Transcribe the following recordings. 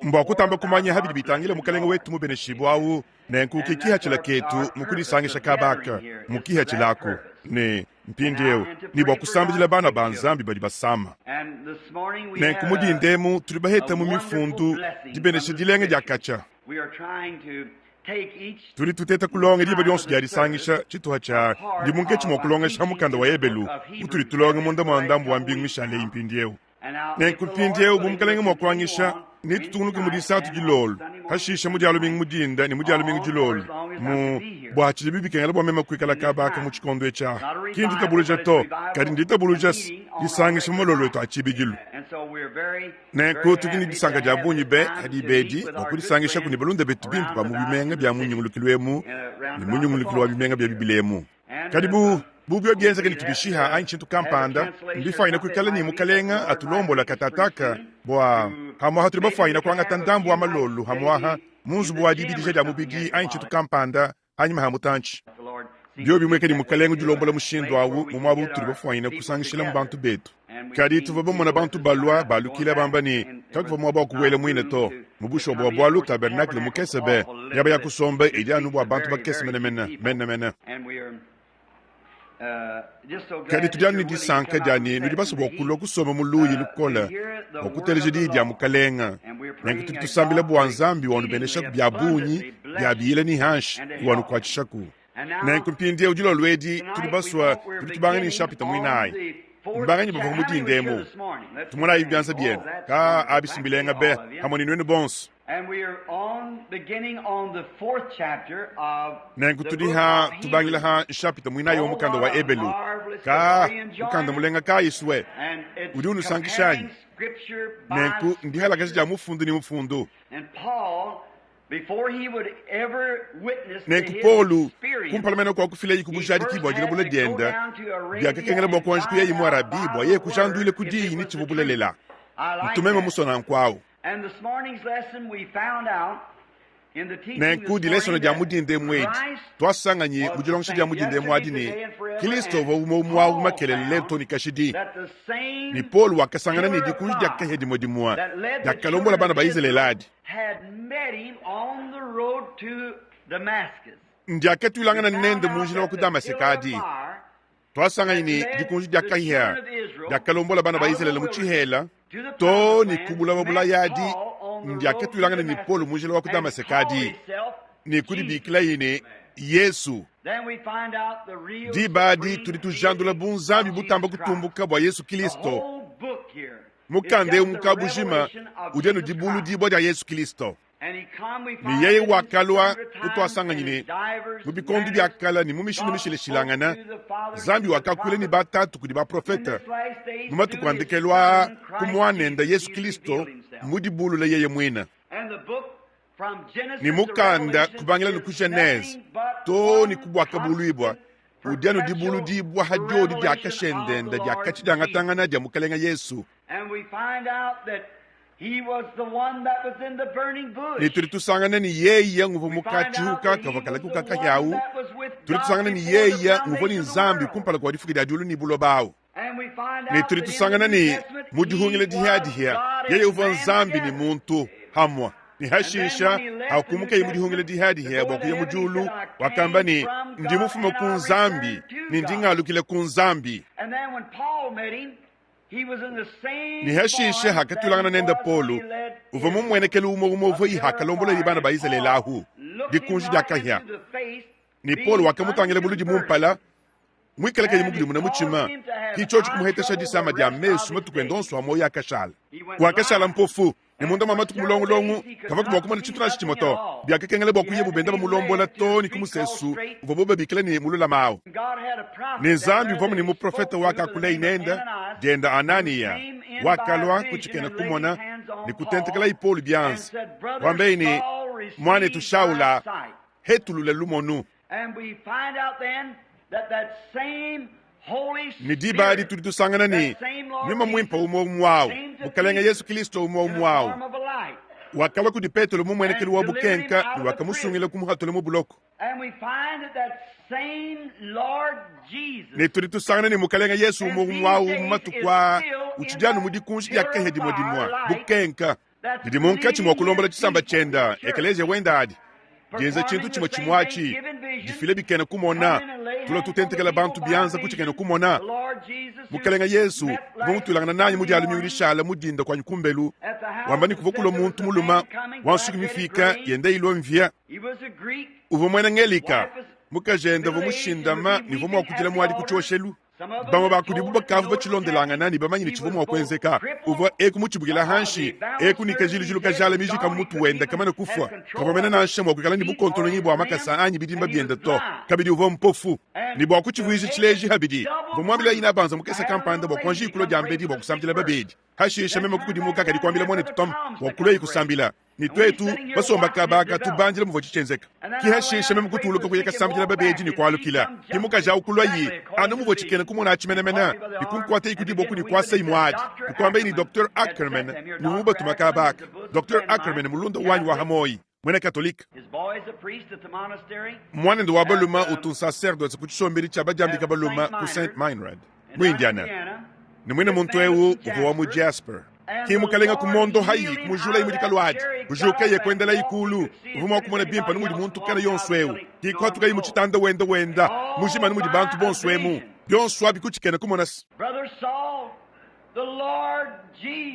Mbua kutamba kumanya ha bidi bitangila Mukalenge wetu mubeneshibue au, nenku ke kihatshila ketu mu kudisangisha kaba aka, mu kihatshila aku, ne mpindieu, ne bua kusambidila bana ba Nzambi badi basama. Nenku mu dinda emu tudi baheta mu Mifundu dibenesha dilenga dia katshia. Tudi tuteta kulonga diba dionso dia disangisha tshituha tshia ndi munketshi mua kulongesha ha mukanda wa Ebelu utudi tulonga munda mua ndambu wa mbingu mishale eyi mpindieu. Nenku mpindieu bu Mukalenge mua kuanyisha, netutungunuke mu Disatu dilolo, pashishe mu Dia lumingu mu dinda ne mu Dia lumingu dilolo mu bua tshidibi bikengela bua meme kuikala kaba aka mu tshikondo etshi aha. Ki nditabuluja to, kadi nditabuluja se disangisha mu malolo etu a tshibidilu. Nenku tudi ne disanka dia bungi be ha diba edi bua kudisangishaku ne balunda betu bimpe ba mu bimenga bia mu nyungulukilu emu ne mu nyungulukilu wa bimenga bia bibila emu. Kadi bu bu biobi bienzeke ne tubishiha anyi tshintu kampanda, mbifuanyine kuikala ne Mukalenga atulombola katataka bua hamuaha tudi bafuanyine kuangata ndambu wa malolu hamuaha mu nzubu wa dibidija dia mubidi anyi tshintu kampanda hanyima ha mutantshi. Biobi bimueka ne Mukalenga udi ulombola mushindu awu mu muaba utudi bafuanyine kusangishilamu bantu betu. Kadi tuvua bamona bantu balua balukila bamba ne, kakuvua muaba wa kubuela muine to. Mu bushuwa bua bualu, tabernakle mukese be, miaba ya kusomba idi anu bua bantu bakese menemene menemene. Kadi tudi anu ne disanka dia ne, nudi basue bua kulua kusomba mu luyi lukole bua kuteleja diyi dia Mukalenga. Nenku tudi tusambila bua Nzambi wanubeneshaku bia bungi bia biyila ne hanshi wanukuatshishaku. Nenku mpindieu dilolo edi tudi basua tudi tubanga ne nshapita muinayi. Mbanganyi bavua mu dinda emu? Tumonayi bianza bienu. Ka abi si mbilenga be hamue ne nuenu bonso. Nenku tudi ha tubangila ha nshapita muinayi wa mukanda wa Ebelu. Ka mukanda mulenga kayi sue udi unusankisha anyi? Nenku ndihalakaja dia mufundu ne mufundu. Nenku Paulo, kumpala mene kua kufilaye ku bujadiki bua dilabula diende, biakakengela bua kuanji kuyaye mu Arabie bua yeye kujanduila ku diyi ne tshivua bulelela. Ntu meme musue nanku au. Nenku dilesona dia mu dinda emu edi, tuasanganyi mu dilongesha dia mu dinda emu adi ne, Kristo uvua umue umue au makelela lelu too ne kashidi. Ne Paulo wakasangana ne dikunji dia kahia dimue dimue diakalombola bana ba Izalele adi. Ndiakatuilangana nende mu njila wa ku Damaseke adi. Tuasanganyi ne dikunji dia kahia diakalombola bana ba Izalele mu tshihela too ne ku bulaba bulaya adi. Ndiakatuilangana ne Paulo mu njila wa ku Damaseke adi ne kudibikilaye ne Yesu. Diba adi tudi tujandula bunzambi butamba kutumbuka bua Yesu Kilisto. Mukanda eu mu kabujima udi anu dibuludibua dia Yesu Kilisto. Ne yeye wakalua kutuasanganyi ne mu bikondo bia kale ne mu mishindu mishilashilangane, Nzambi wakakuila ne batatu kudi baprofete mu matuku a ndekelu aa ku Muanende Yesu Kilisto mudibulule yeye muine. Ne mukanda kubangila ne ku Genese too ne ku Buakabuluibua udi anu dibuludibua ha diodi dia kashendende dia katshi diangatangana dia Mukelenge Yesu. Ne tudi tusangana ne yeye nguvua mu katshihuka kavua kalakuka kahia au. Tudi tusangana ne yeye nguvua ne Nzambi kumpala kua difuka dia diulu ne buloba au. Ne tudi tusangana ne mu dihungila dihiadihia yeye uvua Nzambi ne muntu hamua. Ne hashisha hakumukeye mu dihungila dihiadihia bua kuya mu diulu, wakamba ne, Ndi mufume ku Nzambi ne ndi ngalukila ku Nzambi. Ne hashishe hakatulangana nende Paulo, uvua mumuenekelu umue umue uvua hakalomboleye bana ba Izalele ahu dikunji dia kahia, ne Paulo wakamutangila buludi mu mpala, muikale kayi mukudimune mutshima, ki tshiotshi kumuhetesha disama dia mesu matuku ende onso a muoyo akashala. Wakashala mpofu, ne munda mua matuku mulongulongu kavua mua kumona tshintu nansha tshimue to. Biakakengela bua kuyabu benda bamulombola too ne ku musesu uvuabu babikila ne, Mululame au. Ne Nzambi uvuamu ne muprofete wakakuleye nende, diende Ananiya, wakalua ku tshikena kumona ne kutentekelaye Paulo bianza, kuambaye ne, Muanetu Shaula, hetulula lumonu. Ne diba adi tudi tusangana ne, Nyuma Muimpe umue umue au, Mukalenge Yesu Kilisto umue umue au, wakalua kudi Petelo mu muenekelu wa bukenka ne wakamusungila kumuhatula mu buloko. Ne tudi tusangana ne Mukalenge Yesu umue umue au mu matuku aa utshidi anu mu dikunji dia kahia dimue dimue, bukenka. Didi munkatshi mua kulombola tshisamba tshienda, ekeleziya wenda adi dienza tshintu tshimue tshimue atshi, difila bikena kumona, tulua tutentekela bantu bianza ku tshikena kumona. Mukelenge Yesu uvua mutuilangana nanyi mu dia lumingu dishala mu dinda kuanyi kumbelu, wamba ne kuvua kulua muntu mulume wa nsuki mifika yenda ilua mvia. Uvua muena Ngelika, mukajende uvua mushindama ne uvua mua kudila muadi ku tshioshelu. Bamue ba kudibu bakavua batshilondelangana ne bamanye ne tshivua mua kuenzeka. Uvua eku mutshibukila hanshi, eku ne kajilujilu kajala miji ka mu mutu wende kamane kufua. Kavua mene nansha mua kuikala ne bukontolonyi bua makasa anyi bidimba biende to. Kabidi uvua mpofu. Ne bua kutshivuija tshileji habidi, mvua muambila inabanza mukese kampanda bua kuanji kulua diambedi bua kusambila babedi. Hashishe meme kukudimuka kadi kuambila muanetu Tom bua kuluaye kusambila. Ne tuetu basomba kaba aka tubandila muvua tshienzeka. Ki hashishe meme kutuluka kuya kasambila babedi ne kualukila. Ki mukaji awu kuluayi anu muvua tshikena kumona atshi menemene, ne kunkuatayi ku diboko ne kuasayi muadi. Kuambayi ne Docteur Ackerman ne mubatuma kaba aka. Docteur Ackerman mulunda wanyi wa hamoyi, muena Katolike. Muanende wa balume utu nsaserdose ku tshisombedi tshia badiambike balume ku Saint Meinrad, mu Indiana. Ne muine muntu eu uvua wa mu Jasper. Ki mukalenga ku mondo hayi kumujulayi mu dikalu adi, kujukaye kuendelayi kulu. Uvua mua kumona bimpe anu mudi muntu kana yonso eu. Ki kuhatukayi mu tshitanda wenda wenda mujima anu mudi bantu bonso emu. Bionso abi ku tshikena kumona se.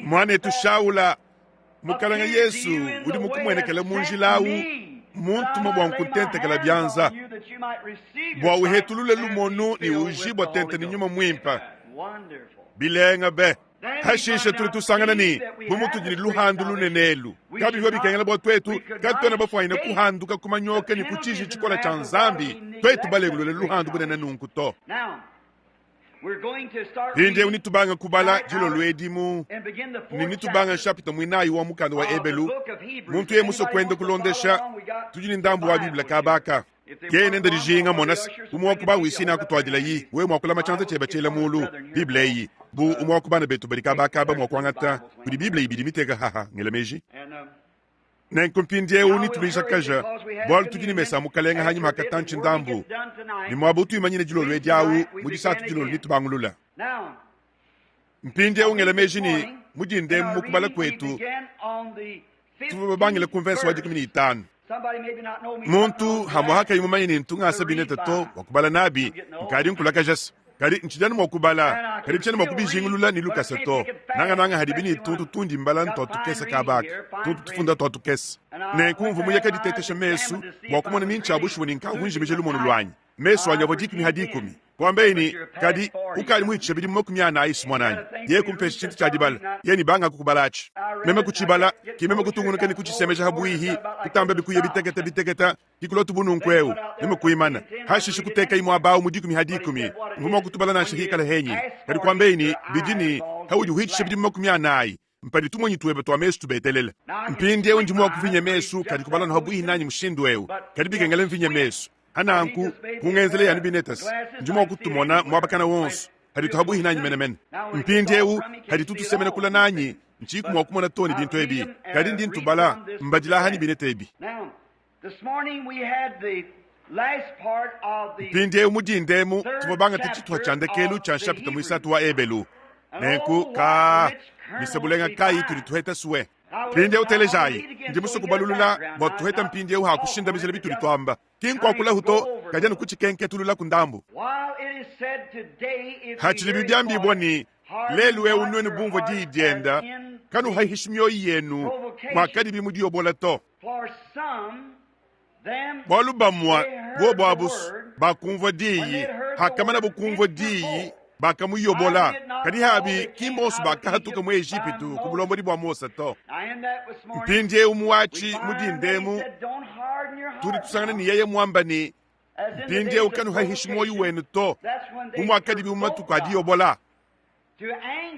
Muanetu Shaula, Mukalenge Yesu udi mukumuenekele mu njila au muntuma bua nkutentekela bianza bua uhetulule lumonu ne ujibua tente ne nyuma muimpe. Bilenga be! Hashishe tudi tusangana ne, bu mutudi ne luhandu lunene elu, kabivua bikengela bua tuetu katuena bafuanyine kuhanduka ku manyoka ne ku tshiji tshikole tshia Nzambi, tuetu balengulule luhandu bunene nunku to. Mpindieu nitubanga kubala dilolo edi mu ne nitubanga nshapita muinayi wa mukanda wa Ebelu. Muntu yeye musue kuenda kulondesha, tudi ne ndambu wa Bible kaba aka. Yeye nende dijinga, mona se, umue wa ku bawisina akutuadilayi, wewe mua kulama tshianza tshiebe tshiela mulu. Bible eyi, bu umue wa ku bana betu badi kaba akaba mua kuangata, kudi Bible ibidi miteka haha, ngela meji. Nenku mpindieu nituluijakaja, bualu tudi ne mesa a Mukalenge hanyima ha katantshi ndambu, ne muaba utuimanyine dilolo edi awu mu disatu dilolo nitubangulula. Mpindieu ngela meji ne mu dinda emu mu kubala kuetu tuvua babangile ku mvense wa 15. Muntu hamue hakayi mumanye ne ntu ngasa binete to bua kubala nabi, nkadi nkulakaja se. Kadi ntshidi anu mua kubala, kadi tshiena mua kubijingulula ne lukasa to, nangananga hadibi ne tuntu tundi mbala ntua tukese kaba aka, tuntu tufunda tua tukese. Nenku mvua muye kaditetesha mesu bua kumona ni ntshia bushuwa ne nkavua njimija lumonu luanyi. Mesu anyi avua dikumi ha dikumi. Kuambaye ne, Kadi ukadi muhitshisha bidimu 40 si muananyi. Yeye kumpesha tshintu tshia dibala, yeye ne banga kukubalatshi. Meme kutshibala, ki meme kutungunuka ne kutshisemeja ha buihi, kutamba bikuya bitekete bitekete, ki kulua tubu nunku eu, meme kuimana. Hashishe kutekayi muaba au mu dikumi ha dikumi. Mvua mua kutubala nansha hikala henyi. Kadi kuambaye ne, Bidi ne, haudi uhitshisha bidimu 40, mpadi tumonyi tuebe tua mesu tubetelele. Mpindieu ndi mua kuvinya mesu, kadi kubala anu habuihi nanyi mushindu eu, kadi bikengela mvinye mesu. Hananku, kungenzela yanu binetasi, ndi mua kutumona muaba kana wonso, hadi habuihi nanyi menemene. Mpindieu hadi tutusemena kula nanyi, ntshiku mua kumona to ne bintu ebi, kadi ndi ntubala mbadila hanyi binete ebi. Mpindieu mu dinda emu tuvua bangate tshituha tshia ndekelu tshia nshapita muisatu wa Ebelu. Nenku ka misebulenga kayi tudi tuheta sue. Mpindieu telejayi, ndi musue kubalulula bua tuheta mpindieu ha kushindamijila bitudi tuamba. Ki nkuakulahu to, kadi anu kutshikenketulula ku ndambu. Hatshidibi biambibua ne, lelu eu nuenu bumvue diyi dienda, kanuhahishi mioyo yenu muakadibi mu diyobola to. Bualu bamue bobo abu bakumvua diyi, hakamanabo kumvua diyi, bakamuyobola. Kadi habi ki mbonso bakahatuka mu Ejipitu ku bulombodi bua Mose to. Mpindieu muatshi mu dinda emu tudi tusangana ne yeye muamba ne, mpindieu kanuhahishi muoyo wenu to, bu muakadibi mu matuku a diyobola.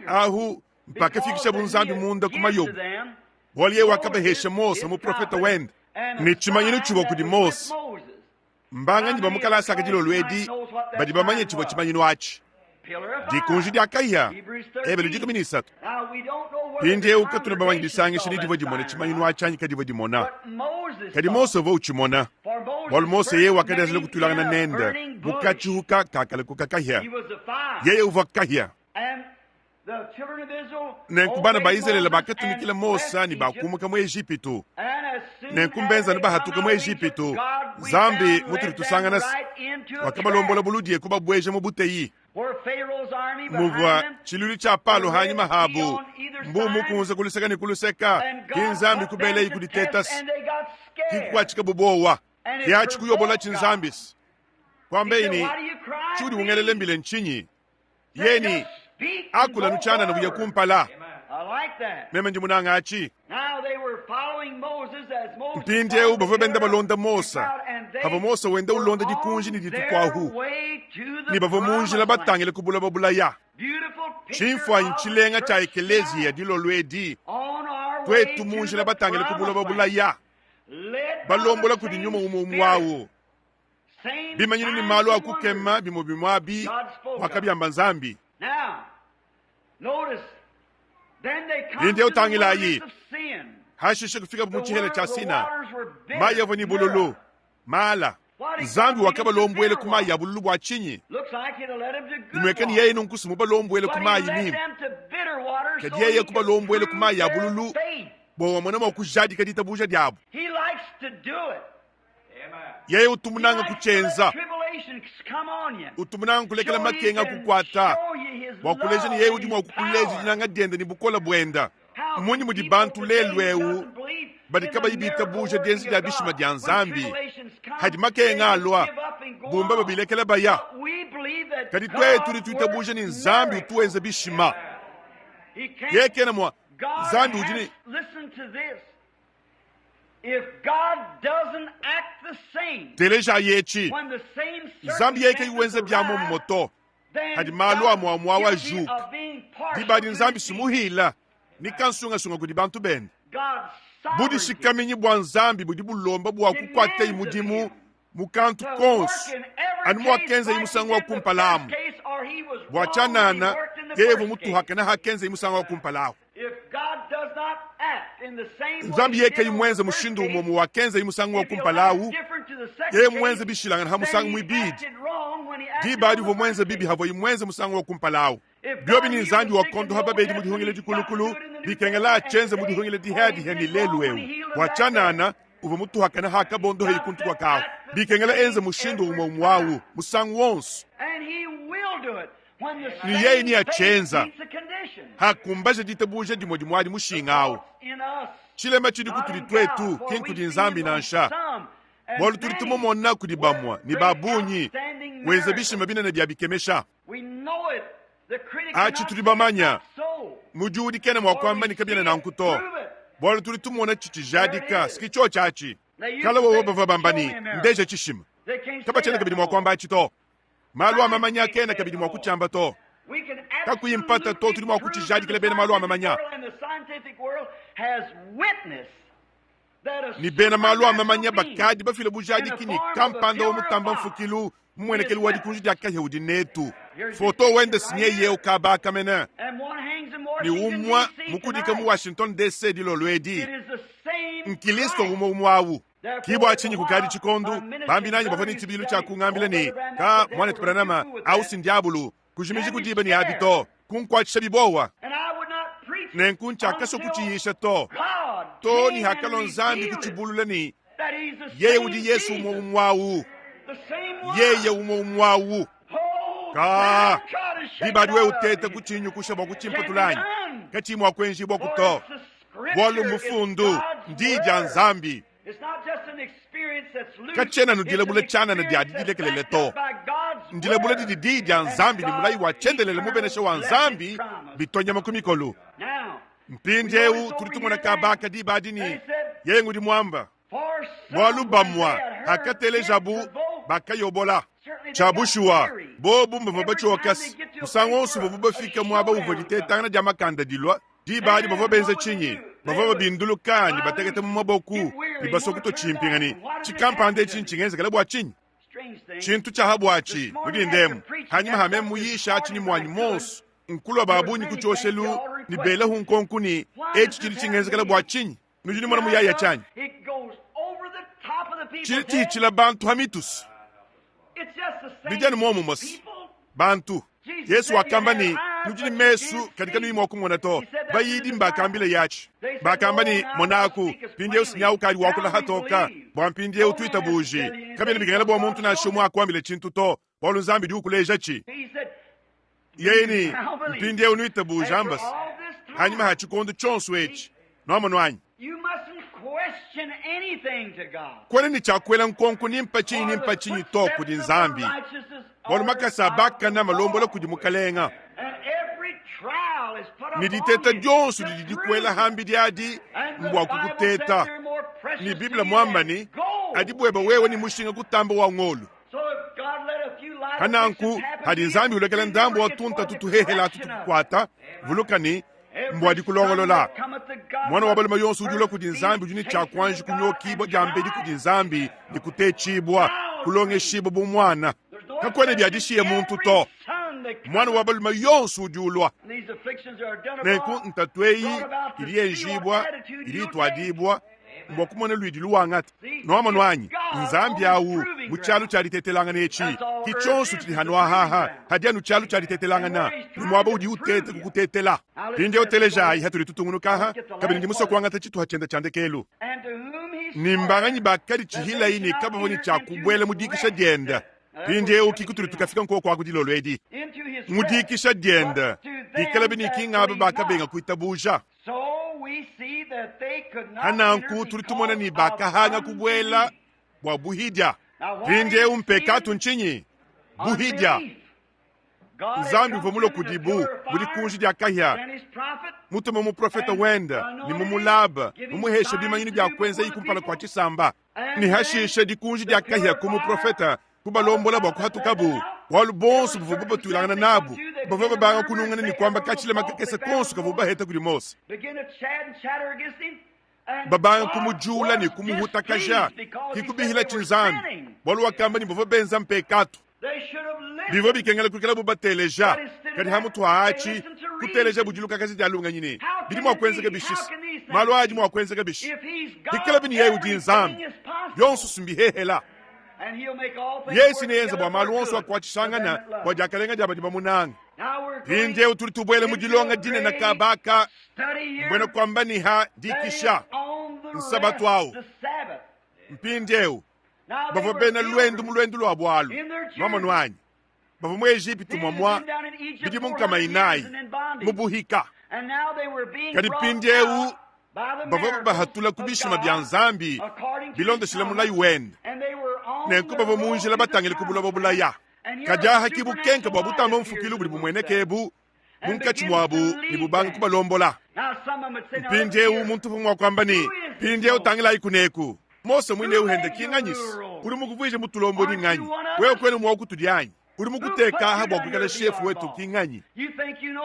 Ahu mpakafikishabu Nzambi munda ku mayobo, bualu yeye wakabahesha Mose muprofete wende ne tshimanyinu tshivua kudi Mose. Mbanganyi ba mu kalasa aka dilolo edi badi bamanye tshivua tshimanyinu atshi? Dikunji dia kahia, Ebelu 13. Mpindieu katuena bamanye disangisha ni divua dimona tshimanyinu atshi anyi kadivua dimona, kadi Mose uvua utshimona, bualu Mose yeye wakadianjila kutuilangana nende mu katshihuka kakale kuka kahia. Yeye uvua kahia. Nenku bana ba Izalele bakatumikila Mose ne bakumuka mu Ejipitu. Nenku mbenza ne bahatuka mu Ejipitu, Nzambi mutudi tusangana se, wakabalombola buludi e kubabueja mu buteyi. Muvua tshiluilu tshia Palo hanyima habu, mbu mukunze ku luseka ne ku luseka, ki Nzambi kubelayi ku ditetasi, ki kukuatshikabu buowa. Ke atshi kuyobolatshi Nzambi se, kuambeyi ne, Tshiudi ungelela mbila ntshinyi? Yeni, akula nutshianana buya kumpala. Meme ndi munanga atshi. Mpindieu bavua benda balonda Mose, pavua Mose wenda ulonda dikunji ne ditukuahu, ne bavua mu njila batangile ku buloba bulaya. Tshimfuanyi tshilenga tshia ekeleziya dilolo edi, tuetu mu njila batangile ku buloba bulaya, balombola kudi nyuma umue umue au. Bimanyinu ne malu a kukema bimue bimue abi wakabiamba Nzambi. Mpindieu tangilayi, hashishe kufikabu mu tshihela tshia Sina, mayi avua ne bululu, mala. Nzambi wakabalombuela ku mayi a bululu bua tshinyi? Bimueka ne yeye nunku si mubalombuele ku mayi mimpe, kadi yeye kubalombuela ku mayi a bululu bua wamona mua kujadika ditabuja diabu. Yeye utu munanga kutshienza, utu munanga kulekela makenga kukuata bua kuleja ne yeye udi mua kukuleja dinanga diende ne bukole buende. Mmunyi mudi bantu lelu eu badi kabayi bitabuja dienza dia bishima dia Nzambi hadi makenga alua bumba babilekela baya? Kadi tuetu tudi tuitabuja ne Nzambi utu wenza bishima. Yeye kena mua Nzambi udi ne Telejayi etshi, Nzambi yeye kayi wenza bia muomumue to hadi malu amue amue au ajuka. Diba adi Nzambi si muhila ne kansungasunga kudi bantu bende. Budishikaminyi bua Nzambi budi bulomba bua kukuatayi mudimu mu kantu konso anu muakenzayi musangu wa kumpala amu. Bua tshianana, yeye uvua mutuhakane hakenzayi musangu wa kumpala ahu. Nzambi yeye kayi muenze mushindu umue umue wakenzaye musangu wa kumpala awu, yeye muenze bishilangane ha musangu muibidi, diba adi uvua muenze bibi havuaye muenze musangu wa kumpala awu. Biobi ne Nzambi wakondoha babedi mu dihungila dikulukulu, bikengela atshienze mu dihungila dihiadihia ne lelu eu. Bua tshianana, uvua mutuhakane hakabondoheye kuntu kua kahu. Bikengela enze mushindu umue umue awu musangu wonso. Ne yeye neatshienza hakumbaja ditabuja dimue dimue adi mushinga au. Tshilema tshidi kutudi tuetu, ki nkudi Nzambi nansha, bualu tudi tumumona kudi bamue ne ba bungi wenza bishima binene bia bikemesha. Atshi tudi bamanya, mudiudi kena mua kuamba ne kabiena nanku to, bualu tudi tumona tshitshijadika, si tshiotshi atshi. Kale wowo bavua bamba ne, Ndeja tshishima. Kabatshiena kabidi mua kuamba atshi to. Malu a mamanya kena kabidi mua kutshiamba to. Kakuyi mpata to, tudi mua kutshijadikila bena malu a mamanya. Ne bena malu a mamanya bakadi bafile bujadiki ne kampanda wa mutamba mfukilu mumuenekelu wa dikunji dia kahia udi netu. Foto wende sinyeye eu kaba mene ne umue mukudika mu Washington DC dilolo edi. Nkilisto umue umue au. Ki bua tshinyi kukadi tshikondu, bambi nanyi bavua ne tshibidilu tshia kungambila ne, Ka, muanetu Branham, au si ndiabulu, kujimiji ku diba ne abi to, kunkuatshisha bibowa. Nenku ntshiakasua kutshiyisha to, too ne hakalua Nzambi kutshibulula ne, Yeye udi Yesu umue umue au, Yeye umue umue au. Ka, diba adi wewe uteta kutshinyukusha bua kutshimpatula anyi? Katshiyi mua kuenjibuaku to. Bualu mufundu ndiyi dia Nzambi. Katshiena anu dilabula tshianana dia didilekelele to. Ndilabula didi diyi dia Nzambi ne mulayi wa tshiendelele mubenesha wa Nzambi bitua nyama ku mikolo. Mpindieu tudi tumona kaba aka diba adi ne, yeye ngudi muamba. Bualu bamua hakatelejabu bakayobola. Tshia bushuwa, bobu mbavua batshioka se, musangu wonso uvuabu bafika muaba uvua ditetangana dia makanda dilua, diba adi bavua benza tshinyi? Bavua babinduluka ne bateketa mu maboku ne basua kutua tshimpinga ne, Tshikampanda etshi ntshingenzekele bua tshinyi? Tshintu tshia ha buatshi mu dinda emu, hanyima ha meme muyisha atshi ne muanyi muonso, nkulua ba bungi ku tshioshelu ne belahu nkonku ne, Etshi tshidi tshingenzekela bua tshinyi? Nudi numona muyaya tshianyi? Tshidi tshihitshila bantu ha mitusu. Bidi anu muomumue bantu. Yesu wakamba ne, Nudi ne mesu, kadi kanuyi mua kumona to. Bayidi mbakambila yatshi. Bakamba ne, Monaku, mpindieu sinyawu ukadi wakula hatoka, bua mpindieu tuitabuji. Kabiena bikengela bua muntu nansha umue akuambile tshintu to, bualu Nzambi udi ukuleja-tshi. Yeye ne, Mpindieu nuitabuja ambas, hanyima ha tshikondo tshionso etshi, nuamonu anyi? Kuena ne tshia kuela nkonko ni mpa tshinyi ni mpa tshinyi to kudi Nzambi, bualu makasa a bakana malombola kudi Mukalenga, ne diteta dionso didi dikuela hambidi adi mbua kukuteta. Ne Bible muamba ne, adi bueba wewe ne mushinga kutamba wa ngolu. Pananku, padi Nzambi ulekela ndambu wa tuntatu tuhehela atu tukukuata, vuluka ne, mbua dikulongolola. Muana wa balume yonso udi ulua kudi Nzambi udi ne tshia kuanji kunyokibua diambedi kudi Nzambi ne kutetshibua, kulongeshibua bu muana. Kakuena bia dishiya muntu to. Muana wa balume yonso udi ulua. Nenku ntatu eyi idi yenjibua, idi ituadibua mbua kumona luidi luwangata. Nuamonu anyi? Nzambi awu mu tshialu tshia ditetelangana etshi, ki tshionso tshidi hanuahaha hadi anu tshialu tshia ditetelangana, ne muaba udi uteta kukutetela. Mpindieu telejayi hatudi tutungunukaha, kabidi ndi musue kuangata tshituha tshienda tshia ndekelu. Ne mbanganyi bakadi tshihilayi ne kabavua ne tshia kubuela mu dikisha dienda. Mpindieu ki kutudi tukafika nkoku aku dilolo edi. Mu dikisha dienda, bikalabi ne ki ngaba bakabenga kuitabuja. Hananku tudi tumona ne bakahanga kubuela bua buhidia. Mpindieu mpekatu ntshinyi? Buhidia. Nzambi uvua mulue kudibu mu dikunji dia kahia, mutume muprofete wende ne mumulabe, mumuheshe bimanyinu bia kuenzayi kumpala kua tshisamba. Ne hashishe dikunji dia kahia ku muprofete kubalombola bua kuhatukabu, bualu bonso buvua batuilangana nabu bavua babanga kunungana ne kuamba katshilema kakese konso kavua baheta kudi Mose, babanga kumujula ne kumuhutakaja, kikubihila tshinzambi, bualu wakamba ne bavua benza mpekatu. Bivua bikengela kuikalabu bateleja, kadi hamutu ha atshi kuteleja budilukakaji dia lungenyi ne bidi mua kuenzeka bishi? Malu aa adi mua kuenzeka bishi? Bikalabi ne yeye udi Nzambi, bionso si mbihehela. Yesu neenze bua malu onso akuatshishangana bua diakalenga dia badi bamunange. Mpindieu tudi tubuela mu dilonga dinene kabaka, mbuena kuamba ne ha dikisha, nsabatu au. Mpindieu bavua bena luendu mu luendu lua bualu, nuamonu anyi? Bavua mu Ejipitu muamua bidimu nkama inayi mu buhika, kadi mpindieu bavua babahatula ku bishima bia Nzambi bilondeshile mulayi wende. Nenku bavua mu njila batangile ku buloba bulaya. Kadi aha ki bukenka bua butamba mfukilu budi bumueneka ebu munkatshi muabu ne bubanga kubalombola. Mpindieu muntu uvua mua kuamba ne, mpindieu tangilayi kuneku, Mose muine eu hende ki nganyisi udi mukuvuije mutulombodi nganyi? Wewe kuena mua kutudi anyi? Udi mukuteka aha bua kuikala shefu wetu ki nganyi?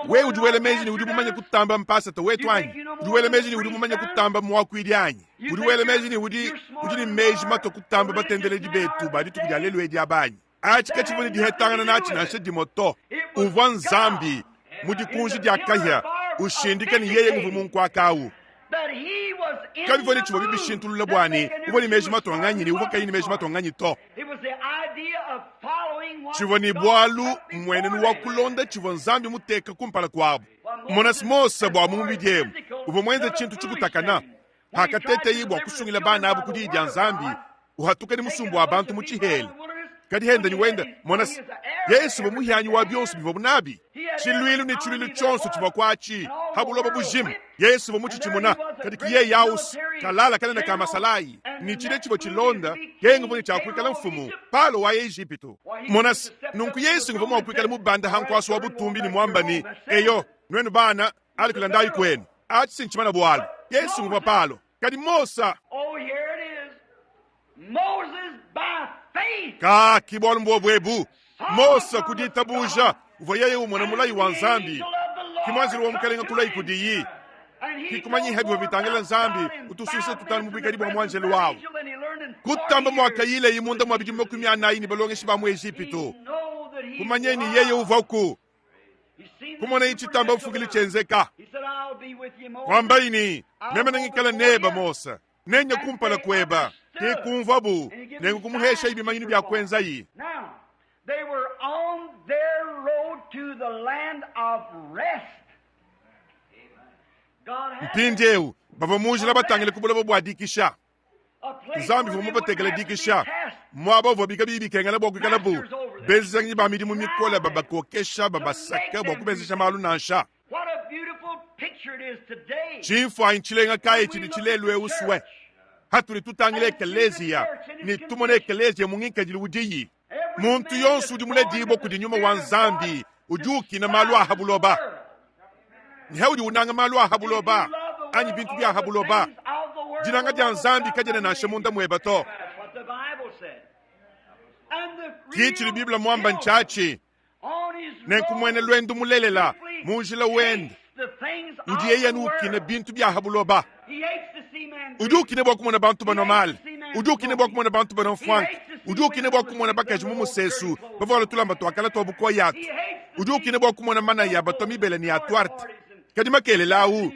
Wewe udi wela meji ne udi mumanye kutamba mpasata wetu anyi? Udi wela meji ne udi mumanye kutamba muakuidi anyi? Udi wela meji ne udi udi ne meji matue kutamba batendeledi betu ba dituku dia lelu edi aba anyi? Atshi katshivua ne dihetangana natshi nansha dimue to. Uvua Nzambi mu dikunji dia kahia ushindika ne yeye nguvua mu nkuaka au. Kabivua ne tshivua bibishintulula bua ne uvua ne meji matua nganyi ne uvua kayi ne meji matua nganyi to. Tshivua ne bualu mmuenenu wa kulonda tshivua Nzambi muteka kumpala kuabu. Mona Mose bua mu mubidi emu uvua muenze tshintu tshikutakana hakateteye bua kusungila bana abu ku diyi dia Nzambi, uhatuka ne musumba wa bantu mu tshihela, kadi henda ne wenda. Mona, Yesu uvua muhianyi wa bionso bivuabu nabi, tshiluilu ne tshiluilu tshionso tshivua kuatshi ha buloba bujima. Yesu uvua mutshitshimuna, kadi ki yeye ausi kalala kanene ka masalayi ne tshile tshivua tshilonda yeye nguvua ne tshia kuikala mfumu Palo wa Ejipitu. Mona, nunku Yesu nguvua mua kuikala mubanda ha nkuasa wa butumbi ne muamba ne, Eyo, nuenu bana, alikulandayi kuenu. Atshi si ntshimana bualu Yesu nguvua Palo, kadi Mosa Ka ki bualu mbuobu ebu. Mose ku ditabuja uvua yeye umona mulayi wa Nzambi, ki muanjelu wa Mukalenga kulayi kudiyi, ki kumanyiha bivua bitangila Nzambi utusuisa tutanu mu buikadi bua muanjelu wawu. Kutamba muakayileyi munda mua bidimu 40 ne balongeshi ba mu Ejipitu, kumanyeye ne yeye uvuaku. Kumonayi tshitamba mfukilu tshienzeka, kuambayi ne, Meme nengikale nebe, Mose. Nenye kumpala kueba, ke kumvuabu, nenku kumuheshayi bimanyinu bia kuenzayi. Mpindieu bavua mu njila batangile ku buloba bua dikisha. Nzambi uvua mubatekele dikisha, muaba uvuabi kabiyi bikengela bua kuikalabu benzejanganyi ba midimu mikole babakokesha, babasaka bua kubenzesha malu nansha. Tshimfuanyi tshilenga kayi tshidi tshilelu'eu sue hatudi tutangila ekeleziya ne tumona ekeleziya mu ngikadilu udiyi! Muntu yonso udi muledibue kudi nyuma wa Nzambi udi ukina malu a ha buloba. Ne udi unanga malu a ha buloba anyi bintu bia ha buloba, dinanga dia Nzambi kadiena nansha munda muebe to. Ki tshidi Bible muamba ntshiatshi. Nenku muena luendu mulelela mu njila wende udi yeye anu ukina bintu bia ha buloba. Udi ukina bua kumona bantu banua male, udi ukina bua kumona bantu banua mfuanka, udi ukina bua kumona bakaji mu musesu bavuala tulamba tua kala tua bukoya atu, udi ukina bua kumona manaya batua mibele ne a tuarte. Kadi makelela au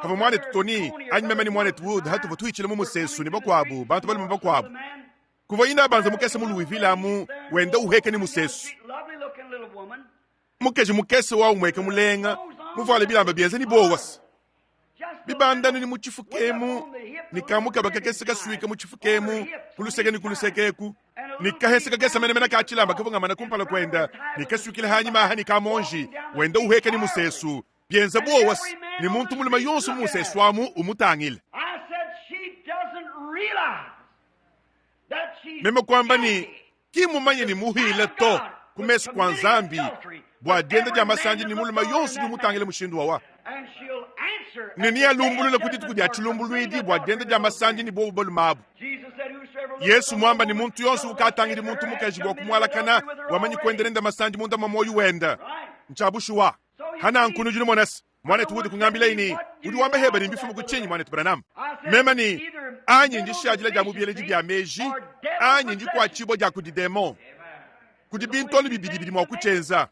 pavua muanetu Tony anyi meme ne muanetu Wood hatuvua tuhitshila mu musesu ne bakuabu bantu balume bakuabu, kuvua inabanza mukese mu Louisville amu wenda uheka ne musesu. Mukeji mukese wa umueka mulenga muvuale bilamba bienza ne buowa bibandanu ne mu tshifuka emu ne kamukaba kakese kasuika mu tshifuka emu ku luseke ne ku luseke eku ne kahese kakese menemene ka tshilamba kavua ngamana kumpala kuenda ne kasuikila hanyima aha ne kamonji wenda uheka ne musesu bienza buowa ne muntu mulume yonso mu musesu amu umutangila. Meme kuamba ne, ki mmumanye ne muhile to ku mesu kua Nzambi bua dienda dia masandi ne mulume yonso udi umutangila mushindu wawa, ne nealumbulule ku dituku dia tshilumbuluidi bua dienda dia masandi ne bobu balume abu. Yesu muamba ne muntu yonso ukatangidi muntu mukaji bua kumualakana wamanyi kuenda nende masandi munda mua muoyo wende. Ntshia bushuwa. Hananku nudi numona se Muanetu Wood kungambilaye ne, Udi wamba heba ne mbifume ku tshinyi, muanetu Branham? Meme ne, Anyi ndishadila dia mu bieledi bia meji, anyi ndikuatshibua dia kudi demon. Kudi bintu anu bibidi bidi mua kutshienza.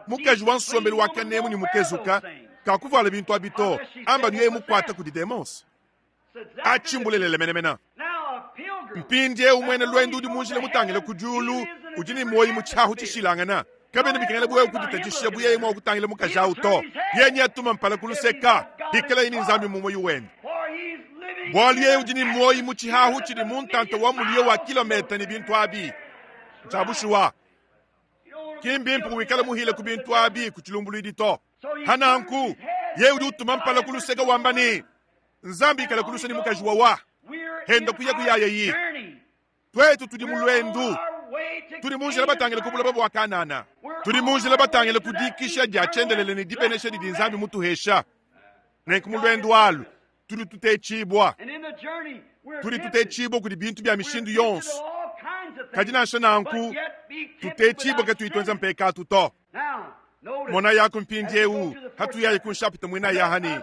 Mukaji wa nsombelu wa kanemu ne mukezuka kakuvuala bintu abi to, amba nu yeye mukuata kudi demons. Atshi mbulelela menemene. Mpindieu muena luendu udi mu njila mutangile ku diulu udi ne muoyo mu tshiahu tshishilangana. Kabiena bikengela bu wewe kuditatshisha bu yeye mua kutangila mukaji au to. Yeye neatuma mpala ku luseka bikalaye ne Nzambi mu muoyo wende. Bualu yeye udi ne muoyo mu tshihahu tshidi mu ntanta wa muliyo wa kilometa ne bintu abi. Ntshia bushuwa. Ki mbimpe wikale muhile ku bintu abi ku tshilumbuluidi to. Hananku yeye udi utuma mpala ku luseke wamba ne, Nzambi ikale ku luse ne mukaji wawa henda kuya kuyaya yi. Tuetu tudi mu luendu, tudi mu njila batangile ku buloba bua Kanana, tudi mu njila batangile ku dikisha dia tshiendelele ne dibenesha didi Nzambi mutuhesha. Nenku mu luendu alu tudi tutetshibua, tudi tutetshibua kudi bintu bia mishindu yonso, kadi nansha nanku tutetshibua katuyi tuenza mpekatu to. Monayaku mpindieu hatuyayi ku nshapita muinayi aha ne,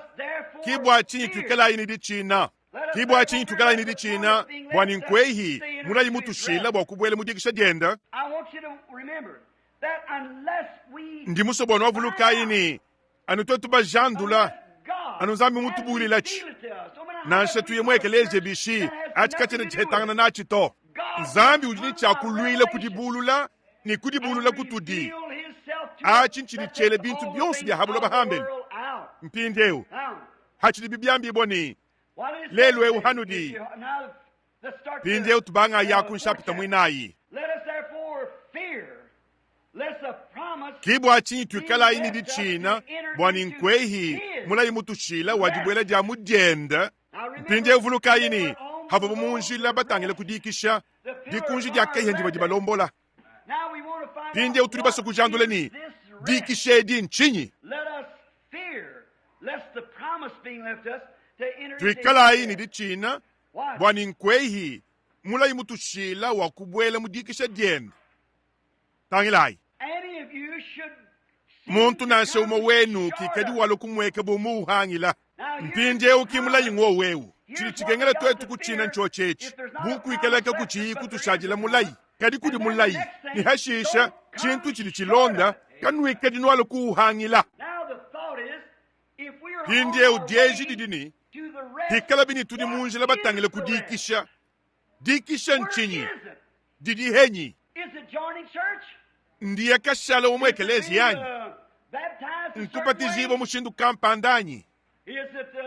Ki bua tshinyi tuikalayi ne ditshina, ki bua tshinyi tuikalayi ne ditshina bua ne nkuehi mulayi mutushila bua kubuela mu dikisha diende. Ndi musue bua nuavulukayi ne anu tuetu bajandula anu Nzambi mutubulilatshi, nansha tuye mu ekeleziya bishi, atshi katshiena tshihetangana natshi to. Nzambi udi ne tshia kuluila kudibulula ne kudibulula kutudi. Atshi ntshidi tshiele bintu bionso bia ha buloba hambelu. Mpindieu hatshidibi biambibua ne, Lelu eu hanudi. Mpindieu tubangayi ku nshapita muinayi. Ki bua tshinyi tuikalayi ne ditshina bua ne nkuehi mulayi mutushila wa dibuela dia mu diende. Mpindieu vulukayi ne, havuabu mu njila batangile ku dikisha, dikunji dia kahia ndivua dibalombola. Mpindieu tudi basue kujandula ne, dikisha edi ntshinyi? Tuikalayi ne ditshina bua ne nkuehi mulayi mutushila wa kubuela mu dikisha diende. Tangilayi, muntu nansha umue wenu kikadi walua kumueka bu muuhangila. Mpindieu ki mulayi ng'wowu eu. Tshidi tshikengela tuetu kutshina ntshiotshi etshi, bu kuikalaka kutshiyi kutushadila mulayi, kadi kudi mulayi, ne hashisha tshintu tshidi tshilonda, kanuikadi nualua kuuhangila. Mpindieu dieji didi ne, pikalabi ne tudi mu njila batangile ku dikisha, dikisha ntshinyi? Didi henyi? Ndiya kashala wa mu ekeleziya anyi? Nkubatijibua mushindu kampanda anyi?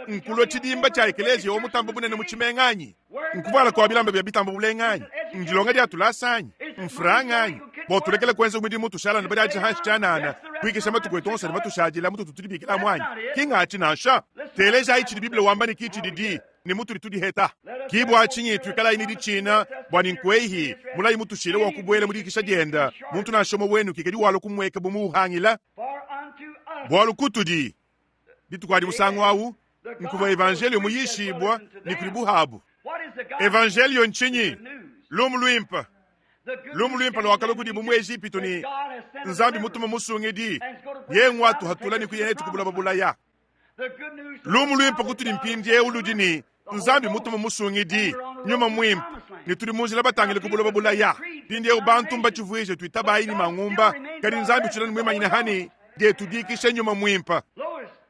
Nkulua tshidimba tshia ekeleziya wa mutambe bunene mu tshimenga anyi? Nkuvuala kua bilamba bia bitamba bulenga anyi? Ndilonga dia tulasa anyi? Mfranga anyi? Bua tulekele kuenza mudimu tushala ne badiatshisha hanshi tshianana, kuikisha matuku etu onso adi matushadile mututu tudibikilamu anyi? Ki ngatshi nansha. Telejayi tshidi Bible wamba ne ki tshididi ne mutudi tudiheta. Ki bua tshinyi tuikalayi ne ditshina bua ne nkuehi mulayi mutushile wa kubuela mu dikisha dienda, muntu nansha umue wenu kikadi walua kumueka bu muuhangila. Bualu kutudi dituku adi musangu au nkuvua evanjelio muyishibua ne kudi buhabu. Evanjelio ntshinyi? Lumu luimpe. Lumu luimpe luakalua kudibu mu Ejipitu ne Nzambi mutuma musungidi, yeye nguatuhatula ne kuya netu ku buloba bulaya. Lumu luimpe kutudi mpindieu ludi ne Nzambi mutuma musungidi, nyuma muimpe, ne tudi mu njila batangile ku buloba bulaya. Mpindieu bantu mbatshivuije tuitabayi ne mangumba, kadi Nzambi utshila ne muimanyine hani dietu dikisha nyuma muimpe.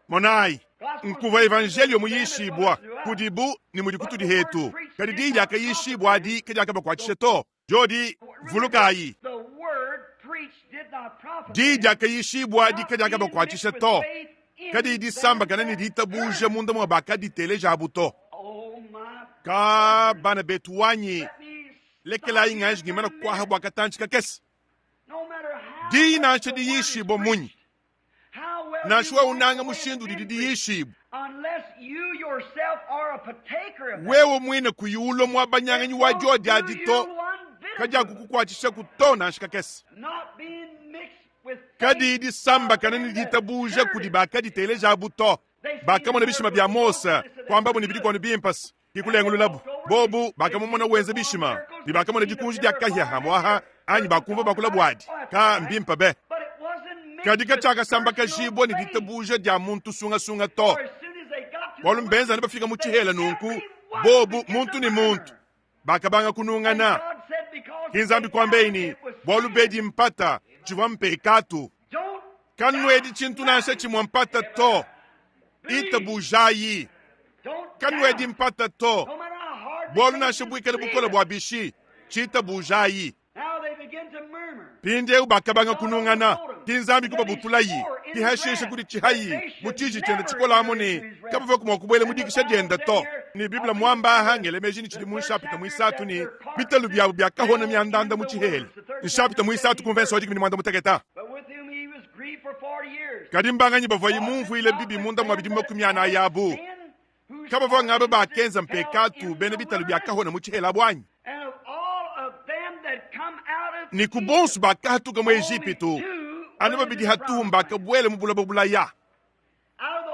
Monayi, nkuvua evanjelio muyishibua kudibu ne mudi kutudi hetu, kadi diyi diakayishibua adi kadiakabakuatshisha to. Diodi, vulukayi, diyi diakayishibua adi kadiakabakuatshisha to, kadiyi disambakana ne ditabuja munda mua bakaditelejabu to. Ka bana betu wanyi, lekelayi nganji ngimana kuaha bua katantshi kakese. Diyi nansha diyishibua munyi, nansha wewe unanga mushindu udidi diyishibua, wewe muine kuyi ulua muabanyanganyi wa diodi adi to, kadiakukukuatshishaku to nansha kakese. Kadiyi disambakana ne ditabuja kudi bakaditelejabu to. Bakamona bishima bia Mose, kuambabu ne bidi bimpe ke kulengululabu. Bobu bakamumona wenza bishima ne bakamona dikunji dia kahia hamuaha anyi bakumvua bakula buadi. Ka mbimpe be! Kadi katshiakasambakajibua ne ditabuja dia muntu sungasunga to, bualu mbenza ne bafika mu tshihela nunku bobu muntu ne muntu bakabanga kunungana. Ke Nzambi kuambeyi ne, bualu bedi mpata tshivua mpekatu. Kanuedi tshintu nansha tshimue mpata to, itabujayi. Kanuedi mpata to, bualu nansha buikale bukole bua bishi, tshitabujayi. Mpindieu bakabanga kunungana, ki Nzambi kubabutulayi, ki hashishe kuditshihayi mu tshiji tshiende tshikole amu ne kabavuaku mua kubuela mu dikisha diende to. Ne Bible muamba aha ngele meji ne tshidi mu nshapita muisatu ne bitalu biabu biakahona miandanda mu tshihela. Nshapita muisatu ku mvese wa 18. Kadi mbanganyi bavuaye mumvuile bibi munda mua bidimu 40 abu? Kabavua ngaba bakenza mpekatu bena bitalu biakahona mu tshihela abu anyi? Ne ku bonso bakahatuka mu Ejipitu, anu babidi hatuhu mbakabuela mu buloba bulaya.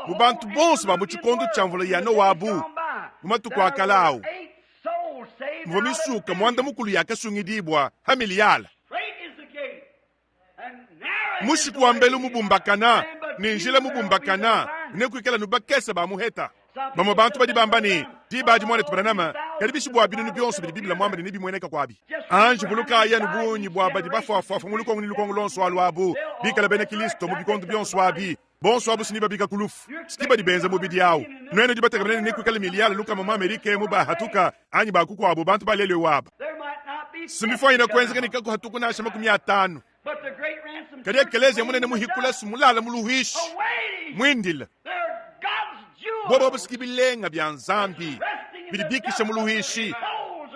Mu bantu bonso ba mu tshikondo tshia mvula ya Noa abu, mu matuku a kale au, muvua misuka muanda mukulu yakasungidibua ha miliyala. Mushiku wa mbelu mubumbakana ne njila mubumbakana nekuikala nu bakese ba muheta. Bamue bantu badi bamba ne, diba adi muanetu Branham, kadi bishi bua binunu bionso bidi Bible muambe ne nebimueneka kuabi? Anji vulukayi anu bungi bua badi bafuafuafua mu lukongo ne lukongo luonso alu abu, bikale bena Kilisto mu bikondo bionso abi, bonso abu si babika ku lufu, si badi benza mubidi awu. Nuenu di batekemene ne nekuikale miliyale lukama mu Amerika emu bahatuka anyi ba kukuabu bantu ba lelu aba. Si mbifuanyine kuenzeka ne kakuhatuku nansha 50. Kadi ekeleziya munene muhikula si mulala mu luhuishi muindile. Bobo abu bilenga bia Nzambi bidi bikisha mu luhuishi,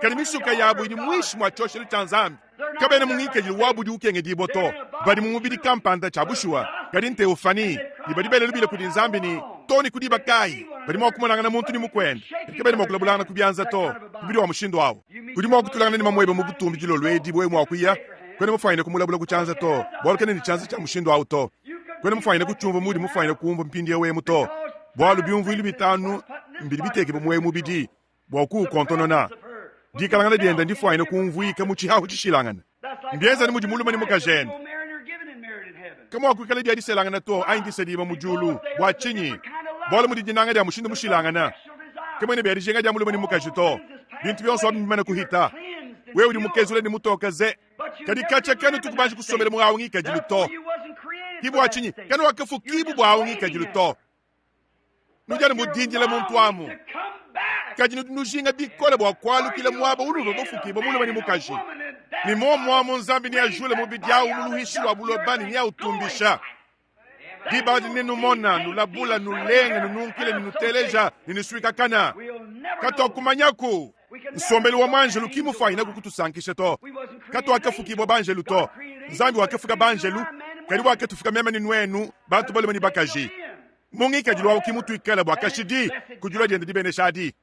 kadi misuka yabu idi muinshi mua tshioshelu tshia Nzambi. Kabena mu ngikadilu wabu udi ukengedibua to, badi mu mubidi kampanda tshia bushuwa, kadi nteofani, ne badi bela lubila kudi Nzambi ne to ne ku diba kayi badi mua kumonangana muntu ne mukuende, kadi kabena mua kulabulangana ku bianza to. Mubidi wa mushindu au udi mua kutulangana ne mamuebe mu butumbi dilolo edi wewe mua kuya kuena mufuanyine kumulabula ku tshianza to, bualu kena ne tshianza tshia mushindu au to. Kuena mufuanyine kutshiumvua muudi mufuanyine kumvua mpindieu emu to, bualu biumvuilu bitanu mbidi bitekibue mu mubidi bua kuukontonona. Dikalangana diende ndifuanyine kumvuika mu tshihahu tshishilangane. Mbienza anu mudi mulume ne mukajende. Kamuakuikala dia diselangana to anyi disedibua mu diulu. Bua tshinyi? Bualu mudi dinanga dia mushindu mushilangane. Kamuena bia dijinga dia mulume ne mukaji to. Bintu bionso abi mbimane kuhita. Wewe udi mukezule ne mutoke ze. Kadi katshia kanutu kubanji kusombela mu awu ngikadilu to. Ke bua tshinyi kanuakafukibu bua awu ngikadilu to. Nudi anu mudindila muntu amu, kadi nudi nujinga bikole bua kualukila muaba unuvua bafukibue mulume ne mukaji. Ne muomuamu Nzambi neajule mubidi awu mu luhishi lua buloba ne neautumbisha. Diba adi nenumona, nulabula, nulenga, nununkila, ne nuteleja, ne nusuikakana. Katuakumanyaku nsombelu wa muanjelu ki mufuanyine kutusankisha to. Katuakafukibua banjelu to. Nzambi wakafuka banjelu, kadi wakatufuka meme ne nuenu, bantu balume ne bakaji. Mu ngikadilu awu ki mutuikale bua kashidi ku dilua diende dibenesha adi.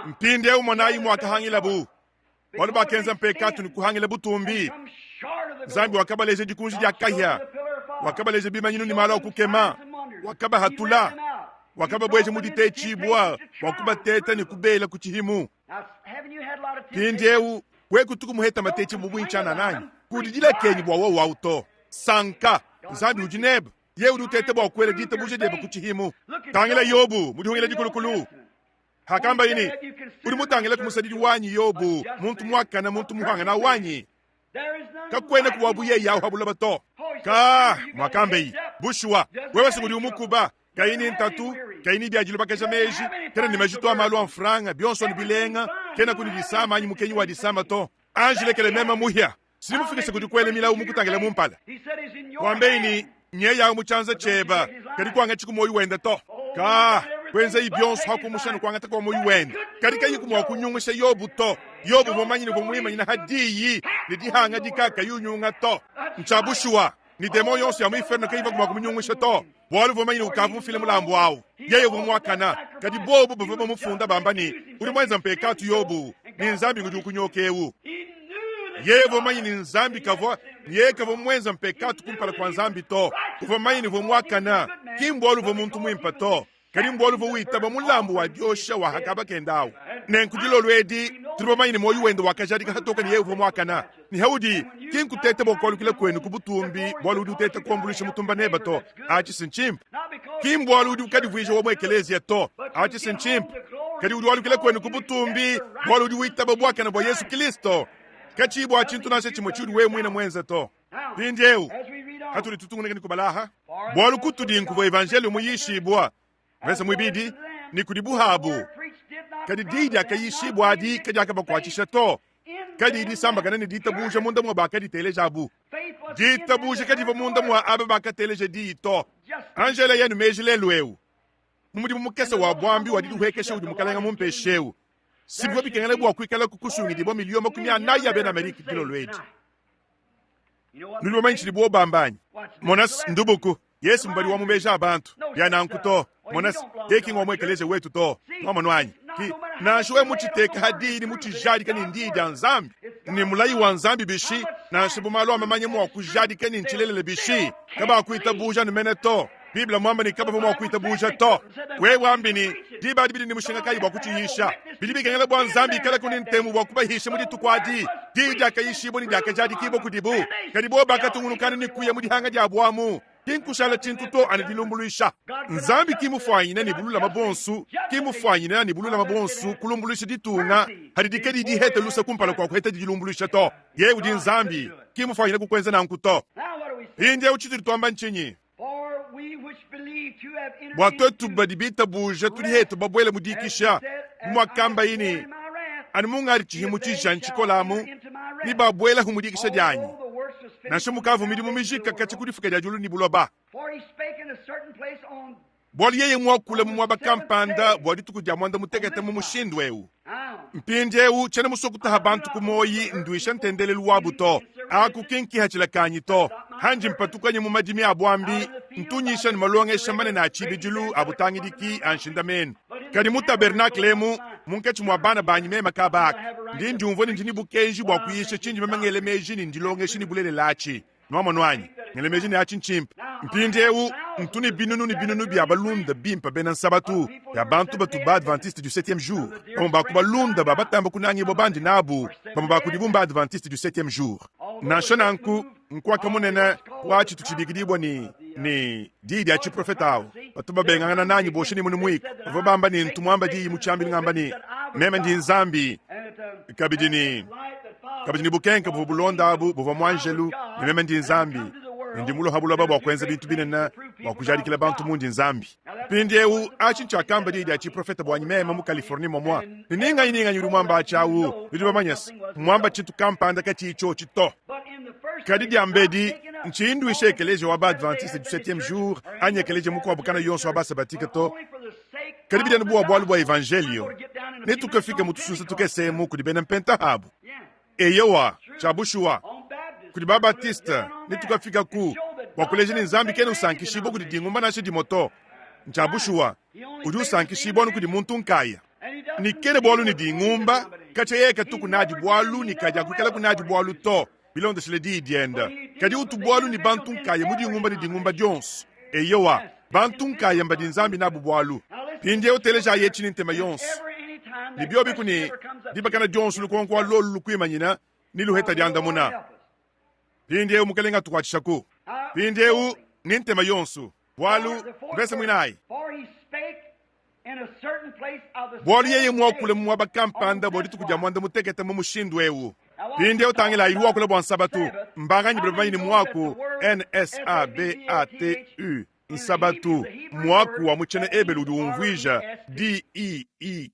Mpindieu monayi muakahangilabu, bualu bakenza mpekatu ne kuhangila butumbi. Nzambi wakabaleja dikunji dia kahia, wakabaleja bimanyinu ne malu a kukema, wakabahatula, wakababueja mu ditetshibua bua kubateta ne kubela ku tshihimu. Mpindieu we kutuku muheta matetshi bu buintshianana anyi? Kudidilekenyi bua wowu au to. Sanka, Nzambi udi nebe. Yeye udi uteta bua kuela ditabuja diebe ku tshihimu. Tangila Yobu mu dihungila dikulukulu. Hakambaye ne, Udi mutangile ku musadidi wanyi Yobu, muntu muakane, muntu muhangana wanyi, kakuena ku wabu yeye ahu ha buloba to. Ka muakambeyi, bushuwa wewe se udi umukuba, kayi ne ntatu, kayi ne biadilubakaja meji, kena ne majitu a malu a mfranga, bionso ne bilenga, kena ku ne disama anyi mukenyi wa disama to. Anji lekele meme muhia, sidi mufikishe kudi kuela milawu mukutangila mu mpala. Wambeyi ne, Nyeyawu mu tshianza tshieba, kadi kuangatshi ku muoyo wende to. Ka kuenzayi bionso ha kumusha ne kuangata kua muoyo wende, kadi kayiku mua kunyungusha Yobu to. Yobu uvua mumanye ne uvua muimanyina ha diyi ne dihangadika kayi unyunga to. Ntshia bushuwa ne demon yonso ya mu inferno kayivua mua kumunyungusha to, bualu uvua mumanye ne ukavua mufile mulambu awu. Yeye uvua muakana, kadi bobu bavua bamufunda bamba ne, udi muenza mpekatu Yobu, ne Nzambi ngudi ukunyoka eu. Yeye uvua mumanye ne Nzambi kavua ne yeye kavua muenza mpekatu kumpala kua Nzambi to. Uvua mumanye ne uvua muakana, ki mbualu uvua muntu muimpe to, kadi mbualu uvua witaba mulambu wa diosha wa hakaba kenda awu. Nenku dilolo edi tudi bamanye ne muoyo wende wakajadika hatoke ne yeye uvua muakana. Ne haudi ki nkuteta bua kualukila kuenu ku butumbi bualu udi uteta kuambuluisha mutumba neba to, atshi si ntshimpe. Ki mbualu udi ukadivuija wa mu ekeleziya to, atshi si ntshimpe. Kadi udi walukila kuenu ku butumbi bualu udi witaba buakane bua Yesu Kilisto, katshiyi bua tshintu nansha tshimue tshiudi wewe muine muenze to. Mpindieu hatudi tutungunuka ne kubalaha, bualu kutudi nkuvua evanjeliyo muyishibua, mvese muibidi, ne kudi buhabu, kadi diyi diakayishibua adi kadiakabakuatshisha to, kadiyi disambakana ne ditabuja munda mua bakaditelejabu. Ditabuja kadivua munda mua aba bakateleja diyi to. Angela yenu meji lelu eu mu mudimu mukese wa buambi wa didihuekesha udi Mukalenge mumpeshe eu, si bivua bikengela bua kuikalaku kusungidibua miliyo 40 ya bena Amerike dilolo edi. Nudi bamanye tshidibo bamba anyi? Mona, ndubuku. Yesu mubadi wa mu meji a bantu. Bia nanku to. Mona, yeye ki ngwa mu ekeleziya wetu to. Nwamonu anyi? Ki, nansha wewe mutshiteke ha diyi ne mutshijadike ne ndiyi dia Nzambi, ne mulayi wa Nzambi bishi, nansha bu malu a mamanya mua kujadika ne ntshilelela bishi, kabakuitabuja anu mene to. Bible muambe ne kabavua mua kuitabuja to. Wewe wambi ne, diba adi bidi ne mushinga kayi bua kutshiyisha? Bidi bikengela bua Nzambi ikalaku ne ntemu bua kubahisha mu dituku adi. Diyi diakayishibua ne diakajadikibua kudibu, kadi bobu bakatungunuka anu ne kuya mu dihanga diabu amu. Ki nkushala tshintu to anu dilumbuluisha. Nzambi ki mufuanyine ne bululama buonso, ki mufuanyine ne bululama buonso kulumbuluisha ditunga hadidi kadiyi dihete luse kumpala kua kuhetadi dilumbuluisha to. Yeye udi Nzambi, ki mufuanyine kukuenza nanku to. Mpindieu tshitudi tuamba ntshinyi? Bua tuetu badi bitabuja tudi hetu babuele mu dikisha, bu muakambaye ne, Anu mungadi tshihimu tshijanyi tshikole amu, ne babuelahu mu dikisha dianyi, nansha mukavu midimu mijika katshia ku difuka dia diulu ne buloba. Bualu yeye muakule mu muaba kampanda bua dituku dia muanda mutekete mu mushindu eu. Mpindieu tshiena musue kutaha bantu ku muoyi nduisha ntendelelu wabu to. Aku ki nkihatshila kanyi to. Hanji mpatukanye mu madimi a buambi, ntunyisha ne malongesha manene a tshibidilu a butangidiki a nshindamenu. Kadi mu tabernakle emu, munkatshi mua bana banyi meme kaba aka, ndi ndiumvua ne ndi ne bukenji bua kuyisha tshindi meme ngela meji ne ndilongesha ne bulelela atshi. Nwamonu anyi? Ngela meji ne atshi ntshimpe. Mpindiewu, ntu ne binunu ne binunu bia balunda bimpe bena Nsabatu, bia bantu batu ba-Adventiste du Septieme Jour. Bamue ba ku balunda ba batamba kunangibua bandi nabu, bamue ba kudibu mba-Adventiste du Septieme Jour. Nansha nanku, nkuaka munene wa tshitu tshibikidibua ne, ne, diyi dia tshiprofete awu, batu babengangana nanyi bosha ne munu muiku. Bavua bamba ne ntu muamba diyi mu tshiambilu ngamba ne, Meme ndi Nzambi, kabidi ne, kabidi ne bukenke buvua bulonda abu buvua muanjelu, ne meme ndi Nzambi, ne ndi mulue ha buloba bua kuenza bintu binene bua kujadikila bantu mundi Nzambi. Mpindiewu, atshi ntshiakamba diyi dia tshiprofete buanyi meme mu Californie momua, ne ni nganyi ni nganyi udi muamba atshi awu, nudi bamanye se, mmuamba tshintu kampanda katshiyi tshiotshi to. Kadi diambedi, ntshiyi nduisha ekeleziya wa ba-Adventiste du Septieme Jour anyi ekeleziya mukuabu kana yonso wa ba-Sabatike to, kadi bidi anu bua bualu bua Evanjeliyo. Netukafike mu tusunsa tukese emu kudi bena Mpenta abu. Eyowa, tshia bushuwa, kudi ba-Batiste netukafikaku bua kuleja ne Nzambi kena usankishibua kudi dingumba nansha dimue to. Ntshia bushuwa, udi usankishibua anu kudi muntu nkaya. Ne kena bualu ne dingumba, katshia yeye katuku nadi bualu ne kadiakuikalaku nadi bualu to, bilondeshile diyi diende. Kadi utu bualu ne bantu nkaya mu dingumba ne dingumba dionso. Eyowa, bantu nkaya mbadi Nzambi nabu bualu. Mpindieu telejayi etshi ne ntema yonso. Ne biobiku ne dibakana dionso lukonko wa lolu lukuimanyina ne luheta diandamuna. Mpindieu Mukelenge atukuatshishaku. Mpindieu ne ntema yonso, bualu mvese muinayi. Bualu yeye muakule mu muaba kampanda bua dituku dia muanda mutekete mu mushindu eu. Mpindieu tangilayi, udi wakula bua Nsabatu. Mbanganyi badi bamanye ne muaku N-S-A-B-A-T-U, Nsabatu, muaku wa mu tshiena Ebelu udi umvuija D-I-I-K-I-S-H-A,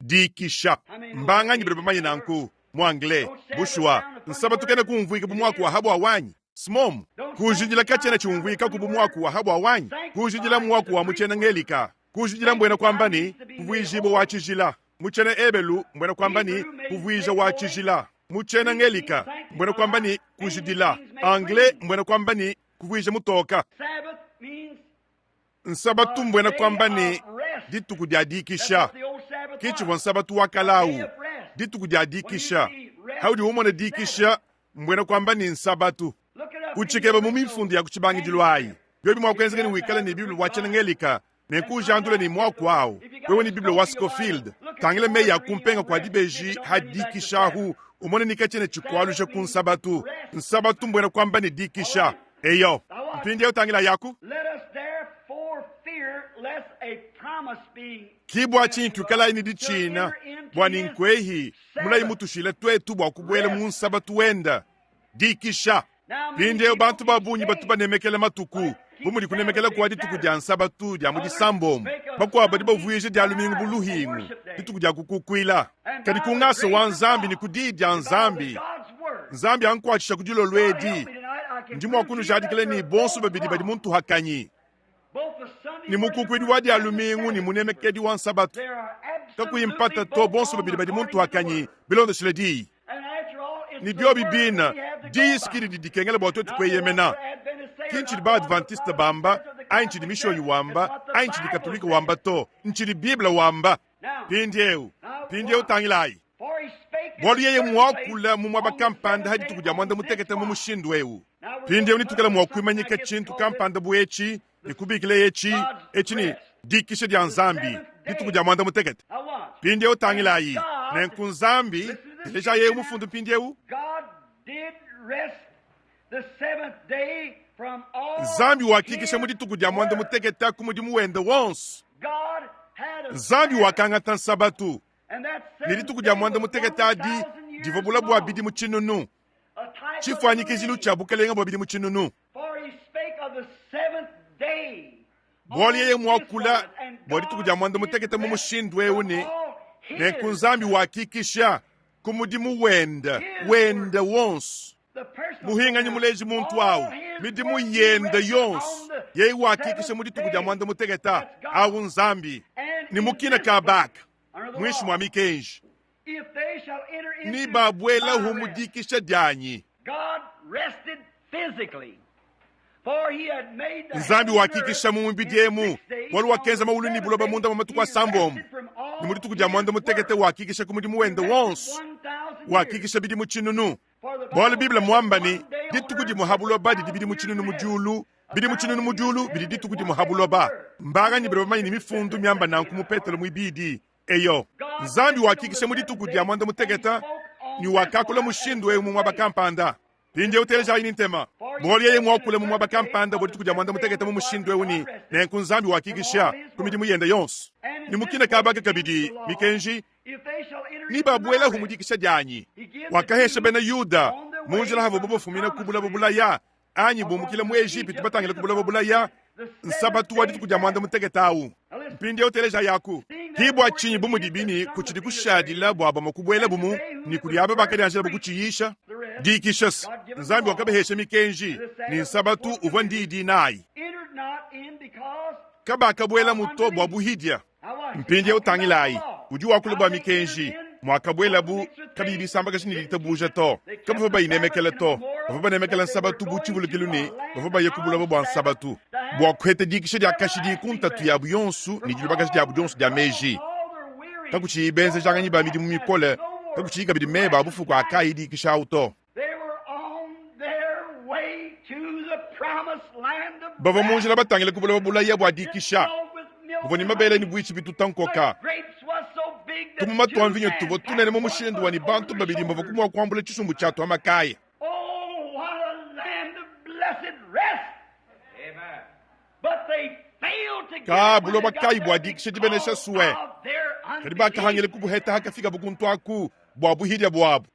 dikisha. Mbanganyi badi bamanye nanku? Mu Anglais, bushuwa, Nsabatu kena kumvuika bu muaku wa habua wanyi. Smom, kujidila katshiena tshiumvuikaku bu muaku wa habua wanyi. Kujidila mmuaku wa mu tshiena Ngelika. Kujidila mbuena kuamba ne, kuvuijibua wa tshijila. Mu tshiena Ebelu mbuena kuamba ne, kuvuija wa tshijila. Mu tshiena Ngelika mbuena kuamba ne, kujidila. Anglais mbuena kuamba ne, kuvuija mutoka. Nsabatu mbuena kuamba ne, dituku dia dikisha. Ke tshivua nsabatu wa kale au, dituku dia dikisha. Haudi umona dikisha, mbuena kuamba ne, nsabatu. Utshikeba mu mifundu ya ku tshibangidilu ayi. Biobi mua kuenzeka ne wikale ne Bible wa tshiena-Ngelika, nenku ujandule ne muaku au. Wewe ne Bible wa Scofield, tangila meyi a kumpenga kua dibeji ha dikisha ahu, umone ni katshiena tshikualuja ku nsabatu. Nsabatu mbuena kuamba ne dikisha. Eyo, mpindieu tangila yaku. Ki bua tshinyi tuikalayi ne ditshina, bua ne nkuehi mulayi mutushila tuetu bua kubuela mu nsabatu wenda. Dikisha. Mpindieu bantu ba bungi batu banemekela matuku bu mudi kunemekela kua dituku dia nsabatu dia mu disambombo. Bakuabu badi bavuija dia lumingu bu luhingu, dituku dia kukukuila. Kadi ku ngasa wa Nzambi ne ku diyi dia Nzambi, Nzambi ankuatshisha ku dilolo edi, ndi mua kunujadikila ne bonso babidi badi mu ntuhakanyi, ne mukukuidi wa dia lumingu ne munemekedi wa nsabatu. Kakuyi mpata to, bonso babidi badi mu ntuhakanyi bilondeshile diyi. Ne biobi bine, diyi ki didi dikengela bua tuetu kueyemena. Ki ntshidi ba-Adventiste bamba, anyi ntshidi Mishonyi wamba, anyi ntshidi Katolike wamba to, ntshidi Bible wamba. Mpindieu, mpindieu tangilayi. Bualu yeye muakula mu muaba kampanda ha dituku dia muanda mutekete mu mushindu eu. Mpindieu netuikale mua kuimanyika tshintu kampanda bu etshi ne kubikila etshi etshi ne dikisha dia Nzambi, dituku dia muanda mutekete. Mpindieu tangilayi, nenku Nzambi, telejayi eu mufundu mpindieu. Nzambi wakikisha mu dituku dia muanda mutekete ku mudimu wende wonso. Nzambi wakangata Nsabatu, ne dituku dia muanda mutekete adi divua bula bua bidimu tshinunu, tshifuanyikijilu tshia bukalenge bua bidimu tshinunu. Bualu yeye muakula bua dituku dia muanda mutekete mu mushindu eu ne, nenku Nzambi wakikisha ku mudimu wende wende wonso. Muhinganyi muleji muntu au midimu yende yonso, yeye wakikisha mu dituku dia muanda mutekete au Nzambi ne mukina ka baka muinshi mua mikenji ne babuelahu mu dikisha dianyi. Nzambi wakikisha mu mubidi emu, bualu wakenza mawulu ne buloba munda mua matuku asambombo, ne mu dituku dia muanda mutekete wakikisha ku mudimu wende wonso, wakikisha bidimu tshinunu. Bualu Bible muamba ne, dituku dimue ha buloba didi bidimu tshinunu mu diulu, bidimu tshinunu mu diulu bidi dituku dimue ha buloba. Mbanganyi badi bamanye ne mifundu miamba nanku mu Petelo muibidi? Eyo, Nzambi wakikisha mu dituku dia muanda mutekete ne wakakula mushindu eu mu muaba kampanda. Mpindieu telejayi ne ntema. Bualu yeye muakule mu muaba kampanda bua dituku dia muanda mutekete mu mushindu eu ne, nenku Nzambi wakikisha ku midimu yende yonso. Ne mukina kabaka kabidi mikenji ne babuelahu mu dikisha dianyi. Wakahesha bena Yuda mu njila havuabo bafumina ku bulaba bulaya anyi bumukila mu Ejipitu batangile ku bulaba bulaya. Nsabatu wa dituku dia muanda mutekete au. Mpindieu telejayaku. Ki bua tshinyi bu mudibi ne kutshidi kushadila bua bamue kubuelabu mu ne kudi aba bakadianjilabu kutshiyisha dikisha. Nzambi wakabahesha mikenji ne Nsabatu uvua ndiyi dinayi. Kabakabuelamu to bua buhidia. Mpindieu tangilayi, udi wakula bua mikenji, muakabuelabu kabiyi bisambakaja ne ditabuja to. Kabavua bayinemekela to. Bavua banemekela Nsabatu bu tshivulukilu ne bavua baya ku buloba bua Nsabatu bua kupeta dikisha dia kashidi ku ntatu yabu yonso ne dilubakaja diabu dionso dia meji, kakutshiyi benzejanganyi ba midimu mikole, kakutshiyi kabidi meba a bufuku a kaayi dikisha au to. Bavua mu njila batangile ku buloba bulaya bua dikisha, buvua ne mabele ne buitshi bituta nkoka. Tumuma tua mvinyo tuvua tunene mu mushindu wa ne bantu babidi bavua mua kuambula tshisumbu tshia tua makaya. Ka buloba kayi bua dikisha dibenesha sue, kadi bakahangila kubuheta hakafikabo kuntu aku bua buhidia buabo.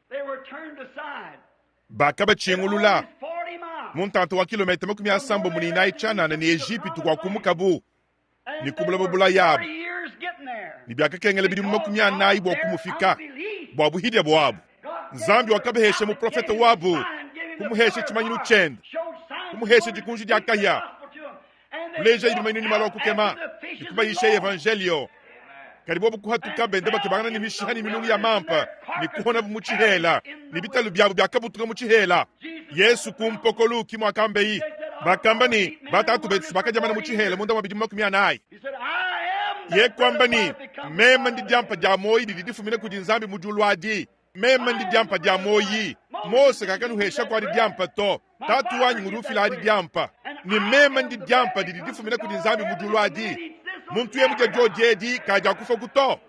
Bakabatshingulula mu ntanta wa kilometa 34 tshianana ne Ejipitu kuakumukabu ne ku buloba bulayabu, ne biakakengela bidimu 40 bua kumufika bua buhidia buabu. Nzambi wakabahesha muprofete wabu, kumuhesha tshimanyinu tshiende, kumuhesha dikunji dia kahia, kulejaye bimanyinu ne malu a kukema, ne kubayisha evanjelio. Kadi bobu kuhatuka benda bakebangana ne mishiha ne milungu ya mampa ne kuhonabu mu tshihela, ne bitalu biabu biakabutuka mu tshihela. Yesu ku mpokolu ki muakambeyi. Bakamba ne, Batatu betu bakadia mana mu tshihela munda mua bidimu 40. Ye kuamba ne, Meme ndi diampa dia muoyi didi difumina kudi Nzambi mu diulu adi. Meme ndi diampa dia muoyi. Mose kakanuheshaku adi diampa to. Tatu wanyi ngudi ufila adi diampa. Ne meme ndi diampa didi difumina kudi Nzambi mu diulu adi. Muntu yeye mudia diodi edi kadiakufaku to.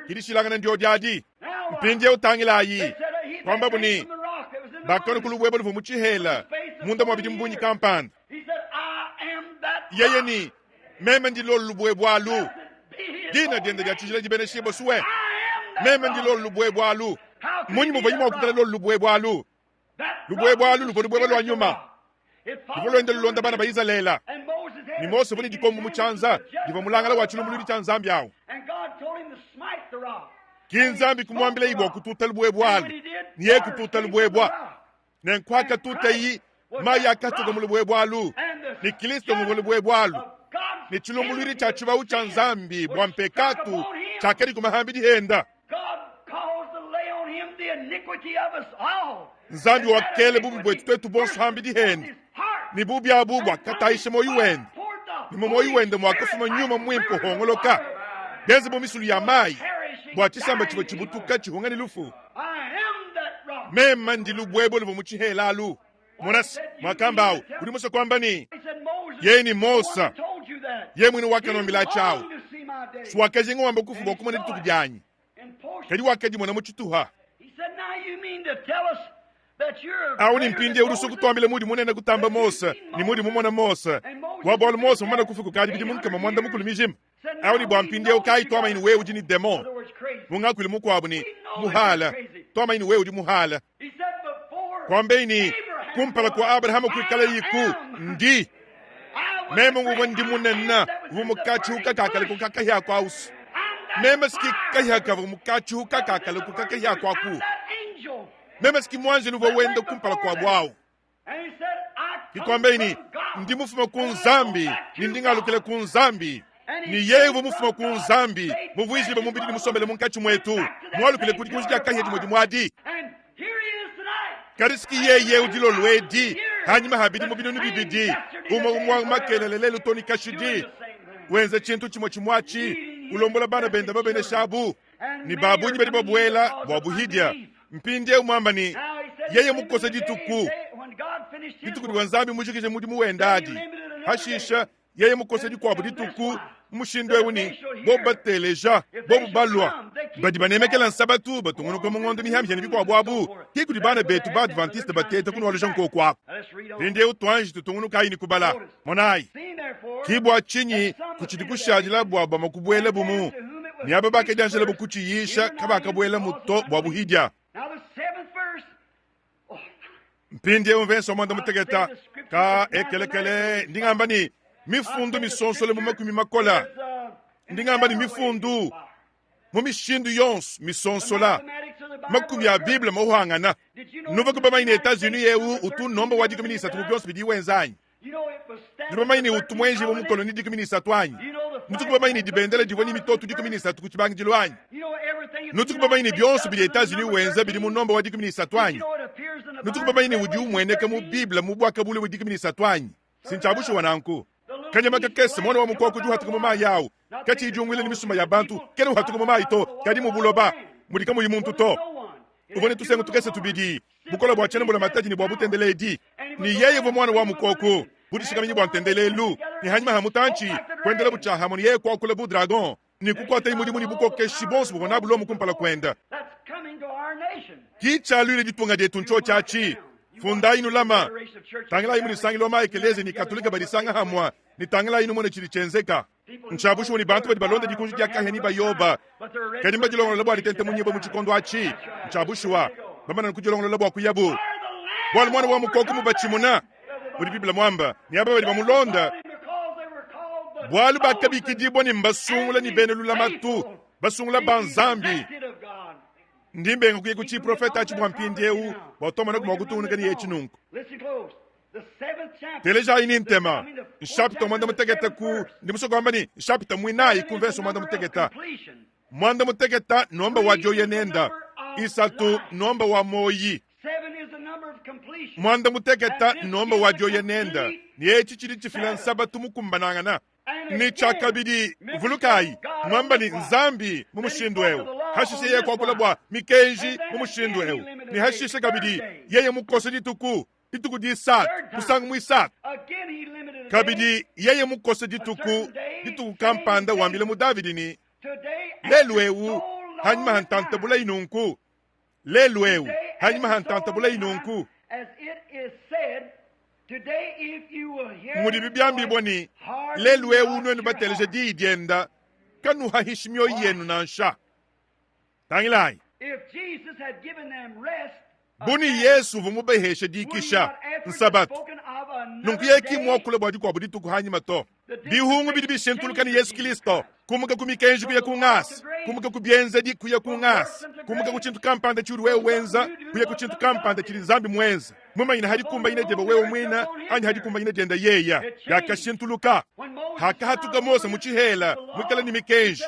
Ke dishilangana ndiodi adi. Mpindieu tangilayi, kuambabu ne, Bakalua ku lubuebue luvua mu tshihela munda mua bidimu bungi kampanda. Yeye ne, Meme ndi lolu lubuebue alu. Dina diende dia tshijila dibeneshibue sue. Meme ndi lolu lubuebue alu. Mmunyi muvuaye mua kuikala lolu lubuebue alu? Lubuebue alu luvua lubuebue lua nyuma luvua luenda lulonda bana ba Izalele, ne Mose uvua ne dikombo mu tshianza divua mulangala wa tshilumbuluidi tshia Nzambi awu. Ki Nzambi kumuambilayi bua kututa lubuebue alu, ne yeye kututa lubuebue. Nenku hakatutayi, mayi akatuka mu lubuebue alu, ne Kristo nguvua lubuebue alu, ne tshilumbuluidi tshia tshibawu tshia Nzambi bua mpekatu tshiakadi ku mahambidi enda. Nzambi wakela bubi buetu tuetu bonso hambidi hende, ne bubi abu buakatayisha muoyo wende, ne mu muoyo wende muakafuma nyuma muimpe uhongoloka, bienze bu misulu ya mayi, bua tshisamba tshivua tshibutuka tshihunga ne lufu. Meme ndi lubuebue luvua mu tshihela alu. Monasi, muakamba awu, udi musue kuamba ne, yeye ne Mose, yeye muine wakanuambila atshi awu. Suwakajinga wamba kufu bua kumona dituku dianyi, kadi wakadimona mu tshituha. Awu ne mpindieu udi usua kutuambila mudi munene kutamba Mose ne mudi mumona Mose, bua bualu Mose mumane kufa kukadi bidimu 300 mijima. Awu ne bua mpindieu kayi tuamanyi ne wewe udi ne demon, mu ngakuilu mukuabu ne muhala, tuamanyi ne wewe udi muhala. Kuambeyi ne, kumpala kua Abrahama kuikalayiku, ndi. Meme nguvua ndi munene uvua mukatshihuka kakale ku kakahia kuausu. Meme siki kahia kavua mukatshihuka kakale ku kakahia kuaku. Meme siki muanjelu uvua wenda kumpala kuabu awu. Kikuambeyi ne, ndi mufuma ku Nzambi ne ndi ngalukila ku Nzambi. Ne yeye uvua mufuma ku Nzambi, muvuijibue mubidi ne musombele munkatshi muetu, mualukile ku dikunji dia kahia dimue dimue adi. Kadi siki yeye udi dilolo edi, hanyima ha bidimu 2000, umue umue wa makelele lelu to ne kashidi, wenza tshintu tshimue tshimue atshi, ulombola bana bende babeneshabu, ne ba bungi badi babuela bua buhidia. Mpindieu muamba ne, yeye mukose dituku, dituku divua Nzambi mujikije mudimu wende adi, hashisha yeye mukose dikuabu dituku mu mushindu eu ne bobu bateleja, bobu balua, badi banemekela nsabatu batungunuka mu ngondo mihamihia ne bikuabu abu, ki kudi bana betu ba Adventiste bateta kunualuja nkoku aku. Mpindieu tuanji tutungunukayi ne kubala. Monayi, ki bua tshinyi kutshidi kushadila bua bamue kubuelabu mu, ne aba bakadianjilabu kutshiyisha kabakabuelamu to bua buhidia. Mpindieu mvese wa muanda muteketa ka ekelekele ndi ngamba ne, Mifundu misonsola mu makumi makola. Ndi ngamba ne mifundu mu mishindu yonso misonsola. Makumi a Bible mauhangana. Nuvua bamanye ne Etats-Unis eu utu nomba wa 13 mu bionso bidiye wenza anyi? Nudi bamanye ne utu muenjibue mu koloni 13 anyi? Nutuku bamanye ne dibendele divua ne mitoto 13 ku tshibangidilu anyi? Nutuku bamanye ne bionso bidi Etats-Unis wenza bidi mu nomba wa 13 anyi? Nutuku bamanye ne udi umueneka mu Bible mu Buakabuluibua 13 anyi? Si ntshia bushuwa nanku. Kanyama kakese, muana wa mukoko udi uhatuka mu mayi au, katshiyi diunguila ne misumba ya bantu, kena uhatuka mu mayi to, kadi mu buloba mudi kamuyi muntu to. Uvua ne tusengu tukese tubidi, bukole bua tshiena mbulamatadi ne bua butendeledi, ne yeye uvua muana wa mukoko, budishikaminyi bua ntendelelu, ne hanyima ha mutantshi kuendelabu tshiahamue ne yeye kuakula bu dragon ne kukuataye mudimu ne bukokeshi buonso buvua nabu Lomo kumpala kuende. Ki tshialuile ditunga dietu ntshiotshi atshi. Fundayi nulama. Tangilayi mu disangilu wa ma-ekelezia ne Katolike badisanga hamue, ne tangilayi numone tshidi tshienzeka. Ntshia bushuwa ne bantu badi balonda dikunji dia kahia ne bayoba, kadi mbadilongolola bua ditentemunyibua mu tshikondo atshi. Ntshia bushuwa, bamana kudilongolola bua kuyabu, bualu Muana wa Mukoko mubatshimuna, mudi Bible muamba, ne aba badi bamulonda, bualu bakabikidibua ne mbasungula ne bena lulamatu, basungula ba Nzambi. Ndi mbenga kuya ku tshiprofete atshi bua mpindieu, bua tumonaku mua kutungunuka ne etshi nunku. Telejayi ne ntema. Nshapita muanda mutekete ku, ndi musue kuamba ne, nshapita muinayi ku mvese muanda mutekete. Muanda mutekete nomba wa dioya nenda, isatu nomba wa moyi. Muanda mutekete nomba wa dioya nenda, ne etshi tshidi tshifila nsabatu mukumbanangana. Ne tshiakabidi, vulukayi, muamba ne Nzambi mu mushindu eu, hashishe yeye kuakula bua mikenji mu mushindu eu, ne hashishe kabidi yeye mukose dituku, dituku disatu, musangu muisatu. Kabidi yeye mukose dituku, dituku kampanda wambila mu Davidi ne, lelu eu, hanyima ha ntantabulayi nunku, lelu eu, hanyima ha ntantabulayi nunku. Mudibi biambibua ne, lelu eu nuenu bateleje diyi dienda, kanuhahishi mioyo yenu nansha. Tangilayi. Bu ne Yesu uvua mubaheshe dikisha, Nsabatu, nunku yeye ki muakule bua dikuabu dituku hanyima to. Bihungu bidi bishintuluka ne Yesu Kristo, kumuka ku mikenji kuya ku ngasa, kumuka ku bienzedi kuya ku ngasa, kumuka ku tshintu kampanda tshiudi wewe wenza kuya ku tshintu kampanda tshidi Nzambi muenza, mumanyine ha dikumbanyina diebe wewe muine anyi ha dikumbanyina diende yeya. Biakashintuluka. Hakahatuka Mose mu tshihela muikale ne mikenji,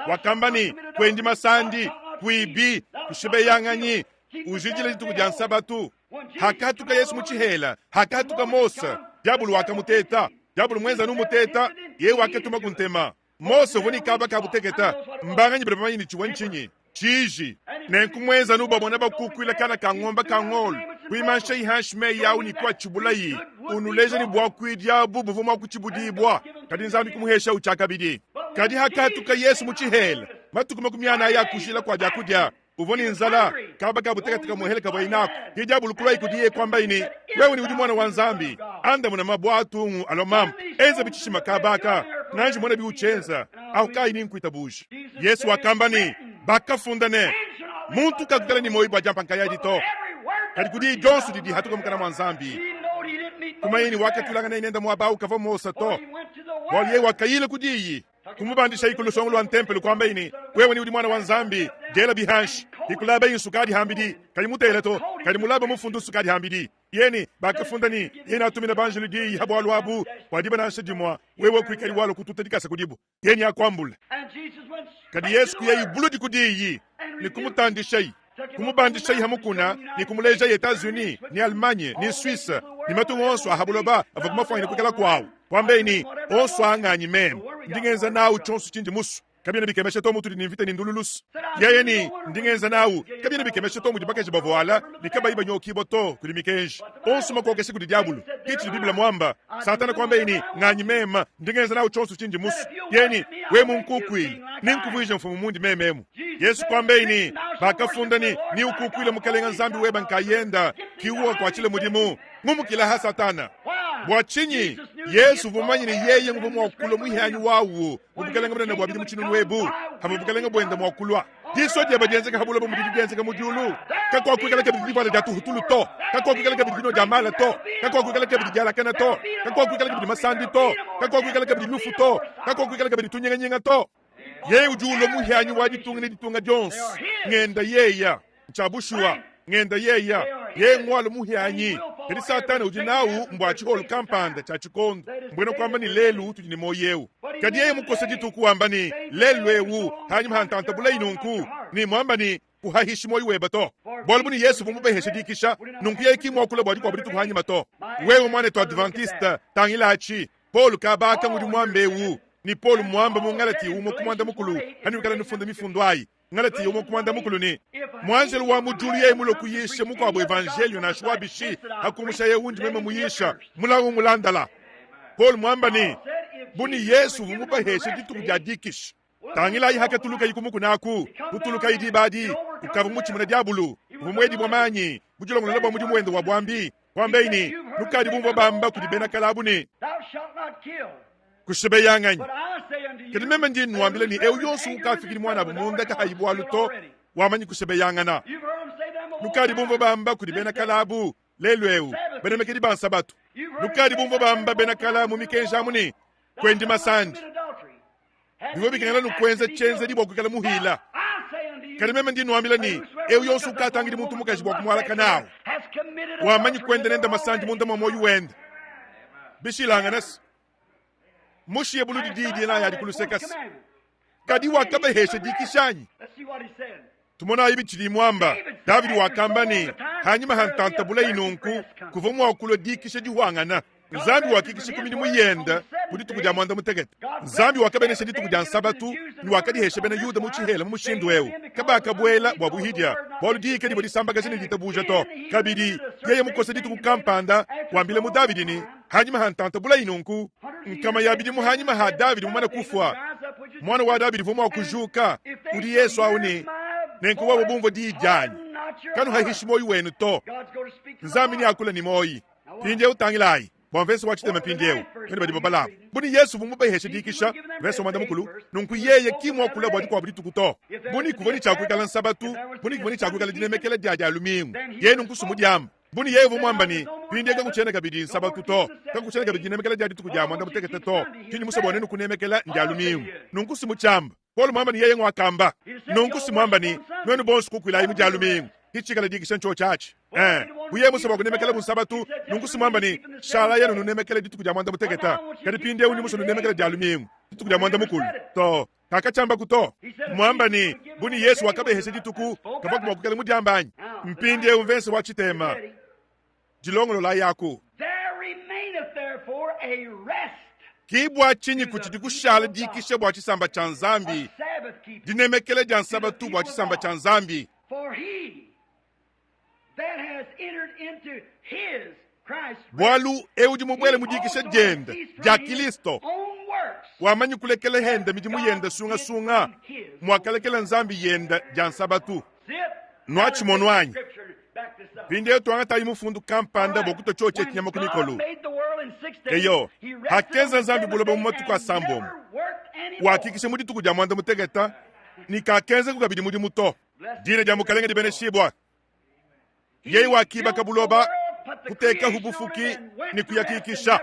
wakamba ne, Kuendi masandi, kuibi, kushibeyanganyi, ujidile dituku dia Nsabatu. Hakatuka Yesu mu tshihela, hakatuka Mose, diabolo wakamuteta. Diabolo muenza anu umuteta, yeye wakatuma ku ntema. Mose uvua ne kaba ka buteketa. Mbanganyi badi bamanye ne tshivua ntshinyi? Tshiji. Nenku muenza anu ubamona bakukuila kana ka ngombe ka ngolo, kuimanshayi hanshi meyi awu ne kuatshibulayi, unuleja ne buakuidi abu buvua mua kutshibudibua, kadi Nzambi kumuheshawu tshiakabidi. Kadi hakatuka Yesu mu tshihela, matuku 40 a kujila kua biakudia, uvua ne nzala, kaba ka butekete kamuehele kavuaye naku. Ke diabolo kuluaye kudiye kuambaye ne, Wewe ni udi muana wa Nzambi, andamuna mabue atungu alua mampa, enza bitshishima kaba aka, nganji mona biutshienza, ahu kayi ni nkuitabuje. Yesu wakamba ne, Bakafunda ne, muntu kakukala ne muoyo bua diampa nkayadi to, kadi ku diyi dionso didi dihatuka mukana mua Nzambi. Kumanya ne wakatulangana nende muaba au kavua Mose to, bualu yeye wakayila ku diyi. Kumubandishayi ku lusongo lua ntempelo, kuambaye ne, Wewe ni udi muana wa Nzambi, diela bihanshi. Hikulabayi nsukadi hambidi, kayi mutele to, kadi mulaba mufundu nsukadi hambidi. Yene bakafunda ne, Yene atumina banjelu diyi ha bualu abu, bua diba nansha dimua wewe kuikadi walua kututa dikasa kudibu, yene akuambule. Kadi Yesu kuyayi buludi ku diyi ne kumutandishayi, kumubandishayi ha mukuna ne kumulejayi Etats-Unis ne Allemagne ne Suisse ne matunga onso a ha buloba avua mafuanyine kuikala kuawu, kuambaye ne, Onso aa nganyi meme, ndi ngenza nawu tshionso tshindi musue. Kabiena bikemesha to mutudi ne mvita ne ndululusu. Yeye ne, ndi ngenza nawu. Kabiena bikemesha to mudi bakaji bavuala ne kabayi banyokibua to kudi mikenji. Onso makokesha kudi diabolo. Ke tshidi Bible muamba. Satana kuambaye ne, Nganyi meme, ndi ngenza nawu tshionso tshindi musue. Yeye ne, Wewe munkukuile, nenkuvuije mfumu mundi meme emu. Yesu kuambaye ne, Bakafunda ne, Neukukuile Mukalenga Nzambi webe nkayenda, ki uwakuatshile mudimu. Ngumukila ha Satana. Bua tshinyi? Yesu uvua mumanye ne yeye nguvua mua kulua muhianyi wawu mu bukalenge bunene bua bidimu tshinunu ebu, pavua bukalenge buende mua kulua. Disua diebe dienzeke pa buloba mudidi dienzeka mu diulu. Kakuakuikala kabidi divuala dia tuhutulu to. Kakuakuikala kabidi dinua dia mala to, kakuakuikala kabidi dialakana to, kakuakuikala kabidi masandi to, kakuakuikala kabidi lufu to, kakuakuikala kabidi tunyinganyinga to. Yeye udi ulua muhianyi wa ditunga ne ditunga dionso. Ngenda yeya. Ntshia bushuwa. Ngenda yeya. Yeye ngualu muhianyi. Kadi Satana udi nawu mbua tshiholu kampanda tshia tshikondo, mbuena kuamba ne lelu utudi ne muoyo eu. Kadi yeye mukose dituku wamba ne, Lelu eu, hanyima ha ntanta bulayi nunku, ne muamba ne, Kuhahishi muoyo webe to. Bualu bu ne Yesu uvua mubaheshe dikisha, nunku yeye ki muakula bua dikuabu dituku hanyima to. Wewe muanetu Adventiste, tangila atshi. Paulo kabaka ngudi muambe eu, ne Paulo muamba mu Ngalatiya umue ku muanda mukulu, hanuikala nufunda mifundu ayi, Ngalatiya umue ku muanda mukulu ne, Muanjelu wa mu diulu yeye mulue kuyisha mukuabu evanjeliyo nansha wa bishi, hakumushaye undi meme muyisha, mulawu mulandala. Paulo muamba ne, bu ne Yesu uvua mubaheshe dituku dia dikisha. Tangilayi hakatulukayi ku mukuna aku, kutulukayi diba adi, ukavua mutshimune diabulu, uvua muedibua manyi, mudilongolole bua mudimu wende wa buambi, kuambaye ne, Nukadi bumvua bamba kudi bena kale abu ne, Kushibeyanganyi. Kadi meme ndi nnuambila ne, eu yonso ukafikidi muanabu munda kahayi bualu to, wamanyi kushebeyangana. Nukadi bumvua bamba kudi bena kale abu, lelu eu, banemekedi ba Nsabatu. Nukadi bumvua bamba bena kale mu mikenji amu ne, Kuendi masandi. Bivua bikengela nukuenza tshienzedi bua kuikala muhila. Kadi meme ndi nuambila ne, eu yonso ukatangidi muntu mukaji bua kumualaka nawu, wamanyi kuenda nende masandi munda mua muoyo wende. Bishilangane se, mushiye buludi diyi dinayi adi ku luseke se, kadi wakabahesha dikisha anyi? Tumonayi bitshidi muamba. Davidi wakamba ne, hanyima ha ntanta bulayi nunku, kuvua mua kulua dikisha dihuangana. Nzambi wakikisha ku midimu yende ku dituku dia muanda mutekete. Nzambi wakabenesha dituku dia Nsabatu ne wakadihesha bena Yuda mu tshihela mu mushindu eu. Kabakabuela bua buhidia, bualu diyi kadivua disambakaja ne ditabuja to. Kabidi, yeye mukose dituku kampanda, wambila mu Davidi ne, hanyima ha ntanta bulayi nunku, nkama ya bidimu hanyima ha Davidi mumane kufua, muana wa Davidi uvua mua kujuka, udi Yesu au ne, nenku wewe bumvua diyi dianyi, kanuhahishi muoyo wenu to. Nzambi neakule ne muoyi. Mpindieu tangilayi bua mvese wa tshitema mpindieu, nuenu badi babalamu. Bu ne Yesu uvua mubaheshe dikisha, mvese wa muanda mukulu, nunku yeye ki muakula bua dikuabu dituku to. Bu ne kuvua ne tshia kuikala nsabatu, bu ne kuvua ne tshia kuikala dinemekela dia dia lumingu, yeye nunku sumudiamba. Bu ne yeye uvua muamba ne, mpindieu kakutshiena kabidi nsabatu to, kakutshiena kabidi dinemekela dia dituku dia muanda mutekete to, tshindi musue bua nenu kunemekela ndia lumingu, nunku simutshiamba. Paulo muamba ne yeye nguakamba. Nunku si muamba ne, nuenu bonso kukuilayi mu dia lumingu, kitshikala dikisha ntshiotshi atshi. Eh, buye musue bua kunemekela bunsabatu, nunku si muamba ne, shala yenu nunemekela dituku dia muanda mutekete, kadi mpindieu ndi musue nunemekela dia lumingu, dituku dia muanda mukulu. To, kakatshiambaku to. Muamba ne, bu ne Yesu wakabehesha dituku, kavuaku mua kuikala mudiamba anyi? Mpindieu mvese wa tshitema, dilongololayi aku. Ki bua tshinyi kutshidi kushala dikisha bua tshisamba tshia Nzambi, dinemekela dia Nsabatu bua tshisamba tshia Nzambi. Bualu eu udi mubuele mu dikisha diende dia Kilisto wamanyi kulekela hende midimu yende sungasunga muakalekela Nzambi yende dia Nsabatu. Nuatshimonu anyi? Mpindieu tuangatayi mufundu kampanda bua kutua tshiotshi etshi nyama ku mikolo. Eyo, hakenza Nzambi buloba mu matuku asambombo, wakikisha mu dituku dia muanda mutekete ne kakenzaku kabidi mudimu to. Dina dia Mukalenge dibeneshibua. Yeye wakibaka buloba, kutekahu bufuki ne kuyakikisha,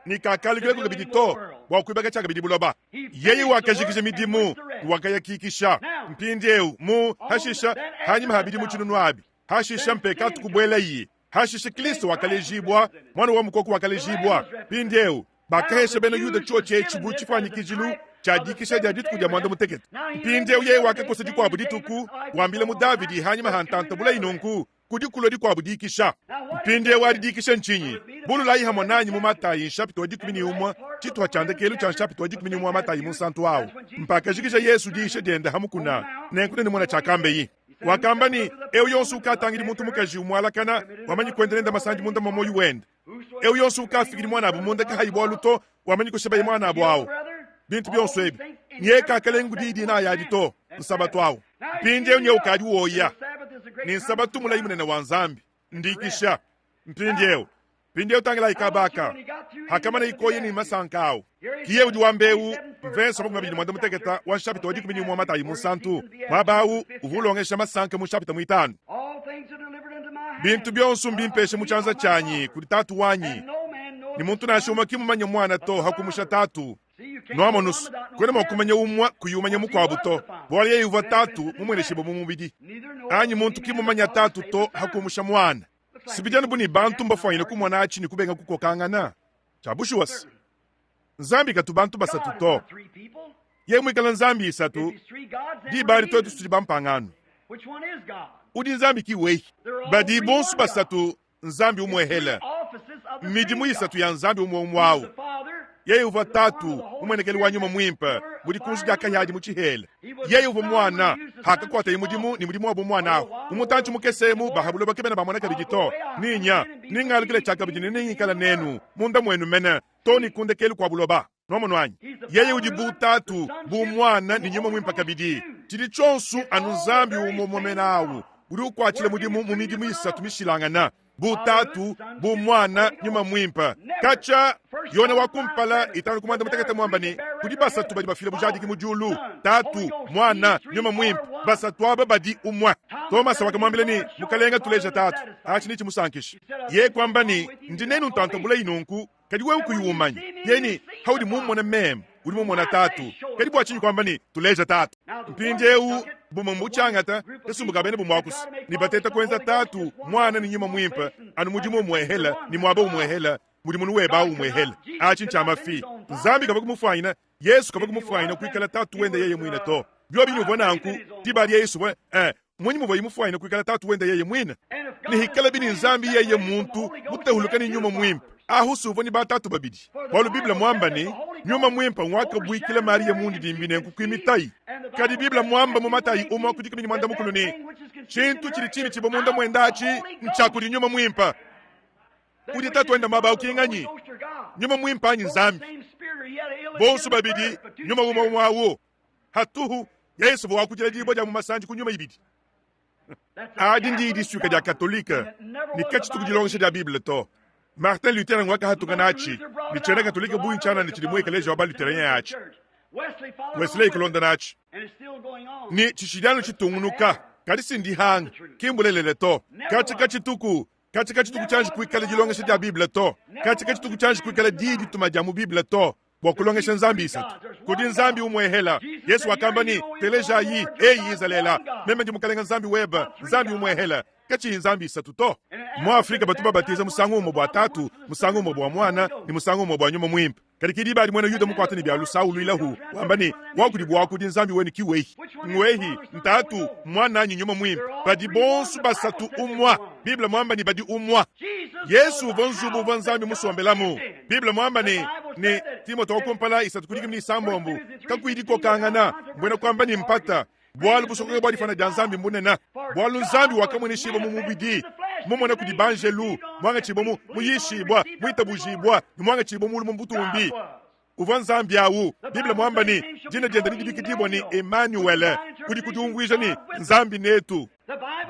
ne kakalukilaku kabidi to bua kuibaka tshiakabidi buloba. Yeye wakajikija midimu ne wakayakikisha. Mpindieu mu hashisha, hanyima ha bidimu tshinunu abi, hashisha mpekatu kubuelayi, hashisha Kristo wakalejibua, muana wa mukoko wakalejibua. Mpindieu bakahesha bena Yuda tshiotshi etshi bu tshifuanyikijilu tshia dikisha dia dituku dia muanda mutekete. Mpindieu yeye wakakosa dikuabu dituku, wambila mu Davidi hanyima ha ntanta bulayi nunku, kudi kulua dikuabu dikisha. Mpindieu adi dikisha ntshinyi? Bululayi hamue nanyi mu Matayi nshapita wa 11, tshituha tshia ndekelu tshia nshapita wa 11 wa Matayi munsantu au. Mpakajikija Yesu diyisha diende ha mukuna, nenku nenumona tshiakambeyi. Wakamba ne, eu yonso ukatangidi muntu mukaji umualakana, wamanyi kuenda nende masandi munda mua muoyo wende. Eu yonso ukafikidi muanabu munda kahayi bualu to, wamanyi kushebaye muanabu awu. Bintu bionso ebi nye kakalengu diyi dinayi adi to, nsabatu awu. Mpindieu nye ukadi woya ne nsabatu mulayi munene wa Nzambi, ndikisha. Mpindieu, mpindieu tangilayi kabaka hakamana ikoya ne masanka awu. Kiye udi wamba eu mvese 25 wa nshapita wa 11 wa Matayi Munsantu, muaba awu uvua ulongesha masanka mu nshapita muitanu. Bintu bionso mbimpesha mu tshianza tshianyi kudi Tatu wanyi, ne muntu nansha umue ki mmumanye Muana to, ha kumusha Tatu. Nuamonus, kuena mua kumanya umue kuyi umanya mukuabu to, bualu yeye uvua Tatu mumueneshibue mu mubidi. Anyi muntu ki mmumanya Tatu to, ha kumusha Muana. Si bidi anu bu ne bantu mbafuanyine kumona atshi ne kubenga kukokangana. Tshia bushuwa se, Nzambi katu bantu basatu to. Yeye muikale Nzambi isatu, diba adi tuetu tudi bampangano. Udi Nzambi ki weyi. Badi bonso basatu Nzambi umuehele. Midimu isatu ya Nzambi umue umue au. Yeye uvua Tatu, mumuenekeli wa Nyuma Muimpe, mu dikunji dia kahia adi mu tshihela. Yeye uvua Muana, hakakuataye mudimu ne mudimu wa bumuana ahu. Mu mutantshi mukese emu ba ha buloba kebena bamona kabidi to, ne nya, nengalukile tshiakabidi ne nengikale nenu, munda muenu mene, to ne ku ndekelu kua buloba. Nuamonu anyi? Yeye udi bu Tatu, bu Muana ne Nyuma Muimpe kabidi. Tshidi tshionso anu Nzambi umue umue mene awu udi ukuatshila mudimu mu midimu isatu mishilangana, bu Tatu, bu Muana, Nyuma Muimpe. Katshia Yone wa kumpala itanu ku muanda mutekete muamba ne, kudi basatu badi bafila bujadiki mu diulu, Tatu, Muana, Nyuma Muimpe, basatu aba badi umue. Tomase wakamuambila ne, Mukalenge, tuleja Tatu, atshi netshimusankishe. Yeye kuamba ne, Ndi nenu ntanta bulayi nunku, kadi wewe kuyi umanya. Yeye ne, Haudi mummone meme, udi mumona Tatu. Kadi bua tshinyi kuamba ne, Tuleja Tatu? Mpindieu bumue mbutshiangata kasumbu ka bena bumuakusu ne bateta kuenza Tatu, Muana ne Nyuma Muimpe anu mudimu umuehela ne muaba umuehela mudi munu webe au umuehela. Atshi ntshia mafi. Nzambi kavua kumufuanyina Yesu kavua kumufuanyina kuikala Tatu wende yeye muine to. Biobi ni uvua nanku, diba adi Yesu uvua eh, Mmunyi muvuaye mufuanyine kuikala Tatu wende yeye muine? Ne hikalabi ne Nzambi yeye muntu mutahuluka ne Nyuma Muimpe, ahu si uvua ne batatu babidi, bualu Bible muamba ne, Nyuma Muimpe nguakabuikila Mariya mundidimbi nenku kuimitayi. Kadi Bible muamba mu Matayi umue ku dikumi ne muanda mukulu ne, tshintu tshidi tshimitshibua munda muende atshi ntshia kudi Nyuma Muimpe. Udi Tatu wende muaba au ki nganyi? Nyuma Muimpe anyi Nzambi? Bonso babidi Nyuma umue umue au. Hatuhu, Yesu uvua wakudila dibua dia mu masanji ku nyuma ibidi. Adi ndiyi disuika dia Katolike ne katshitu ku dilongesha dia Bible to. Martin Luther ngwakahatuka natshi ne tshiena Katolike bungi tshianana tshidi mu ekeleziya wa ba-Lutherien atshi. Wesley kulonda natshi ne tshitshidi anu tshitungunuka, kadi si ndihanga, ki mbulelela to. Katshi katshituku katshi katshituku tshianji kuikala dilongesha dia Bible to. Katshi katshituku tshianji kuikala diyi dituma dia mu Bible to. Bua kulongesha nzambi isatu. Kudi Nzambi umuehela. Yesu wakamba ne, Telejayi, eyi Izalele, meme ndi Mukalenge Nzambi webe, Nzambi umuehela, katshiyi nzambi isatu to. Mu Afrika batu babatiza musangu umue bua Tatu, musangu umue bua Muana, ne musangu umue bua Nyuma Muimpe. Kadi ki diba adi muena Yuda mukuate ne bia lusa uluilahu, wamba ne, Wakudi buakudi Nzambi wenu ki wehi. Ngwehi, Ntatu, Muana anyi Nyuma Muimpe. Badi bonso basatu umua. Bible muamba ne badi umua. Yesu uvua nzubu uvua Nzambi musombelamu. Bible muamba ne, ne Timote wa kumpala isatu ku dikumi ne isambombo, kakuyi dikokangana, mbuena kuamba ne mpata, bualu busokoka bua difana dia Nzambi mbunene, bualu Nzambi wakamueneshibua mu mubidi, mumona kudi banjelu, muangatshibua mu muyishibua, muitabujibua, ne muangatshibua mulu mu butumbi. Uvua Nzambi au. Bible muamba ne, dina diende didi ne Emanuele, kudi kudiumvuija ne, Nzambi netu.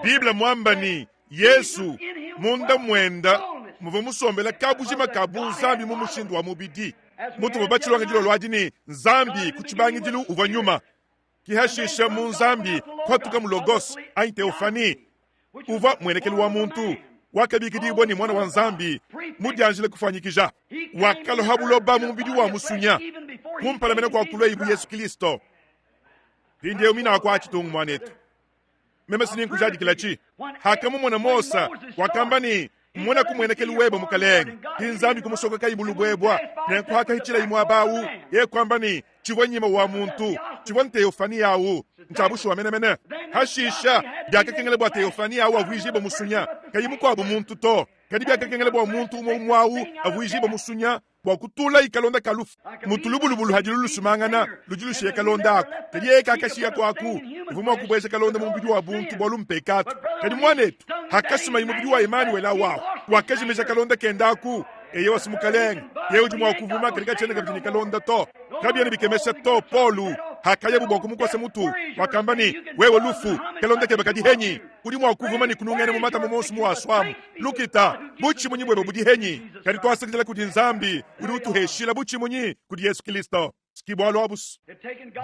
Bible muamba ne, Yesu munda muenda muvua musombela kabujima ka bunzambi mu mushindu wa mubidi. Mutuvua batshilonga dilolo adi ne, Nzambi ku tshibangidilu uvua nyuma, ki hashisha mu Nzambi kuhatuka mu Logos anyi Theophanie, uvua muenekelu wa muntu wakabikidibua ne Muana wa Nzambi mudianjila kufuanyikija, wakalua ha buloba mu mubidi wa musunya kumpala mene kua kuluaye bu Yesu Kristo. Mpindieu mina akua tshitungu muanetu, meme si ninkujadikilatshi. Hakamumona Mose, wakamba ne, Mona kumuenekelu webe, Mukalenge. Ki Nzambi kumusokokayi mu lubuebua, nenku hakahitshilayi muaba au, yeye kuamba ne, Tshivua nyima wa muntu, tshivua nteofani au, ntshia bushuwa menemene. Hashisha, biakakengela bua teofani au avuijibue musunya, kayi mukuabu muntu to, kadi biakakengela bua muntu umue umue au avuijibue musunya bua kutulayi kalonda ka lufu. Mutu lubulubulu hadilu lusumangana, ludi lushiya kalonda aku, kadi yeye kakashiya kuaku. Uvua mua kubueja kalonda mu mubidi wa buntu bualu mpekatu. Kadi muanetu, hakasumayi mubidi wa Emanuele au ahu, wakajimija kalonda kende aku. Eyowa, si Mukalenge, yeye udi mua kuvuma, kadi katshiena kabidi ne kalonda to. Kabiena bikemesha to, Paulo hakayabu bua kumukosa mutu, wakamba ne, Wewe lufu, kalonda kebe kadi henyi? Udi mua kuvuma ne kunungena mu matama monso muwasuamu. Lukita, butshimunyi buebe budi henyi? Kadi tuasakidila kudi Nzambi udi utuheshila butshimunyi kudi Yesu Kristo. Ki bualu abu.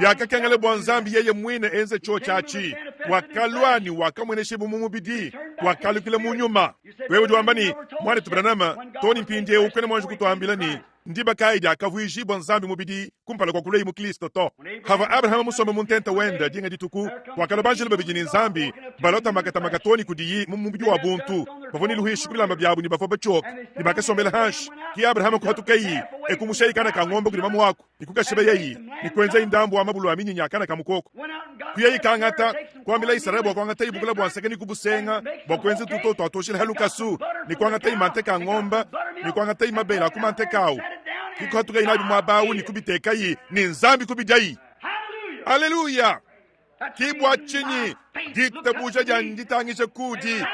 Biakakengela bua Nzambi yeye muine enze tshiotshi atshi. Wakalua ne wakamueneshibua mu mubidi. Wakalukila mu nyuma. Wewe udi wamba ne, Muanetu Branham, too ne mpindieu kuena muanji kutuambila ne, ndiba kayi diakavuijibua Nzambi mubidi kumpala kua kuluaye mu Kristo to. Pavua Abrahama musombe mu ntenta wende dinga dituku, kuakalua banjelu babidi ne Nzambi, balua makatamaka too ne kudiyi mu mubidi wa buntu. Bavua ne luhuishi ku bilamba biabu ne bavua batshioke, ne bakasombela hanshi. Ke Abrahama kuhatukayi, e kumushayi kana ka ngombe kudi mamuaku, ne kukashibeyayi, ne kuenzayi ndambu wa mabulu a minyinyi a kana ka mukoko. Kuyayi kangata, kuambilayi Sara bua kuangatayi bukula bua nseke ne kubusenga bua kuenza tutoto tua tuoshela ha lukasu, ne kuangatayi manteka a ngombe, ne kuangatayi mabele a ku manteka au, ne kuhatukayi nabi muaba au ne kubitekayi, ne Nzambi kubidiayi. Aleluya! Ki bua tshinyi ditabuja dianyi nditangija kudi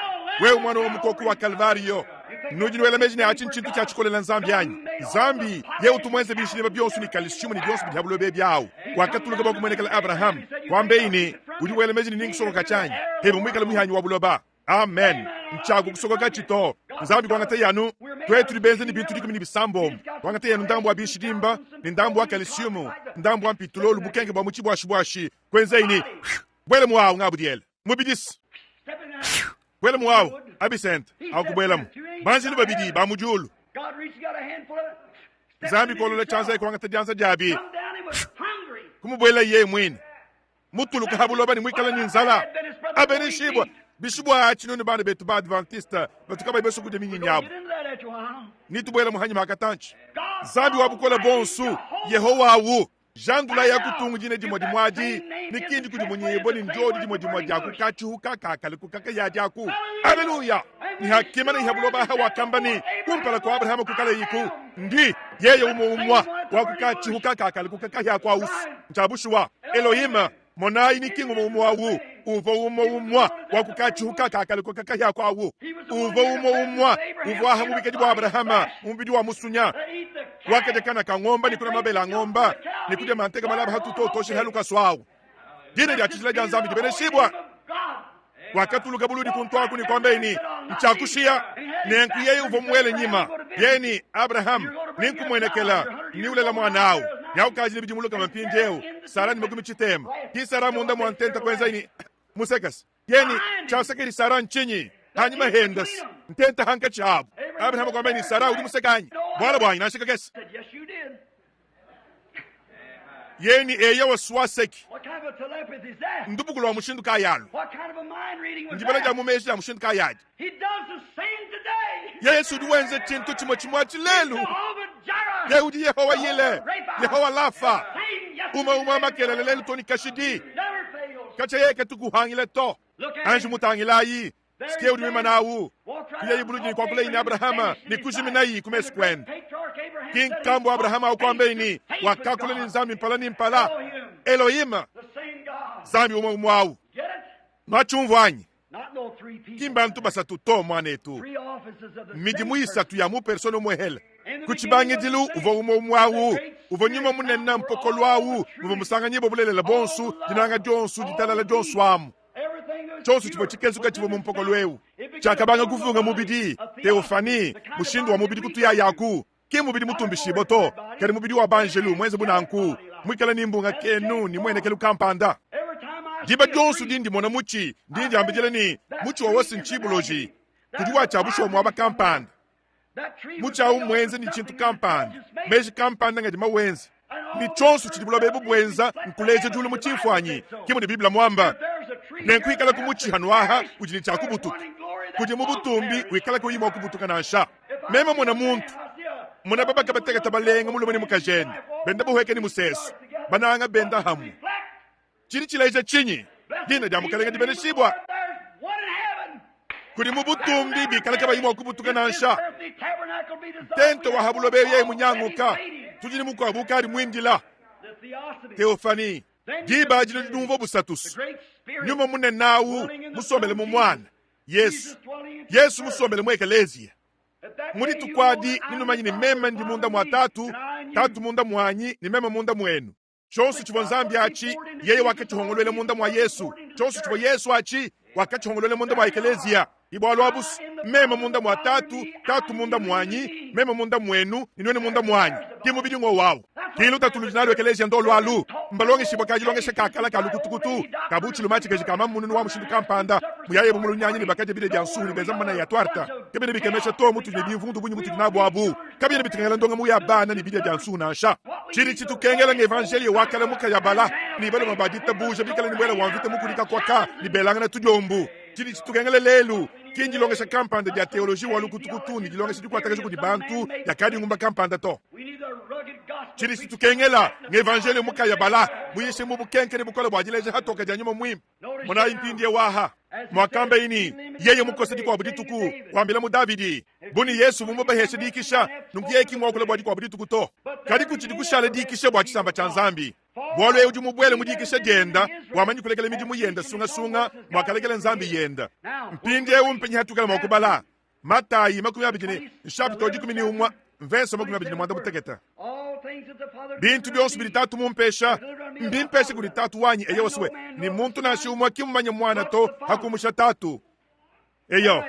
wewe, muana wa mukoko wa Kalvario. Nudi nuela meji ne atshi ntshintu tshia tshikolela Nzambi anyi? Nzambi yeye utu muenze bishileba bionso ne calcium ne bionso bidi ha buloba ebi awu, wakatuluka bua kumuenekela Abraham, kuambeyi ne, Udi wela meji ne ninkusokoka tshianyi hebe muikale muhianyi wa buloba. Amen. Ntshiaku kusokokatshi to. Nzambi kuangataye anu tuetu tudi benze ne bintu dikumi ne bisambombo, kuangataye anu ndambu wa bishidimba ne ndambu wa kalisiumu, ndambu wa mpitulolu, bukenke bua mu tshibuashibuashi, kuenzaye ne buele muawu ngabudiele mubidisi buele muawu abisente akubuelamu banjelu babidi ba mu diulu. Nzambi kolola tshianza kuangata dianza diabi kumubuela yeye muine mutuluka ha buloba ne muikale ne nzala abeneshibua bishibua atshi nunu bana betu ba adventiste batu kabayi basue kudia minyinyi yabo nitubuela muhanyima hakatantshi nzambi wa bukole bonsu yehowa awu jandula ya kutungu dina dimue dimue adi ne kindi kudimunyibua ne ndiodi dimue dimue dia kukatshihuka kakale kukaka ya diaku aleluya ne hakimana iha buloba aha wakamba ne kumpala kua abrahama kukalayiku ndi yeye umue umua wa kukatshihuka kakale kukakahia kua usu ntshia bushuwa Elohima, monayi ni ki ngumue umue awu uvua umue umua wa kukatshihuka kakale kukakahia kwawu uvua umue umua uvua aha mubikadi bua Abrahama mu mubidi wa musunya wakadia kana ka ngomba ne kunua mabele a ngomba ne kudia manteka malaba hatutotoshi halukasu awu dina dia tshijila dia Nzambi dibeneshibua. Wakatuluka buludi kuntu aku ne kuambaye ne, Ntshiakushiya. Nenku yeye uvua muele nyima. Yeye ne, Abraham, nenkumuenekela, ne ulela muana awu. Ne ukaji ne bidimu lukama mpindieu, Sara ne makumi tshitema. Ki Sara munda mua ntenta kuenzaye ne, Musekase. Yeye ne, Tshiasekedi Sara ntshinyi? Hanyima hendas ntenta hankatshi habu. Abraham kuambaye ne, Sara udi museka anyi? Bualu buanyi nansha kakese. Yeni eya swaseki ndubuku lwa mushindu kayi alu ndibala dia mu meji dia mushindu kayi adi yesu udi wenza tshintu tshimue tshimue atshi lelu ye udi yehowa yile yehowa lafa umue umue makelele lelu toni kashidi katshia yeye katukuhangile to anji mutangilayi Sike udi wimana awu, kuyayi buludi ne kuakulayi ne Abrahama ne kujiminayi ku mesu kuende. Ki nkambu Abrahama awu kuambaye ne, wakakula ne Nzambi mpala ne mpala, Elohim, Nzambi umue umue awu. Nuatshiumvua anyi? Ki mbantu basatu to, muanetu. Midimu isatu ya mu persona umuehele. Ku tshibangidilu uvua umue umue awu, uvua nyuma munene mpokolo awu, muvua musanganyibua bulelela buonso, dinanga dionso, ditalala dionso amu. Tshionso tshivua tshikezuka tshivua mu mpokolo eu tshiakabanga kuvunga mubidi, teofani, mushindu wa mubidi kutuyayaku. Ki mubidi mutumbishibue to, kadi mubidi wa banjelu muenze bu nanku, muikale ne mbunga kenu ne muenekelu kampanda. Diba dionso dindi mona mutshi, ndi ndiambidila ne, mutshi wa wasi ntshibuloji, kudi wa tshia bushuwa muaba kampanda. Mutshi au mmuenze ne tshintu kampanda, meji kampanda ngadi mawenze. Ne tshionso tshidi buloba ebu buenza nkuleja diulu mu tshimfuanyi, ke mudi Bible muamba. Nenku ikala ku mutshi hanuaha udi ne tshia kubutuka, kudi mu butumbi wikala kuyi mua kubutuka nansha. Meme mona muntu, mona babaka batekete balenga mulume ne mukajende, benda buhueke ne musesu, bananga benda hamue. Tshidi tshileja tshinyi? Dina dia Mukalenge dibeneshibua. Kudi mu butumbi bikala kabayi mua kubutuka nansha. Ntenta wa ha buloba yeye munyanguka, tudi ne mukuabu ukadi muindila. Theophanie, diba adi nudi numvua busatusu. Nyuma munene awu musombele mu Muana, Yesu. Yesu musombele mu Ekeleziya. Mu dituku adi nenumanye ne meme ndi munda mua Tatu, Tatu munda muanyi, ne meme munda muenu. Tshionso tshivua Nzambi atshi, yeye wakatshihongoluela munda mua Yesu. Tshionso tshivua Yesu atshi, wakatshihongoluela munda mua Ekeleziya. Ibualu abusu, meme munda mua Tatu, Tatu munda muanyi, meme munda muenu, ne nuenu munda muanyi. Ki mubidi ngowawu. Ki lutatu ludi nalu Ekeleziya ndolu alu. Mbalongeshibua ka dilongesha ka kala ka lukutukutu ka bu tshiluma tshikaji ka mamununu wa mushindu kampanda muyaye bu mulunyanyi ne bakadia bidia bia nsuhu ne benza manaya ya tuarta. Kabiena bikemesha to mutudi ne bimvundu bungi mutudi nabu abu. Kabiena bitukengela ndongamu ya bana ne bidia bia nsuhu nansha. Tshidi tshitukengela ng'evanjeliyo wa kale mukayabala ne balume ba ditabuja bikale ne muele wa mvita mukudika kuaka ne belangana tudiombu. Tshidi tshitukengela lelu ki ndilongesha kampanda dia teoloji wa lukutukutu ne dilongesha dikuatakaja kudi bantu dia kadingumba kampanda to. Tshidi tshitukengela ng'evanjeliyo mukayabala muyishe mu bukenke ne bukole bua dileja hatoke dia nyuma muimpe. Monayi mpindieu aha muakamba ini yeye mukose dikuabu dituku wambila mu Davidi bu ne Yesu mumubaheshe dikisha, nunku yeye ki muakula bua dikuabu dituku to, kadi kutshidi kushala dikisha bua tshisamba tshia Nzambi. Bualu eu udi mubuele mu dikisha dienda wamanyi kulekela midimu yenda sungasunga muakalekela Nzambi yenda. Mpindieu mpenyi hatukala mua kubala Matayi 20 ne nshapita wa 11 mvese 25. Bintu bionso bidi Tatu mumpesha mbimpesha kudi Tatu wanyi eyo swe ne muntu nansha umue ki mmumanye Muana to hakumusha Tatu. Eyo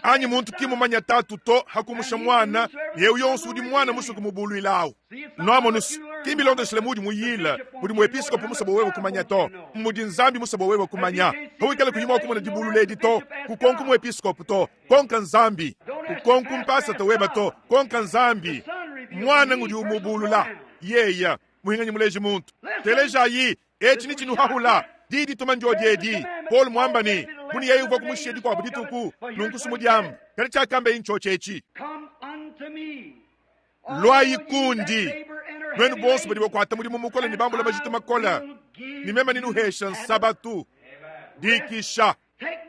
anyi muntu ki mmumanye Tatu to hakumusha Muana, ne eu yonso udi Muana musue kumubuluilawu. Nwamonu, ki mbilondeshile muudi muyile, mudi muepiskopo musue bua wewe kumanya to, mmudi Nzambi musue bua wewe kumanya. Pawikala kuyi mua kumona dibulula edi to, kukonku muepiskopo to, konka Nzambi. Kukonku mpasata weba to, konka Nzambi. Muana ngudi umubulula, yeya muhinganyi muleji muntu. Telejayi, etshi ni tshinuhahula, diyi dituma ndiodi edi. Paulo muamba ne, bu yeye uvua kumushiya dikuabu dituku, nunku sumudiamba. Kadi tshiakambeye ntshiotshi etshi. Luayi kundi, nuenu bonso badi bakuata mudimu mukole ne bambula majitu makole, ne meme nenuhesha nsabatu. Dikisha.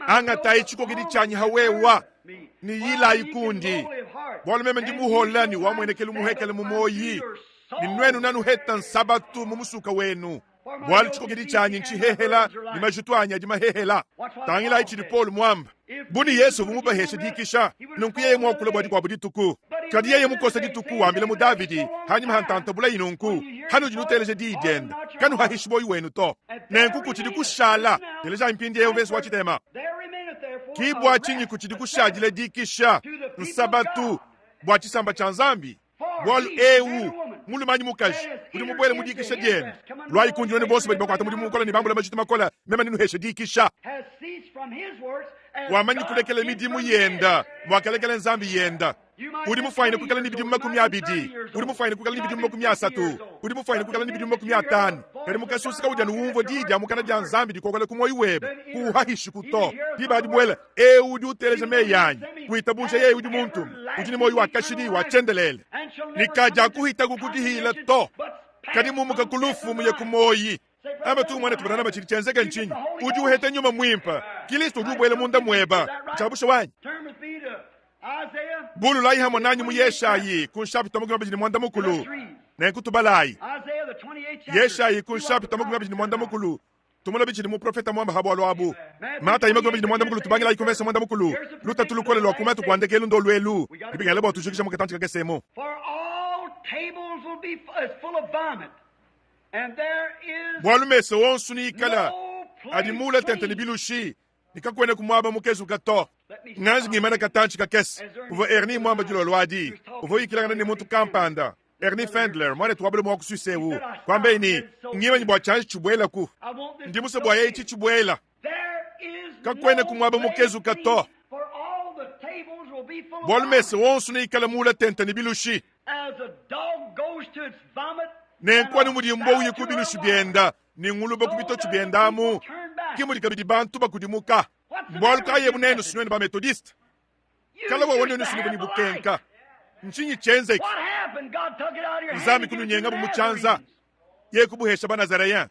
Angatayi tshikokedi tshianyi hawewa ne yilayi kundi, bualu meme ndi muhola ne wamuenekelu muhekele mu muoyi, ne nuenu nanuheta nsabatu mu musuka wenu. Bualu tshikokedi tshianyi ntshihehela ne majitu anyi adi mahehela. Tangilayi tshidi Paulo muamba. Bu ne Yesu uvua mubaheshe dikisha, nunku yeye muakula bua dikuabu dituku. Kadi yeye mukosa dituku wambila mu Davidi hanyima ha ntanta bulayi nunku, hanudi nuteleja diyi diende, kanuhahishi muoyo wenu to. Nenku kutshidi kushala, telejayi mpindieu mvese wa tshitema. Ki bua tshinyi kutshidi kushadila dikisha, nsabatu, bua tshisamba tshia Nzambi? Bualu eu mulume anyi mukaji udi mubuele mu dikisha diende, luayi kundi nuenu bonso badi bakuata mudimu mukole ne bambula majitu makole, meme nenuheshe dikisha. Wamanyi kulekela midimu yenda muakalekela Nzambi yenda. Udi mufuanyine kuikala ne bidimu 20, udi mufuanyine kuikala ne bidimu 30, udi mufuanyine kuikala ne bidimu 50, kadi mu kasusu kaudi anu umvua diyi dia mukana dia Nzambi dikokola ku muoyo webe, kuuhahishiku to. Diba adi buela Eu udi uteleja meyi anyi, witabuja yeye udi muntume, udi ne muoyo wa kashidi wa tshiendelele, ne kadiakuhitaku ku dihila to, kadi mumuka ku lufu muye ku muoyi. Amba tu muanetu Branham, tshidi tshienzeke ntshinyi? Udi uheta nyuma muimpe, Kilisto udi ubuela munda mueba. Ntshiabusha wanyi? Bululayi hamue nanyi mu Yeshayi ku nshapita 25, nenku tubalayi Yeshayi ku nshapita 25. Tumona bitshidi muprofete muamba ha bualu abu. Matayi 24 tubangilayi ku mvese 10. Lutatu lukole lua ku matuku a ndekelu ndolu elu. Dibingela bua tujikija mu katantshi kakese emu. Bualu mesa onso neikale adi muule tente ne bilushi, ne kakuenaku muaba mukezuke to. Nganji ngimana katantshi kakese. Uvua Ernie muamba dilolo adi, uvua uyikilangana ne muntu kampanda. Ernie Fendler, muanetu wa balume wa ku Suisse eu, kuambaye ne, Ngimanyi bua tshianji tshibuelaku. Ndi musue bua etshi tshibuela. Kakuenaku muaba mukezuke to, bualu mesa wonso neikale muule tente ne bilushi. Nenku anu mudi mbua uya ku bilushi bienda ne ngulube ku bitotshi bienda amu, ke mudi kabidi bantu bakudimuka. Mbualu kayi ebu nenu si nuenu ba-Metodiste? Kala wewe nuenu si nuvua ne bukenka. Ntshinyi tshienzeke? Nzambi kununyengabu mu tshianza, yeye kubuhesha ba-Nazareyen.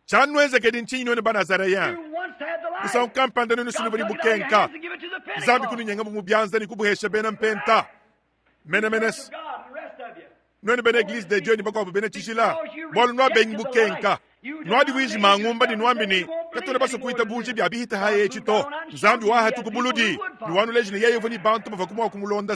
Tshianuenzekedi ntshinyi nuenu ba-Nazareyen? Musangu kampanda nuenu si nuvua ne bukenka, Nzambi kununyengabu mu bianza ne kubuhesha bena Mpenta. Menemene nuenu bena Eglise de Dieu ne bakuabu bena tshijila, bualu nuabengi bukenka, nuadiwiji mangumba ne nuambi ne, katuena basue kuitabuja bia bihita ha etshi to. Nzambi wahatuku buludi ne wanuleji ne yeye uvua ne bantu bavua mua kumulonda.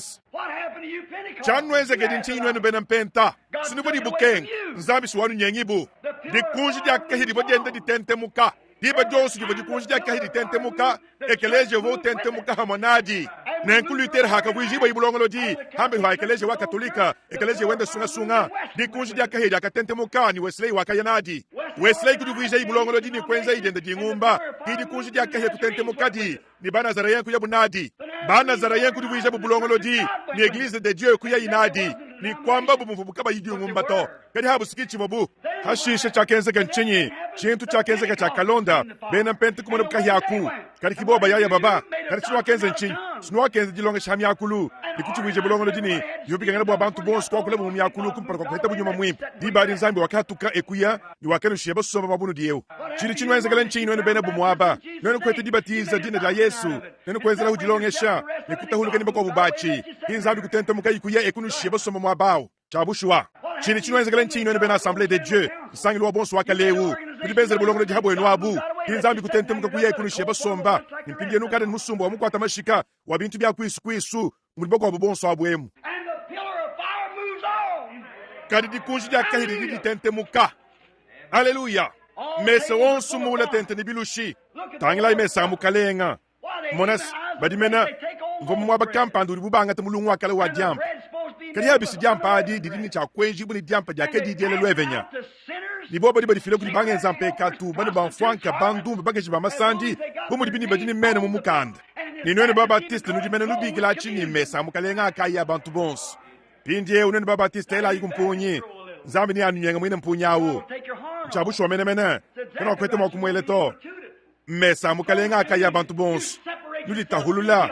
Tshianuenzekedi ntshinyi nuenu bena Mpenta? Sinuvua ne bukenka, Nzambi si wanunyengibu. Dikunji dia kahia divua dienda ditentemuka. Diba dionso divua dikunji dia kahia ditentemuka, ekeleziya uvua utentemuka hamue nadi. Nenku Luther hakavuijibua bulongolodi hambelu ha ekeleziya wa Katolika, ekeleziya wenda sungasunga, dikunji dia kahia diakatentemuka ne Wesley wakaya nadi. Wesley kudivuijayi bulongolodi ne kuenzayi diende dingumba, ki dikunji dia kahia kutentemukadi ne Banazareyen kuyabu nadi. Banazareyen kudivuijabu bulongolodi ne Eglise de Dieu kuyayi nadi ne kuambabu muvubu kabayi dingumba to. Kadi habu si ki tshivua bu. Hashishe tshiakenzeka ntshinyi? Tshintu tshiakenzeka tshiakalonda, bena Mpente kumonabu kahia aku, kadi ki bobo bayaya baba. Kadi tshinuakenza ntshinyi? Tshinuakenza dilongesha ha miakulu ne kutshivuija bulongolodi ne bivua bikengela bua bantu bonso kuakulabu mu miakulu kumpala kua kuhetabu nyuma muimpe. Diba adi Nzambi wakahatuka e kuya ne wakanushiya basomba muaba unudi eu. Tshidi tshinuenzekela ntshinyi nuenu bena bumue aba? Nuenu kuheta dibatiza dina dia Yesu, nuenu kuenzelahu dilongesha ne kutahuluka ne bakuabu batshi, ki Nzambi kutentemukayi kuya e kunushiya basomba muaba au. Tshia bushuwa, tshidi tshinuenzekela ntshinyi nuenu bena Assemblee de Dieu, nsangilu wa bonso wa kale eu? Nudi benzele bulongolodi ha buenu abu, ki Nzambi kutentemuka kuya kunushiya basomba, ne mpindieu nukadi ne musumba wa mukuata mashika wa bintu bia kuisu kuisu mudi bakuabu bonso abu emu. Kadi dikunji dia kahia didi ditentemuka. Aleluya! Mesa onso muula tente ne bilushi. Tangilayi mesa a Mukalenga. Mona se, badi mena mvua mu muaba kampanda udibu bangata mulungu wa kale wa diampa. Kadi abisi diampa adi didi ne tshia kuenjibua ne diampa dia kadi diela luevenya. Ne bobo badi badifila kudi bangenza mpekatu, banu ba mfuanka, bandumba, bakaji ba masandi, bu mudibi ne badi ne mena mu mukanda. Ne nuenu ba Baptiste nudi mene nubikila atshi ne mesa a Mukalenge akayi a bantu bonso. Mpindieu nuenu ba Baptiste elayi ku mpunyi. Nzambi neanunyenga muine mpunyi awu. Ntshia bushuwa menemene. Kanuakuheta mua kumuela to. Mesa a Mukalenga akaya bantu bonso, nuditahulula,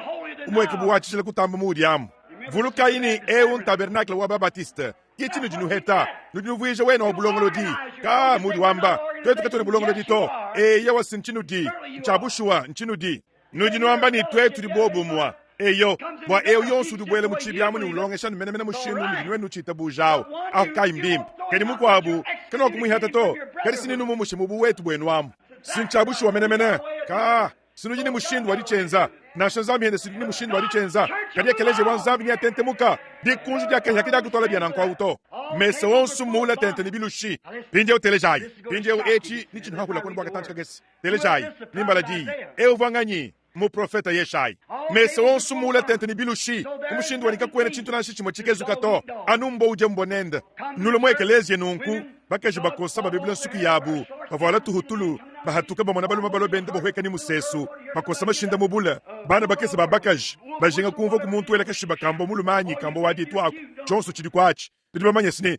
umueke bu wa tshijila kutamba muudi amu. Vulukayi ne, eu ntabernakle wa ba-Baptiste, ke tshinudi nuheta, nudi nuvuija wena wa bulongolodi. Ka mudi wamba, tuetu katuena bulongolodi to. Eyowa, si ntshinudi, ntshia bushuwa, ntshinudi. Nudi nuamba ne, tuetu tudi bobumua. Eyo, bua eu yonso udi ubuela mu tshibi amu ne ulongesha ne menemene mushindu unudi nuenu nutshiitabuja awu, ahu kayi mbimpe. Kadi mukuabu, kanuakumuihata to, kadi si nenumumushe mu buwetu buenu amu. Si ntshia bushuwa menemene? Ka, si nudi ne mushindu wa ditshienza. Nansha Nzambi hende si nudi ne mushindu wa ditshienza. Kadi ekeleziya wa Nzambi neatentemuka. Dikunji dia kahia kadiakutuala bia nanku awu to. Mesa onso mmuula tente ne bilushi. Mpindieu telejayi. Mpindieu etshi netshinuhahula kuenu bua katantshi kakese. Telejayi, ne mbala diyi. Eu uvua nganyi? Muprofete Yeshayi. Mesa onso muule tente ne bilushi, mu mushindu wa ne kakuena tshintu nansha tshimue tshikezuka to, anu mbua udie mbua nende. Nulue mu ekeleziya nunku, bakaji bakosa babebula nsuki yabu, bavuala tuhutulu, bahatuka bamona balume balua benda bahueka ne musesu, bakosa mashinda mu bule, bana bakese ba bakaji bajinga kumvua ku muntu wela kashiba ka mbua mulume anyi ka mbua wa ditu aku, tshionso tshidi kuatshi. Nudi bamanye se ne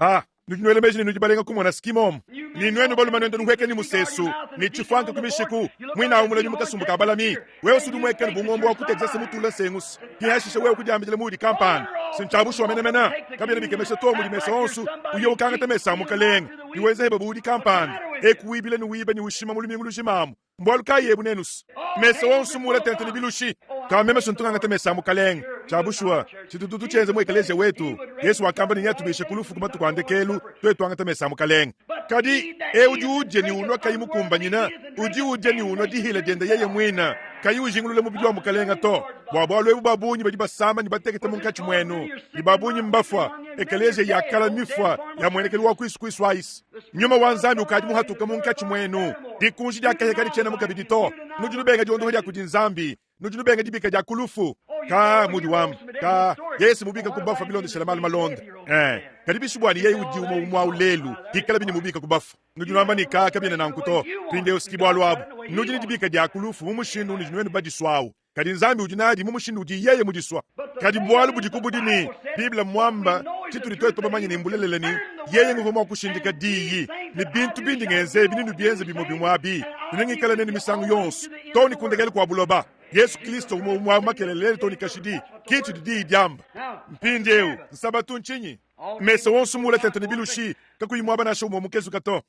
ah, nudi nuela meji ne nudi balenga kumona skimom ne nuenu balume nuenda nuhueka ne musesu ne tshifuanka ku mishiku muinawu mulami mu kasumbu ka balami. Wewe sudi muekele bu ngombe wa ku Texas mutula nsengusu ke hashishe wewe kudiambidila muudi kampanda. Si ntshia bushuwa menemene. Kabiena bikemesha to mudi mesa onso uye ukangata mesa a mukalenge ne wenza heba bu udi kampanda eku wibila ne wiba ne ushima mu lumingu lujima amu. Mbualu kayi ebu nenusa mesa onso muula tente ne bilushi? Ka meme ntu ngangata mesa a Mukalenge. Tshia bushuwa, tshitutu tutshienza mu ekeleziya wetu. Yesu wakamba ne, neatubishe ku lufu ku matuku a ndekelu, tuetu tuangata mesa a Mukalenge. Kadi eu udi udia ne unua kayi mukumbanyine, udi udia ne unua dihila diende yeye muine, kayi ujingulula mubidi wa Mukalenge to. Bua bualu ebu ba bungi badi basama ne batekete munkatshi muenu, ne ba bungi mbafua. Ekeleziya ya kala mifua ya muenekelu wa kuisu kuisu ayisi. Nyuma wa Nzambi ukadi muhatuke munkatshi muenu. Dikunji dia kahia kaditshienemu kabidi to. Nudi nubenga diondoha dia kudi Nzambi, nudi nubenga dibika dia ku lufu. Ka mudi wamba ka Yesu mubika ku bafua bilondeshela malu malonda. Eh, kadi bishi buani yeye udi umue umue au lelu, hikala bini mubika ku bafua. Nudi nuamba ne ka kabiena nanku to. Mpindieu siki bualu abu. Nudi ne dibika dia ku lufu mu mushindu unudi nuenu badisuawu. Kadi Nzambi udi nadi mu mushindu udi yeye mudisua. Kadi bualu budiku budi ne, Bible mmuamba tshitudi tuetu bamanye ne mbulelela ne, yeye nguvua mua kushindika diyi ne bintu bindi ngenza ebi nenubienze bimue bimue abi, ne nengikale nenu misangu yonso too ne ku ndekelu kua buloba. Yesu Kristo umue umue au makelela lelu too ne kashidi, ke tshidi diyi diamba. Mpindieu, Nsabatu ntshinyi? Mesa wonso muule tente ne bilushi, kakuyi muaba nansha umue mukezuka to.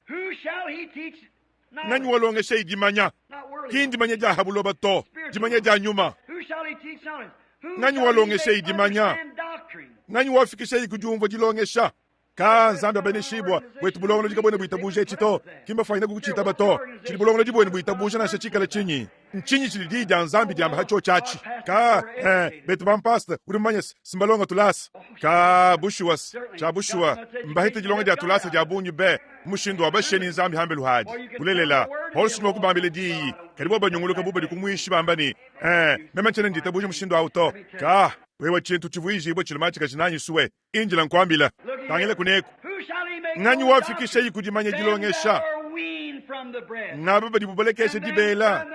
Nganyi walongesha dimanya? Ki ndimanya dia ha buloba to, dimanya dia nyuma. Nganyi walongesha dimanya? Nganyi wafikisha ku diumvua dilongesha? Ka Nzambi abeneshibua wetu bulongolodi kabuena buitabuja etshi to, ki mbafanyine kukutshitaba to. Tshidi bulongolodi buenu buitabuja nansha tshikale tshinyi? Ntshinyi tshidi diyi dia Nzambi diamba ha tshiotshi atshi? Ka eh, betu bampasta udi mumanye simbalonga tulasa. Ka bushuwa tshia bushuwa mbahete dilonga dia tulasa dia bungi be mushindu wa basheni Nzambi hambelu hadi. Bulelela. Paulo si mua kubambila diyi, kadi bobu banyunguluka bu badi ku muinshi bamba ne, Ee, meme ntshiena nditabuja mushindu awu to. Kaa, wewe tshintu tshivuijibue tshiluma tshikaji nanyi sue, indila nkuambila. Tangila kuneku. Nnganyi wafikishayi ku dimanya dilongesha? Ngaba badibu balekesha dibela,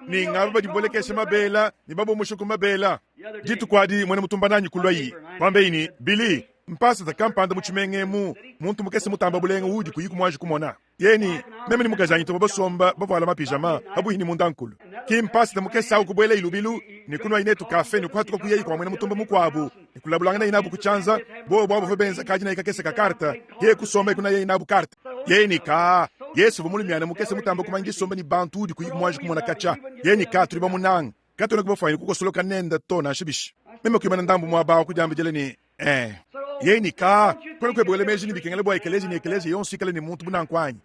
ne ngaba badibu balekesha mabela ne babumusha ku mabela. Dituku adi muena mutumba nanyi kuluayi, kuambaye ne, Billy, mpasata kampanda mu tshimenga emu, muntu mukese mutamba bulenga uudi kuyiku muanji kumona. Yeye ne, meme ne mukajanyi tuvua basomba bavuala mapijama pabuihi ne mundankulu. Ki mpasata mukese au kubuelayi lubilu ne kunuayi netu kafe ne kuhatuka kuyayi kua muena mutumba mukuabu ne kulabulanganayi nabu ku tshianza. Bobu abu bavua benza kadinayi kakese ka karte, yeye kusomba kunayayi nabu karte. Yeye ne, Kaa, Yesu uvua mulumiana mukese mutamba kumanya disomba ne bantu uudi kuyiku muanji kumona katshia. Yeye ne, Kaa, tudi bamunange. Katuena bafuanyine kukosoloka nende to nansha bishi. Meme kuimana ndambu muaba awu kudiambidila ne, Ee, yeye ne, Kaa, kuena kuebe wela meji ne bikengela bua ekeleziya ne ekeleziya yonso ikale ne muntu bu nanku anyi?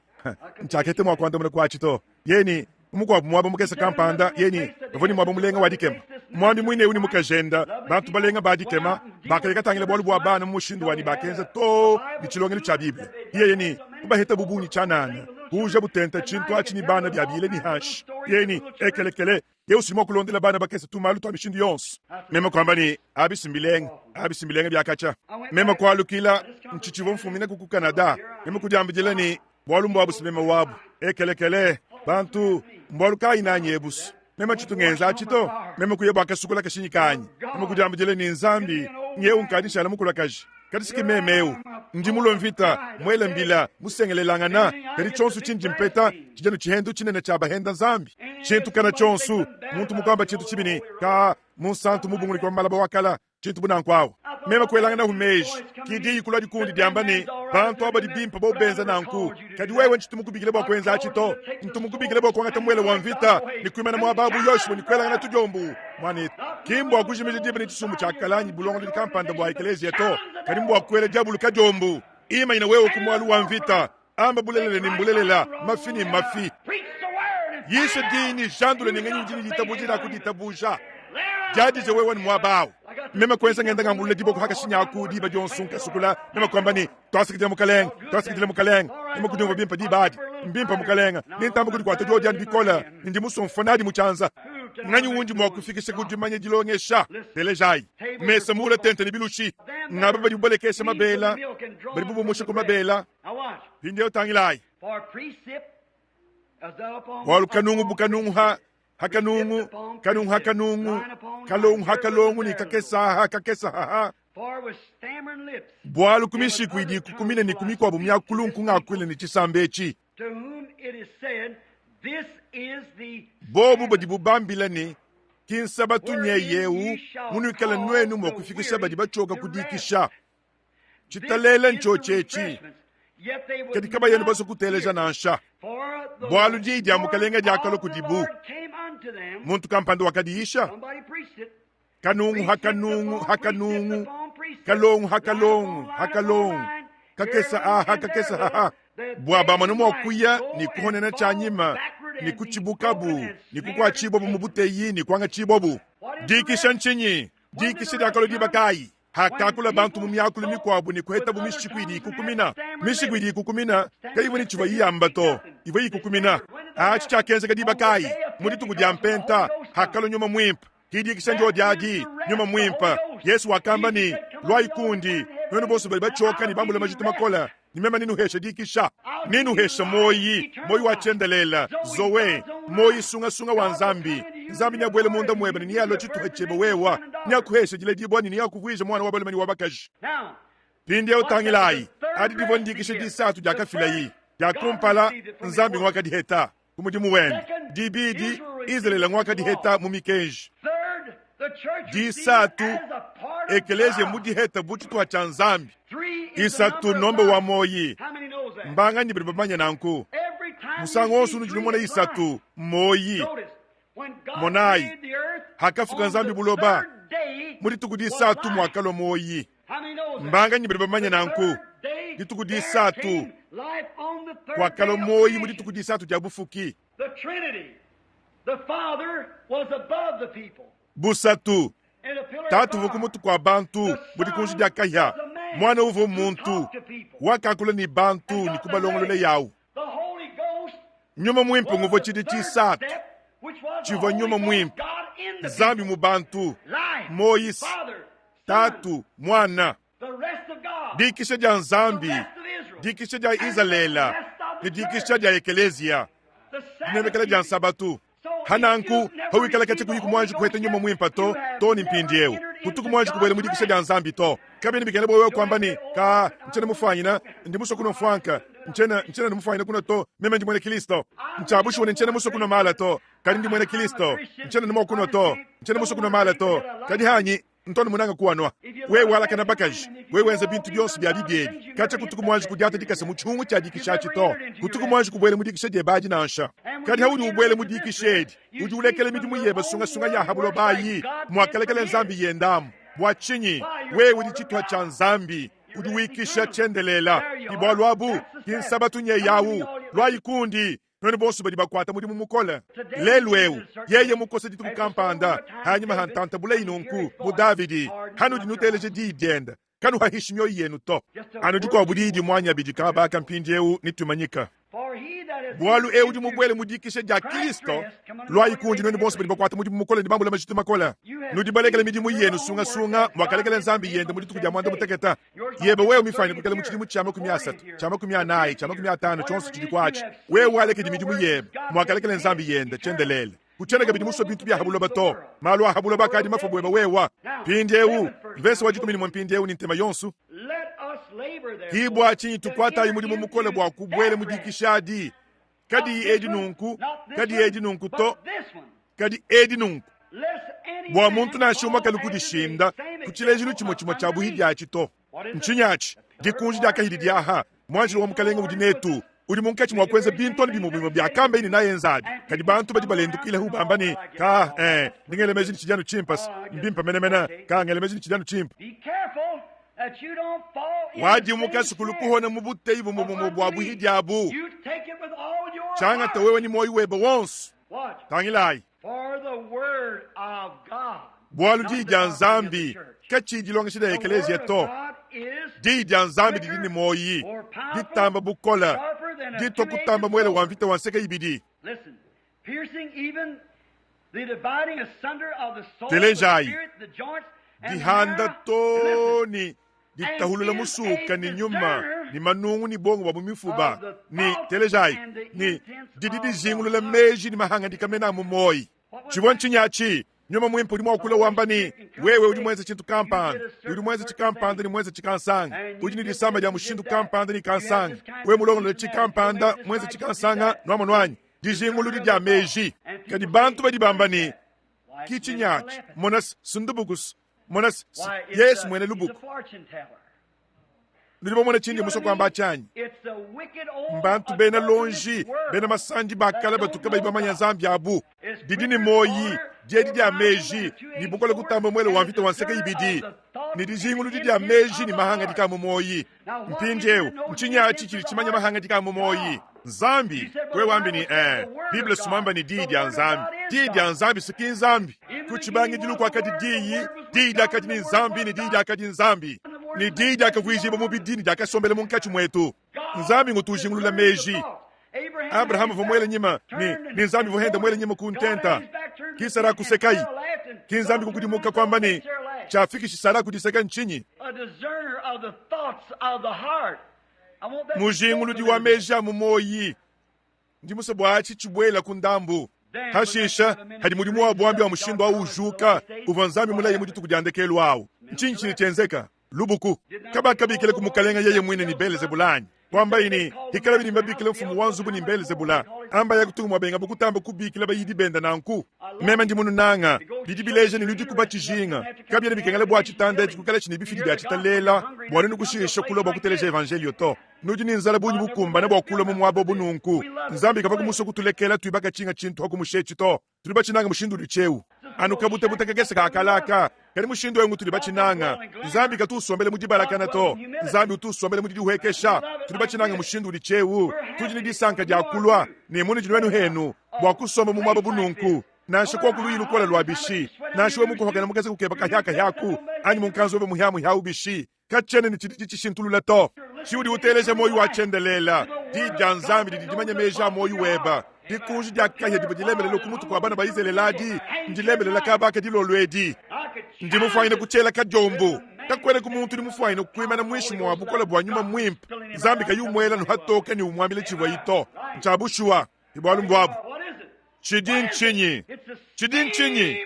Ntshiaketa mua kuandamuna ku atshi to. Yeye ne, Mu mukuabu muaba mukese kampanda, yeye ne, bavua ne muaba mulenga wa dikema. Muambi muine eu ne mukajende, bantu balenga ba dikema, bakaya katangila bualu bua bana mu mushindu wa ne bakenza too ne tshilongelu tshia Bible. Yeye ne, kubaheta bu bungi tshianana, kuuja butenta tshintu atshi ne bana biabile ne hanshi. Yeye ne, Ekelekele, Yehu si mua kulondela bana bakese tumalu tua mishindu yonso. Meme kuamba ne, Abi si mbilenga, abi si mbilenga bia katshia. Meme kualukila, ntshitshivua mfumina ku Canada. Meme kudiambidila ne, Bualu mbuabu si meme wabu. Ekelekele, bantu, mbualu kayi nanyi ebusu? Meme tshitu ngenza atshi to. Meme kuya bua kasukula kashinyi kanyi. Meme kudiambidila ne, Nzambi, nyewu nkadi nshala mukulakaje. Kadi si ke meme eu. Ndi mulue mvita, muele mbila, musengelelangana, kadi tshionso tshindi mpeta tshidi anu tshihendu tshinene tshia bahenda Nzambi. Tshintu kana tshionso, muntu mukuamba tshintu tshibi ne, Kaa, munsantu mubunguluki wa malaba wa kala, tshintu bu nanku awu. Meme kuelanganahu meji, ki diyi kulua dikundi diamba ne, Bantu aba badi bimpe bobu benza nanku, kadi wewe ntshitu mukubikile bua kuenza atshi to. Ntu mukubikile bua kuangata muele wa mvita ne kuimana muaba bu Yoshua ne kuelangana tudiombu. Muanetu, ki mbua kujimija diba ne tshisumbu tshia kale anyi bulongolodi kampanda bua ekeleziya to, kadi mbua kuela diabulu kadiombu. Imanyina wewe ku mualu wa mvita, amba bulelela ne mbulelela, mafi ne mafi. Yisha diyi ne jandula ne nganyi udi ne ditabuja dia kuditabuja. Diadija wewe ne muaba awu. Meme kuenza ngenda ngambulula diboko hakashinyaku diba dionso nkasukula, meme kuamba ne, Tuasakidila Mukalenge, tuasakidila Mukalenge. Meme kudiumvua bimpe diba adi. Mbimpe Mukalenge, nentamba kudikuata diodi adi bikole, ne ndi musue mfua nadi mu tshianza. Nnganyi undi mua kufikisha ku dimanya dilongesha? Telejayi! Mesa muule tente ne bilushi. Ng'aba badibu balekesha mabela, badibu bumusha ku mabela. Mpindieu tangilayi. Bualu kanungu bu kanungu ha ha kanungu, kanungu ha kanungu, kalongu ha kalongu ne kakesa ha kakesa ha ha. Bualu ku mishiku idi ikukumina ne ku mikuabu miakulu nkungakuila ne tshisamba etshi. Bobu badibu bambila ne, Ki nsabatu nyeye eu munuikala nuenu mua kufikisha badi batshioka ku dikisha. Tshitalela ntshiotshi etshi, kadi kabayena basue kuteleja nansha, bualu diyi dia Mukalenge diakalua kudibu. Muntu kampanda wakadiyisha kanungu ha kanungu ha kanungu, kalongu ha kalongu ha kalongu, kakesa aha kakesa haha, bua bamone mua kuya ne kuhonena tshianyima ne kutshibukabu ne kukuatshibuabu mu buteyi ne kuangatshibuabu. Dikisha ntshinyi? Dikisha diakalua diba kayi? Hakakula bantu mu miakulu mikuabu ne kuhetabu mishiku idi ikukumina. Mishiku idi ikukumina kayivua ne tshivua yamba to, ivua ikukumina. Atshi tshiakenzeka diba kayi? Mu dituku dia Mpenta, hakalua Nyuma Muimpe. Ki dikisha ndio adi, Nyuma Muimpe. Yesu wakamba ne, Luayi kundi, nuenu bonso badi batshioka ne bambula majitu makole, ne meme nenuheshe dikisha. Nenuheshe muoyi, muoyi wa tshiendelele, Zoe, muoyi sungasunga wa Nzambi. Nzambi neabuele munda muebe ne nealue tshituha tshiebe wewe, neakuheshe diledibua ne neakuvuije muana wa balume ne wa bakaji. Mpindieu tangilayi, adi divua ndikisha disatu diakafilayi. Dia kumpala, Nzambi nguakadiheta ku mudimu wende. Dibidi, Izalele nguakadiheta mu mikenji. Disatu, ekeleziya mudiheta bu tshituha tshia Nzambi. Isatu, nomba wa muoyi. Mbanganyi badi bamanye nanku? Musangu wonso unudi numona isatu, mmuoyi. Monayi, hakafuka Nzambi buloba, mu dituku disatu muakalua muoyi. Mbanganyi badi bamanye nanku? Dituku disatu kuakalua muoyi mu dituku disatu dia bufuki. Busatu, Tatu uvua ku mutu kua bantu bu dikunji dia kahia, Muana uvua muntu wakakula ne bantu ne kubalongolola yawu. Nyuma Muimpe nguvua tshidi tshisatu tshivua Nyuma Muimpe, Nzambi mu bantu, Moise, Tatu, Muana. Dikisha dia Nzambi, dikisha dia Izalele ne dikisha dia Ekeleziya, dinemekela dia Nsabatu. Hananku, pawikala katshia kuyi kumuanji kuheta Nyuma Muimpe to, to ne mpindieu, kutu kumuanji kubuela mu dikisha dia Nzambi to. Kabiena bikengela bua wewe kuamba ne, Ka, ntshiena mufuanyina, ndi musue kunua mfuanka. Ntshiena, ntshiena ne mufuanyina kunua to, meme ndi muena Kilisto. Ntshia bushuwa ne ntshiena musue kunua maala to, kadi ndi muena Kilisto. Ntshiena ne mua kunua to, ntshiena musue kunua maala to, kadi hanyi ntu munanga kuanua. Wewe walakana bakaji, wewe wenza bintu bionso bia bibi ebi, katshia kutuku muanji kudiata dikasa mu tshihungu tshia dikisha atshi to, kutuku muanji kubuela mu dikisha diebe adi nansha. Kadi haudi ubuela mu dikisha edi, udi ulekela midimu yebe sungasunga ya ha buloba ayi, muakalekela Nzambi yendamu. Bua tshinyi? Wewe udi tshituha tshia Nzambi, udi wikisha tshiendelela. Ki bualu abu, ki nsabatu nyeyawu. Luayi kundi, nuenu bonso badi bakuata mudimu mukole. Lelu eu yeye mukose dituku kampanda hanyima ha ntanta buleyi nunku bu Davidi, hanudi nuteleja diyi diende, kanuhahishi mioyo yenu to. Anu dikuabu diyi dimuanya bidi kaba aka mpindieu nitumanyika. Bualu eu udi mubuele mu dikisha dia Kristo. Luayi kundi nuenu bonso badi bakuata mudimu mukole ne bambula majitu makole. Nudi balekele midimu yenu sungasunga muakalekela Nzambi yende mu dituku dia muanda mutekete. Yebe wewe mifuanyine kuikala mu tshidimu tshia 30, tshia 40, tshia 50, tshionso tshidi kuatshi. Wewe walekedi midimu yebe muakalekela Nzambi yende tshiendelele. Kutshiena kabidi musue bintu bia ha buloba to. Malu a ha buloba akadi mafue buebe wewa. Mpindieu, mvese wa dikumi ne mpindieu ne ntema yonso. Ki bua tshinyi tukuatayi mudimu mukole bua kubuela mu dikisha adi, kadiyi edi nunku, kadiyi edi nunku to, kadi edi nunku, bua muntu nansha umue kalu kudishinda ku tshilejilu tshimue tshimue tshia buhidi atshi to. Ntshinyi atshi? Dikunji dia kahidi diaha muanjelo wa Mukalenge udi netu, udi munkatshi mua kuenza bintu anu bimue bimue biakambeye ne nayenzabi. Kadi bantu badi balendukilehu bamba ne, Ka, eh, ndi ngela meji ne tshidi anu tshimpe, mbimpe menemene. Ka, ngela meji ne tshidi anu tshimpe. Wadimuka sukulu kuhona mu buteyi bumue bumue bua buhidi abu. Tshiangata wewe ne muoyo webe wonso. Tangilayi. Bualu diyi dia Nzambi katshiyi dilongesha dia ekeleziya to. Diyi dia Nzambi didi ne muoyi, ditamba bukole, ditua kutamba muele wa mvita wa nseke ibidi. Telejayi, dihanda too ne ditahulula musuka ne nyuma ne manungu ne buongo bua mu mifuba ne telejayi ne didi dijingulula meji ne mahangadika mena a mu muoyi. Tshivua ntshinyi atshi? Nyuma Muimpe udi mua kula wamba ne, wewe udi muenze tshintu kampanda, udi muenze tshikampanda ne muenze tshikansanga, udi ne disama dia mushindu kampanda ne kansanga, wewe mulongolole tshikampanda, muenze tshikansanga, nuamonu anyi? Dijinguludi dia meji. Kadi bantu badi bamba ne, ki tshinyi atshi? Mona sundubukus, mona Yesu muena lubuku. Nudi bamone tshindi musue kuamba atshi anyi? Mbantu bena lonji, bena masandi ba kale batu kabayi bamanya Nzambi abu. Didi ne muoyi, diedi dia meji, ne bukole kutamba muele wa mvita wa nseke ibidi, ne dijinguludi dia meji ne mahangadika a mu muoyi. Mpindieu, ntshinyi atshi tshidi tshimanya mahangadika a mu muoyi? Nzambi. Wewe wambi ne, eh, Bible sumamba ne Diyi dia Nzambi. Diyi dia Nzambi si ki Nzambi. Ku tshibangidilu kuakadi Diyi, Diyi diakadi ne Nzambi ne Diyi diakadi Nzambi. Ne Diyi diakavuijibua mubidi ne diakasombela munkatshi muetu. Nzambi ngutu ujingulula meji. Abrahama uvua muele nyima ne, ne Nzambi uvua henda muele nyima ku ntenta. Ki Sara kusekayi. Ki Nzambi kukudimuka kuamba ne, tshiafikishi Sara kudiseka ntshinyi? Mujinguludi wa meji a mu muoyi, ndi musue bua atshi tshibuela ku ndambu. Hashisha, hadi mudimu wa buambi wa mushindu au ujuka, uvua Nzambi mulaye mu dituku dia ndekelu au, ntshinyi tshidi tshienzeka? Lubuku. Kabakabikila ku mukalenga yeye muine ne Belezebula anyi? Kuambaye ne, Hikalabi ne mbabikila mfumu wa nzubu ne Mbelezebula, ambaye akutunga muabengabu kutamba kubikila bayidi bende nanku. Meme ndi mununanga. Bidi bileja ne nudi kuba tshijinga. Kabiena bikengela bua tshitanda etshi kuikala ne bifidi bia tshitalela bua nuenu kushisha kulua bua kuteleja evanjelio to. Nudi ne nzala bungi bukumbane bua kulua mu muaba bu nunku. Nzambi kavua musue kutulekela tuibaka tshinga tshintu hakumusha etshi to. Tudi batshinanga mushindu udi tshieu. Anu kabutabuta kakese ka kalaka kadi mushindu eu ngutudi batshinanga. Nzambi katu usombela mu dibalakana to. Nzambi utu usombela mu didihuekesha. Tudi batshinanga mushindu udi tshieu. Tudi ne disanka dia kulua ne munudi nuenu henu bua kusomba mu muaba bu nunku. Nansha koku luyi lukole lua bishi, nansha wewe mukuhokela mukese kukeba kahia kahiaku, anyi munkanzu webe muhiamuhia bishi, katshiena ne tshidi tshishintulula to. Tshiudi uteleja muoyo wa tshiendelela. Diyi dia Nzambi didi dimanya meji a muoyo weba. Dikunji dia kahia divua dilembelela ku mutu kua bana ba Izalele adi ndilembelela kaba aka dilolo edi. Ndi mufuanyine kutshiela kadiombo. Kakuenaku muntu udi mufuanyine kuimana muinshi mua bukole bua Nyuma Muimpe, Nzambi kayi umuela anu hatoke ne umuambila tshivuayi to. Ntshia bushuwa. Ke bualu mbuabu. Tshidi ntshinyi? Tshidi ntshinyi?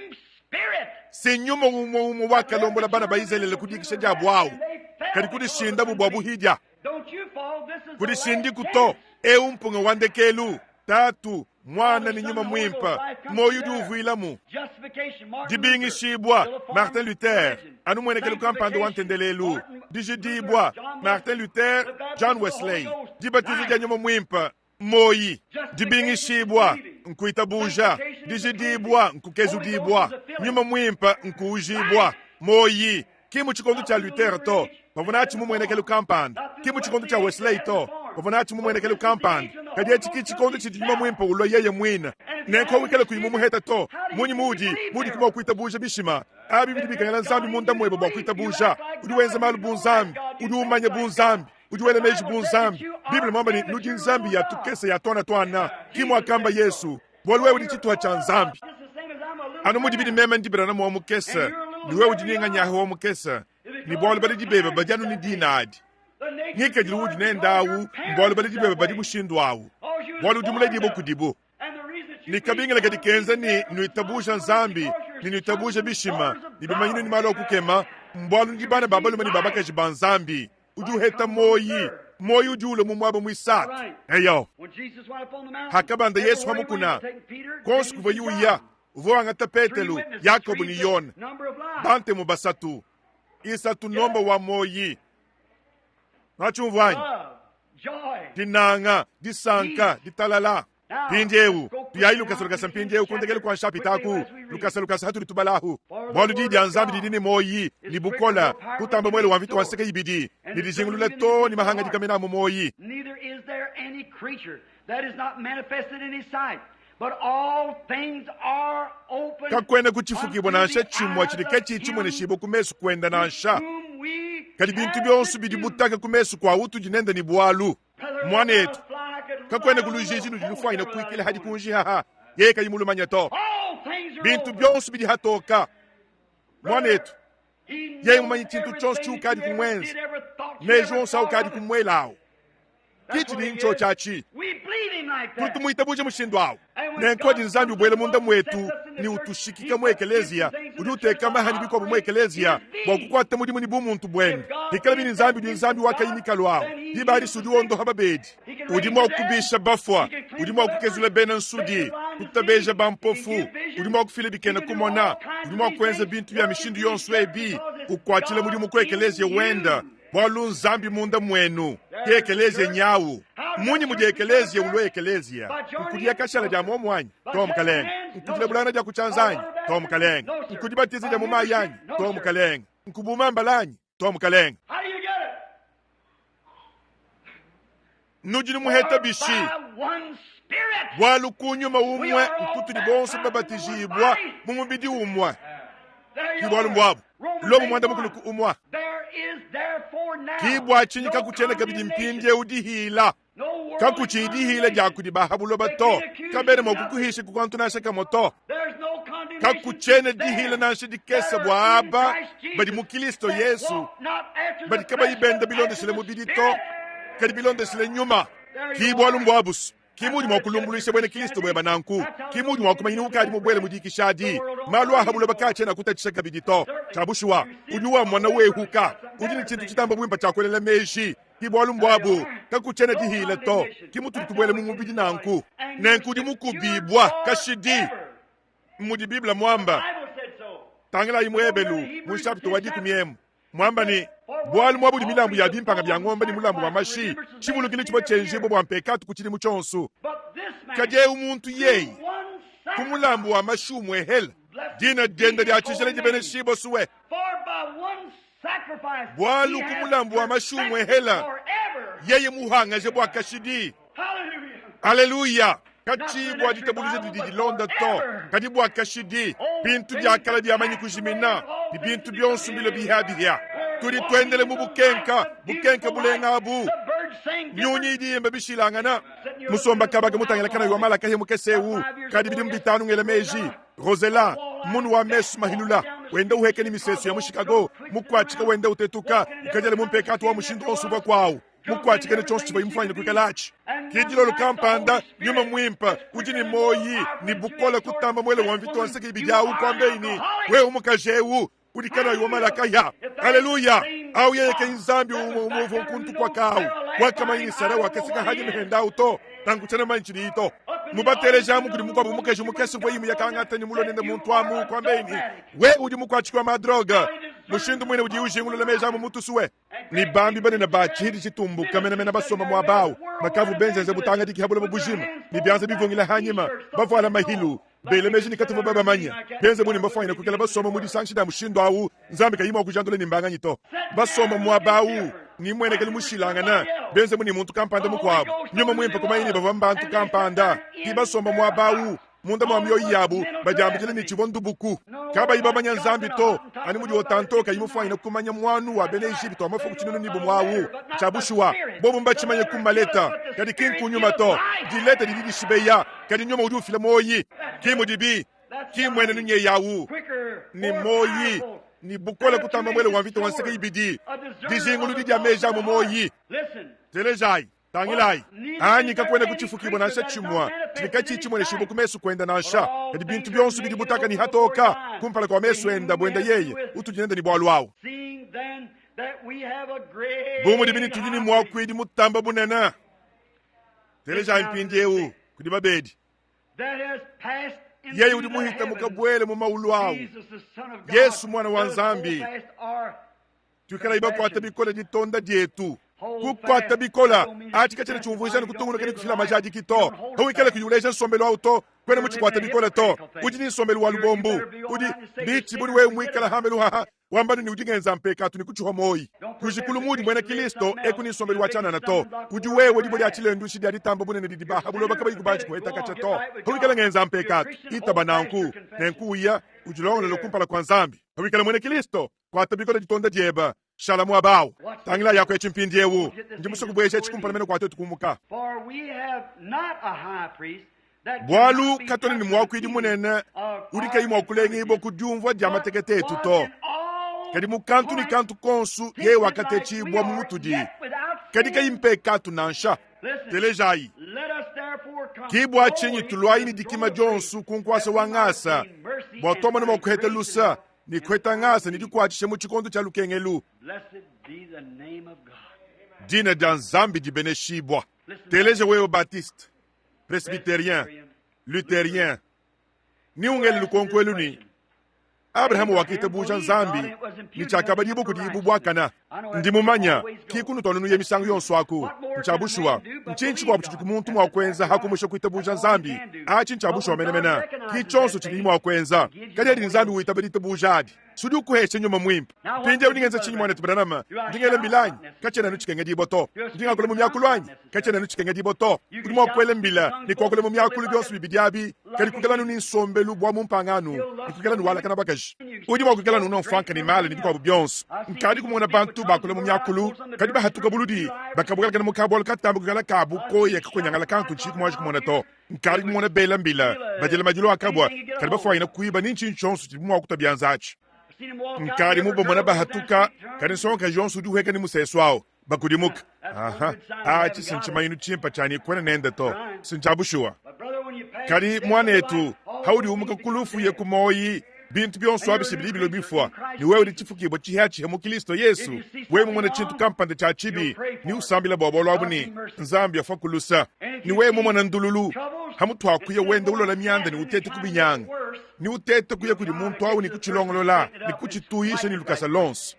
Si nyuma umue umue wakalombola bana ba Izalele ku dikisha diabu awu, kadi kudishindabu bua buhidia. Kudishindiku to. Eu mpunga wa ndekelu. Tatu, Muana ne Nyuma Muimpe, muoyo udi uvuilamu. Dibingishibua, Martin Luther, anu muenekelu kampanda wa ntendelelu. Dijidibua, Martin Luther, John Wesley. Dibatiza dia Nyuma Muimpe, Muoyi, dibingishibua, nkuitabuja, dijidibua, nkukezudibua, Nyuma Muimpe, nkuujibua, muoyi. Ki mu tshikondo tshia Luther to, bavua natshi mu muenekelu kampanda. Ki mu tshikondo tshia Wesley to, bavua natshi mu muenekelu kampanda. Kadi etshi ki tshikondo tshidi Nyuma Muimpe ulua yeye muine. Nenku wikale kuyi mumuheta to, munyi muudi muudi mua kuitabuja bishima abi? Bidi bikengela Nzambi munda muebe bua kuitabuja. Udi wenza malu bu Nzambi, udi umanya bu Nzambi. Udi wela meji bu Nzambi. Bible muamba ne, nudi nzambi ya tukese ya tuana tuana, ki muakamba Yesu, bualu wewe udi tshituha tshia Nzambi. Anu mudibi ne meme ndi Branham wa mukese, ne wewe udi Ninganyahe wa mukese, ne bualu baledi bebe badi anu ne dina adi. Ngikadilu udi nende awu mbualu baledi bebe badi mushindu awu, bualu udi muledibue kudibu. Ne kabingila kadi kenza ne nuitabuja Nzambi ne nuitabuja bishima ne bimanyinu ne malu a kukema, mbualu nudi bana ba balume ne ba bakaji ba Nzambi. Udi uheta muoyi, muoyi udi ulua mu muaba muisatu. Eyo, hakabanda Yesu pa mukuna, kuonso kuvuaye uya, uvua wangata Petelo, Yakobo ne Yone, bantemu basatu. Isatu nomba wa muoyi. Nuatshiumvua anyi? Dinanga, disanka, ditalala. Mpindieu, tuyayi lukasa lukasa mpindieu ku ndekelu kua nshapita aku, lukasa lukasa hatudi tubalahu. Bualu Diyi dia Nzambi didi ne muoyi ne bukole kutamba muele wa mvita wa nseke ibidi, ne dijingulula too ne mahangadika mena a mu muoyi. Kakuena ku tshifukibua nansha tshimue tshidi katshiyi tshimueneshibue ku mesu kuende nansha, kadi bintu bionso bidi butaka ku mesu kua utudi nende ne bualu. Muanetu, kakuena ku lujiji ludi lufuanyine kuikila hadi kunji haha, yeye kayi mulumanye to. Bintu bionso bidi hatoka. Muanetu, yeye mumanye tshintu tshionso tshiukadi kumuenza, meji onso aukadi kumuelawu. Ki tshidi ntshiotshi atshi. Tudi tumuitabuja mushindu awu. Nenku adi Nzambi ubuela munda muetu ne utushikika mu ekeleziya, udi uteka mahanyi bikuabu mu ekeleziya bua kukuata mudimu ne bumuntu buende. Pikalabi ne Nzambi udi Nzambi wa kayi mikalu awu, diba adi si udi wondoha babedi, udi mua kubisha bafua, udi mua kukezula bena nsudi, kutabeja bampofu, udi mua kufila bikena kumona, udi mua kuenza bintu bia mishindu yonso ebi, ukuatshila mudimu ku ekeleziya wenda. Bualu Nzambi munda muenu ke ekeleziya nyawu. Mmunyi mudi ekeleziya ulua ekeleziya? Nkudia kashala dia muomu anyi? To, mukalenge. Nkudilabulangana dia ku tshianza anyi? To, mukalenge. Nkudibatiza dia mu mayi anyi? To, mukalenge. Nkubuma mbala anyi? To, mukalenge. Nudi numuheta bishi? Bualu ku nyuma umue nkutudi bonso babatijibua mu mubidi umue. Ki bualu mbuabu. Lomo muanda mukulu ku umue. Ki bua tshinyi kakutshiena kabidi mpindieu dihila, kakutshiyi dihila dia kudi ba ha buloba to, kabena mua kukuhisha ku kantu nansha kamue to. Kakutshiena dihila nansha dikese bua aba badi mu Kilisto Yesu, badi kabayi benda bilondeshile mubidi to, kadi bilondeshile nyuma. Ki bualu mbuabusu. Ki muudi mua kulumbuluisha buena Kristo bueba nanku. Ki muudi mua kumanya ni ukadi mubuele mu dikisha adi. Malu a ha buloba kaatshiena akutatshisha kabidi to. Tshia bushuwa, udi uamona wehuka. Udi ne tshintu tshitamba buimpe tshia kuelela meji. Ki bualu mbuabu, kakutshiena dihila to. Ki mutudi tubuela mu mubidi nanku. Nenku udi mukubibua kashidi. Mmudi Bible muamba. Tangilayi mu Ebelu, mu nshapita wa dikumi emu. Muamba ne, Bualu muaba udi milambu ya bimpanga bia ngombe ne mulambu wa mashi, tshivulukilu tshivua tshienjibua bua mpekatu ku tshidimu tshionso. Kadi eu muntu yeye, ku mulambu wa mashi umuehela, dina diende dia tshijila dibeneshibue sue. Bualu ku mulambu wa mashi umuehela, yeye muhangaje bua kashidi. Aleluya! Katshiyi bua ditabuluja didi dilonda to, kadi bua kashidi. Bintu bia kale biamanyi kujimina, ne bintu bionso mbilue bihiabihia. Tudi tuendela mu bukenka, bukenka bulenga abu. Nyunyi idi yimba bishilangana. Musomba kabaka mutangila kanayi wa malakahi mukese eu kadi bidimu bitanu ngela meji. Rosella, munu wa mesu mahilula, wenda uheka ni misesu ya mu Chicago, mukuatshika wenda utetuka, ukadiela mu mpekatu wa mushindu wonso uvua kuawu, mukuatshika ne tshionso tshivua imufanyine kuikala atshi. Ke dilolo kampanda, Nyuma Muimpe udi ne muoyi ne bukole kutamba muele wa mvita wa nseke ibidi awu, kuambeyi ne, Wewe mukaji eu, udi kanayi wa malakaya. Aleluya! Awu yeye ke Nzambi umue umue uvua nkuntu kua kawu wakamanya ne Sara wakaseka hanyima henda awu to nanku tshiena manyi tshidiyi to. Mubateleja amu kudi mukuabu mukaji mukese uvua imu yakangata ne mulue nende muntu amu kuambeyi ne, wewe udi mukuatshiki wa madroga. Mushindu muine udi ujingulula meji amu mutusue. Ne bambi banene ba tshihidi tshitumbuka menamena basomba muaba au, bakavu benzenze butangadiki ha buloba bujima, ne bianza bivungila hanyima, bavuala mahilu, bela meji ne katuvua babamanya, benze bu ne mbafuanyine kuikala basomba mu disangisha dia mushindu au, Nzambi kayi mua kujandula ne mbanganyi to. Basomba muaba au ne mmuenekelu mushilangane, benze bu ne muntu kampanda mukuabu. Nyuma Muimpe kumanya ne bavua mbantu kampanda, ki basomba muaba au munda mua mioyo yabu badiambidila ne tshivua ndubuku, kabayi bamanya Nzambi to, anu mudi Otanto kayi mufuanyine kumanya muanu wa bena Ejipitu wa mafuku tshinunu ne bumue awu. Tshia bushuwa, bobu mbatshimanye ku maleta, kadi ki nku nyuma to. Dileta didi dishibeya, kadi nyuma udi ufila muoyi. Ki mudibi, ki mmuenenu nyeyi awu, ne muoyi, ne bukole kutamba muele wa mvita wa nseke ibidi, dijinguludi dia meji a mu muoyi. Telejayi. Tangilayi, anyi kakuena kutshifukibua nansha tshimue tshidi katshiyi tshimueneshibua ku mesu kuende nansha, kadi bintu bionso bidi butaka ne hatoka kumpala kua mesu ende, buenda yeye utudi nende ne bualu awu. Bu mudibi ne tudi ne muakuidi mutamba bunene, telejayi mpindieu kudi babedi, yeye udi muhita mukabuele mu maulu awu, Yesu Muana wa Nzambi. Tuikalayi bakuate bikole ditonda dietu. Kukuata bikole atshi katshiena tshiumvuija ne kutungunuka ne kufila majadiki to. Pawikala kuyi uleja nsombelu au to, kuena mutshikuate bikole to. Udi ne nsombelu wa lubombu. Udi bitshi budi wewe muikala hambelu haha wamba ne udi ngenza mpekatu ne kutshiha muoyi. Kujikulu muudi muena Kristo eku ne nsombelu wa tshianana to. Udi wewe dibue dia tshilenduishi dia ditamba bunene didi ba ha buloba kabayi kubanji kuheta katshia to. Pawikala ngenza mpekatu, itaba nanku, nenku uya udilongolole kumpala kua Nzambi. Pawikala muena Kristo, Kuata bikole ditonda diebe, shala muaba au. Tangila yako etshi mpindieu. Ndi musue kubueja etshi kumpala mene kua tuetu kumuka. Bualu katuena ne muakuidi munene udi kayi mua kulengibua ku diumvua dia matekete etu to, kadi mu kantu ne kantu konsu yeye wakatetshibua mu mutudi, kadi kayi mpekatu nansha. Telejayi. Ki bua tshinyi tuluayi ne dikima dionso ku nkuasa wa ngasa, bua tuamone mua kuheta lusa ne kuheta ngasa ne dikuatshisha mu tshikondo tshia lukengelu. Dina dia Nzambi dibeneshibua. Teleja wewe Baptiste, Presbyterien, Lutherien, ne ungele lukonko elu ne, Abrahama wakitabuja Nzambi ne tshiakabadibua kudiye bu buakana. Ndi mumanya ki kunutu anu nuya misangu yonso aku. Ntshia bushuwa. Ntshinyi tshikuabu tshidi muntu mua kuenza ha kumusha kuitabuja Nzambi? Atshi ntshia bushuwa menemene. Ki tshionso tshidiyi mua kuenza. Kadi adi Nzambi witaba ditabuja adi, si udi ukuhesha Nyuma Muimpe. Mpindieu ndi ngenza tshinyi, muanetu Branham? Ndi ngela mbila anyi? Katshiena anu tshikengedibua to. Ndi ngakula mu miakulu anyi? Katshiena anu tshikengedibua to. Udi mua kuela mbila ne kuakula mu miakulu bionso bibidi abi, kadi kuikala anu ne nsombelu bua mumpangano ne kuikala anu walakana bakaji. Udi mua kuikala anu unua mfuanka ne mala ne bikuabu bionso. Nkadi kumona bantu bakula mu miakulu, kadi bahatuka buludi, bakabuelakana mu kabualu katambe kuikala ka bukoya kakonyangala kantu ntshiyi muanji kumona to. Nkadi kumona bela mbila, badila madilu a kabua, kadi bafuanyina kuiba ne ntshinyi tshionso tshidibu mua kutua bianza atshi. Nkadi mubamona bahatuka, kadi nsongakaji yonso udi uhueka ne musesu au bakudimuka. Aha, atshi si ntshimanyinu tshimpe tshia ne kuena nende to, si ntshia bushuwa. Kadi muanetu, haudi umuka ku lufu uye ku muoyi, bintu bionso abi si bidi bilua bifua, ne wewe udi tshifukibua tshihiatshihia mu Kilisto Yesu. Wewe mumone tshintu kampanda tshia tshibi, ne usambila bua bualu abu ne, Nzambi afua ku lusa. Ne wewe mumone ndululu, hamutu ha kuya wenda ulola mianda ne utete kubinyanga, ne utete kuya kudi muntu au ne kutshilongolola ne kutshituyisha ne lukasa lonso.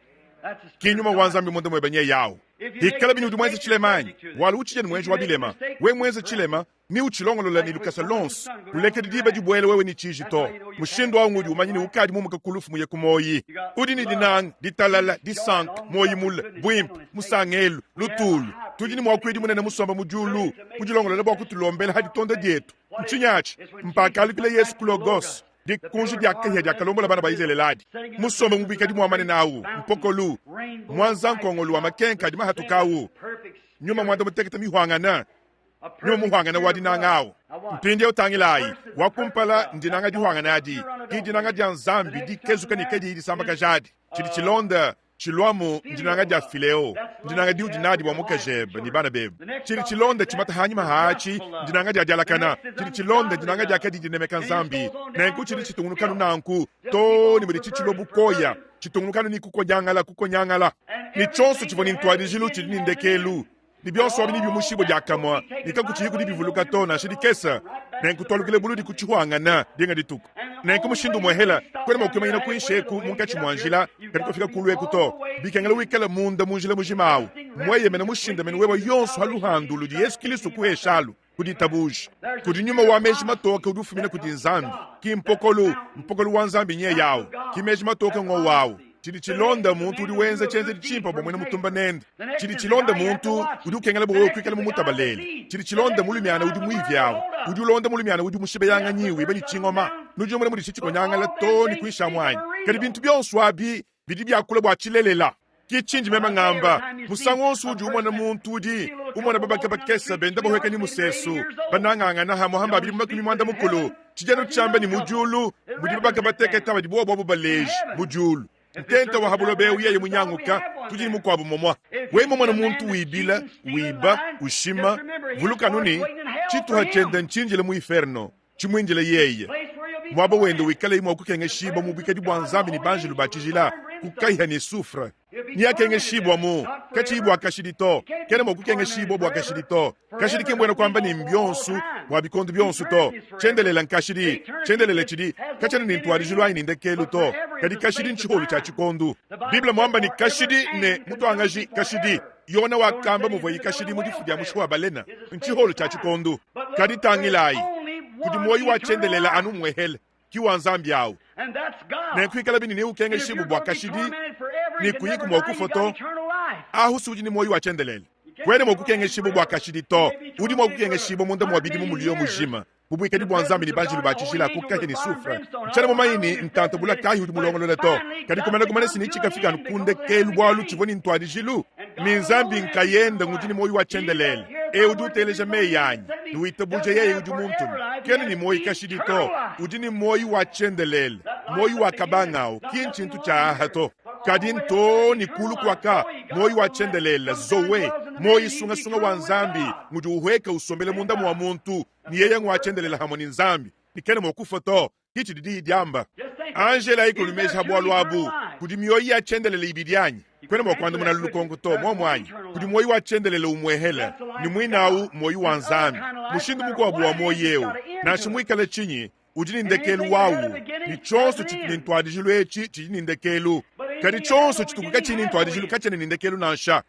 Ki nyuma wa Nzambi munda muebe nyeye au. Hikala bini udi muenze tshilema anyi? Bualu utshidi anu muenji wa bilema. Wewe muenze tshilema, ne utshilongolola ne lukasa lonso, kulekedi diba dibuela wewe ne tshiji to. Mushindu au ngudi umanya ne ukadi mumuka ku lufu muye ku muoyi. Udi ne dinanga, ditalala, disanka, muoyi mule, buimpe, musangelu, lutulu. Tudi ne muakuidi munene musomba mu diulu, mudilongolole bua kutulombela ha ditonda dietu. Ntshinyi atshi? Mpakalukila Yesu ku Logos, dikunji dia kahia diakalombola bana ba Izalele adi. Musombe mu buikadi muamane nawu, mpokolu, muanza nkongolu wa makenka adi mahatuka awu. Nyuma muanda mutekete mihuangane, nyuma muhuangane wa dinanga awu. Mpindieu tangilayi, wa kumpala ndinanga dihuangane adi, ki dinanga dia Nzambi dikezuka ne kadiyi disambakaja adi. Tshidi tshilonda tshiluamu ndinanga dia fileo, ndinanga diudi nadi bua mukajebe ne bana bebe. Tshidi tshilonda tshimata hanyima haatshi ndinanga dia dialakana. Tshidi tshilonda ndinanga dia kadiyi dinemeka Nzambi. Nenku tshidi tshitungunuka anu nanku too ne mudi tshilua bukoya, tshitungunuka anu ne kukonyangala kukonyangala. Ne tshionso tshivua ne ntuadijilu tshidi ne ndekelu. Ne bionso abi nebiumushibue diakamue, ne kakutshiyiku dibivuluka to, nansha dikese. Nenku tualukile buludi ku tshihuangana dinga dituku. Nenku mushindu umuehela, kuena mua kuimanyina kuinshi eku munkatshi mua njila, kadi kuafika kulu eku to. Bikengela wikale munda mu njila mujima awu, mueyemene mushindamene wewe yonso ha luhandu ludi Yesu Kilisto ukuheshalu ku ditabuja. Kudi nyuma wa meji matoke udi ufumina kudi Nzambi, ki mpokolu, mpokolu wa Nzambi nyeye awu, ki meji matoke ngowu awu. Tshidi tshilonda muntu udi wenza tshienzedi tshimpe bua muena mutumba nende. Tshidi tshilonda muntu udi ukengela bua wewe kuikala mumutabalele. Tshidi tshilonda mulumiana udi muivi awu, udi ulonda mulumiana udi mushibeyanganyi wiba ne tshingoma. Nudi numona mudi tshikonyangala too ne kuinshi amu anyi? Kadi bintu bionso abi bidi biakula bua tshilelela. Ke tshindi meme ngamba, musangu wonso udi umona muntu udi umona babaka bakese benda bahueka ne musesu, banangangana hamue hamba bidimu makumi muanda mukulu, tshidi anu tshiamba ne mu diulu mudi babaka batekete badi bobu abu baleji mu diulu. Ntenta wa ha buloba eu yeye munyanguka, tudi ne mukuabu momua. Wewe mumone muntu wibila, wiba, ushima, vuluka anu ne, tshituha tshiende ntshindile mu iferno, tshimuindile yeye, muaba wende wikalaye mua kukengeshibua mu buikadi bua Nzambi ne banjelu ba tshijila ku kahia ne soufre. Neakengeshibua katshiyi bua kashidi to, kena mua kukengeshibua bua kashidi to. Kashidi ki mbuena kuamba ne mbionso bua bikondo bionso to. Tshiendelele nkashidi, tshiendelele tshidi katshiena ne ntuadijilu anyi ne ndekelu to, kadi kashidi ntshiholu tshia tshikondo. Bible muamba ne kashidi ne mutuangaji kashidi. Yona wakamba muvuaye kashidi mu difu dia mushi wa balena, ntshiholu tshia tshikondo. Kadi tangilayi, kudi muoyo wa tshiendelele anu umuehele, ki wa Nzambi awu. Nenku ikalabi ne neukengeshibue bua kashidi ne kuyiku mua kufua to, ahu si udi ne muoyo wa tshiendelele. Kuena mua kukengeshibua bua kashidi to, udi mua kukengeshibua munda mua bidimu muliyo mujima mu buikadi bua Nzambi ne banjelu ba tshijila ku kahia ne soufre. Ntshiena mumanye ne ntanta bula kayi udi mulongolole to, kadi kumana kumana si ne tshikafika anu ku ndekelu bualu tshivua ne ntuadijilu. Ne Nzambi nkayende ngudi ne muoyo wa tshiendelele. Eu udi uteleja meyi anyi ne witabuja yeye udi muntume, kena ne muoyo kashidi to, udi ne muoyo wa tshiendelele. Muoyo wa kabangawu ki ntshintu tshia aha to, kadi ntoo ne kulu kuaka muoyo wa tshiendelele, zoe, muoyo sungasunga wa Nzambi ngudi uhueka usombela munda mua muntu, ne yeye ngua tshiendelele hamue ne Nzambi, ne kena mua kufua to. Ke tshidi diyi diamba. Angela ayi meji ha bualu abu. Kudi mioyo ya tshiendelele ibidi anyi? Kuena mua kuandamuna lukonko to, muomu anyi? Kudi muoyo wa tshiendelele umuehele, ne muinawu muoyo wa Nzambi. Mushindu mukuabu wa muoyo eu, nansha muikale tshinyi, udi ne ndekelu wawu, ne tshionso tshitu ne ntuadijilu etshi tshidi ne ndekelu. Kadi tshionso tshituku katshiyi ne ntuadijilu katshiena ne ndekelu nansha.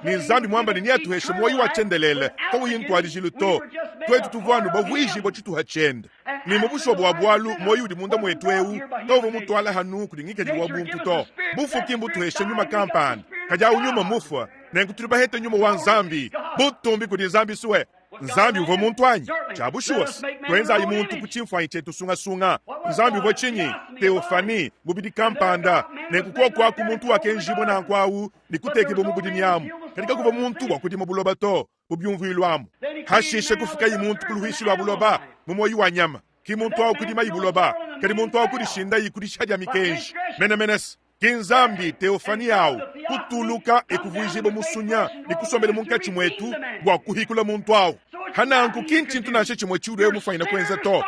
Ne Nzambi muamba ne neatuheshe muoyo wa tshiendelele kawuyi ntuadijilu to. Tuetu tuvua anu bavuijibua tshituha tshiende. Ne mu bushuwa bua bualu, muoyo udi munda muetu eu kawuvua mutuala hanu kudi ngikadilu wa buntu to. Bufuki mbutuheshe nyuma kampanda, kadi au nyuma mufua. Nenku tudi bahete nyuma wa Nzambi. Butumbi kudi Nzambi sue. Nzambi uvua muntu anyi? Tshia bushuwa, tuenzayi muntu ku tshimfuanyi tshietu sungasunga. Nzambi uvua tshinyi? Teofani, mubidi kampanda. Nenku kuoku aku muntu wakenjibua nanku au ne kutekibua mu budimi amu, kadi kakuvua muntu bua kudima buloba to, mu biumvuilu amu. Hashishe kufukayi muntu ku luhuishi lua buloba, mu muoyo wa nyama. Ki muntu au kudimayi buloba, kadi muntu au kudishindayi ku dishiha dia mikenji menemene. Ki Nzambi, teofani au, kutuluka e kuvuijibua musunya ne kusombela munkatshi muetu bua kuhikula muntu au. Hananku ki ntshintu nansha tshimue tshiudi wewe mufuanyine kuenza to.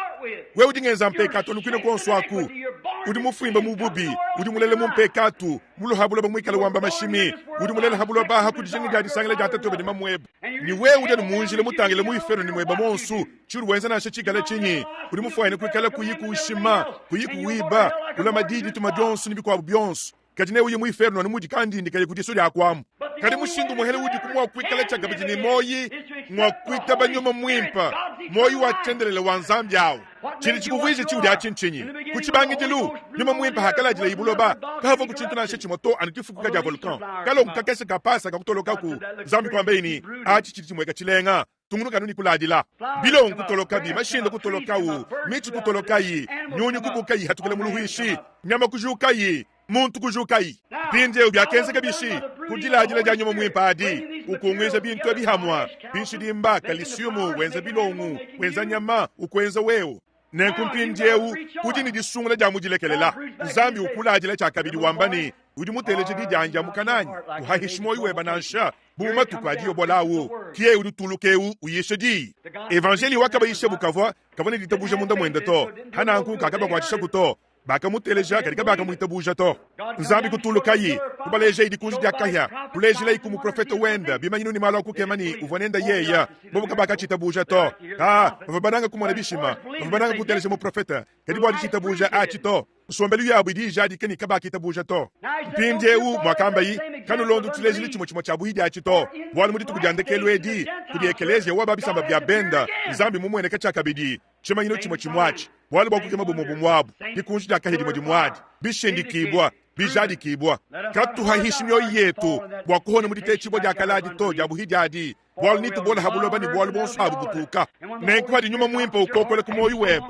Wewe udi ngenza mpekatu anu kuine kuonso aku. Udi mufuimba mu bubi, udi mulele mu mpekatu, muluha buloba muikale wamba mashimi, udi mulele ha buloba aha ku dijinga dia disangila dia tatuebe ne mamuebe. Ne wewe udi anu mu njila mutangile mu iferno ne mueba muonso, tshiudi wenza nansha tshikale tshinyi, udi mufuanyine kuikala kuyi kuushima, kuyi kuwiba, kulama diyi dituma dionso ne bikuabu bionso, kadi neuye mu iferno anu mudi kandindi kaye ku disu dia kuamu. Kadi mushindu umuehele udiku mua kuikala tshiakabidi ne muoyi ngua kuitaba nyuma muimpe, muoyi wa tshiendelele wa Nzambi au. Tshidi tshikuvuija tshiudi atshi ntshinyi? Ku tshibangidilu, nyuma muimpe hakaladila buloba, kahavua ku tshintu nansha tshimue to, anu difukuka dia volcan. Kalongo kakese ka pasa kakutolokaku, Nzambi kuambaye ne, atshi tshidi tshimueka tshilenga. Tungunuka anu ne kuladila. Bilongo kutolokabi, mashinda kutolokawu, mitshi kutolokayi, nyunyu kubukayi hatukila mu luhuishi, nyama kujukayi, muntu kujukayi. Mpindieu biakenzeka bishi? Ku diladila dia Nyuma Muimpe adi, ukunguija bintu ebi hamua, binshidimba, kalisiumu, wenza bilongu, wenza nyama, ukuenza wewe. Nenku mpindiewu udi ne disungula dia mudilekelela. Nzambi ukuladila tshiakabidi wamba ne, Udi muteleje di dianyi dia mukana anyi? Kuhahishi muoyo weba nansha, bu mu matuku a diyobola awu. Ke yeye udi utuluka ewu uyisha diyi. Evanjeliyo wakabayishabu kavua kavua ne ditabuja munda muende to, hananku kakabakuatshishaku to. Bakamuteleja, kadi kabakamuitabuja to. Nzambi kutulukayi, kubalejayi dikunji dia kahia, kulejilayi ku muprofete wende bimanyinu ne malu a kukema ne uvua nende yeya. Bobu kabakatshitabuja to. Ka bavua banange kumona bishima, bavua banange kuteleja muprofete, kadi bua ditshitabuja atshi to. Nsombelu yabu idi ijadika ne kabakitabuja to. Mpindieu, muakambayi, kanulondi tshilejilu tshimue tshimue tshia buhidi atshi to, bualu mu dituku dia ndekelu edi, kudi ekeleziya wa ba bisamba bia benda, Nzambi mumueneka tshiakabidi. Tshimanyinu tshimue tshimue atshi, bualu bua kukema bumue bumue abu, dikunji dia kahia dimue dimue adi, bishindikibua, bijadikibua. Katuhahishi mioyo yetu bua kuhona mu ditetshibua dia kale adi to, dia buhidi adi, bualu netubola ha buloba ne bualu buonso abu butuka. Nenku padi Nyuma Muimpe ukokola ku muoyo webe,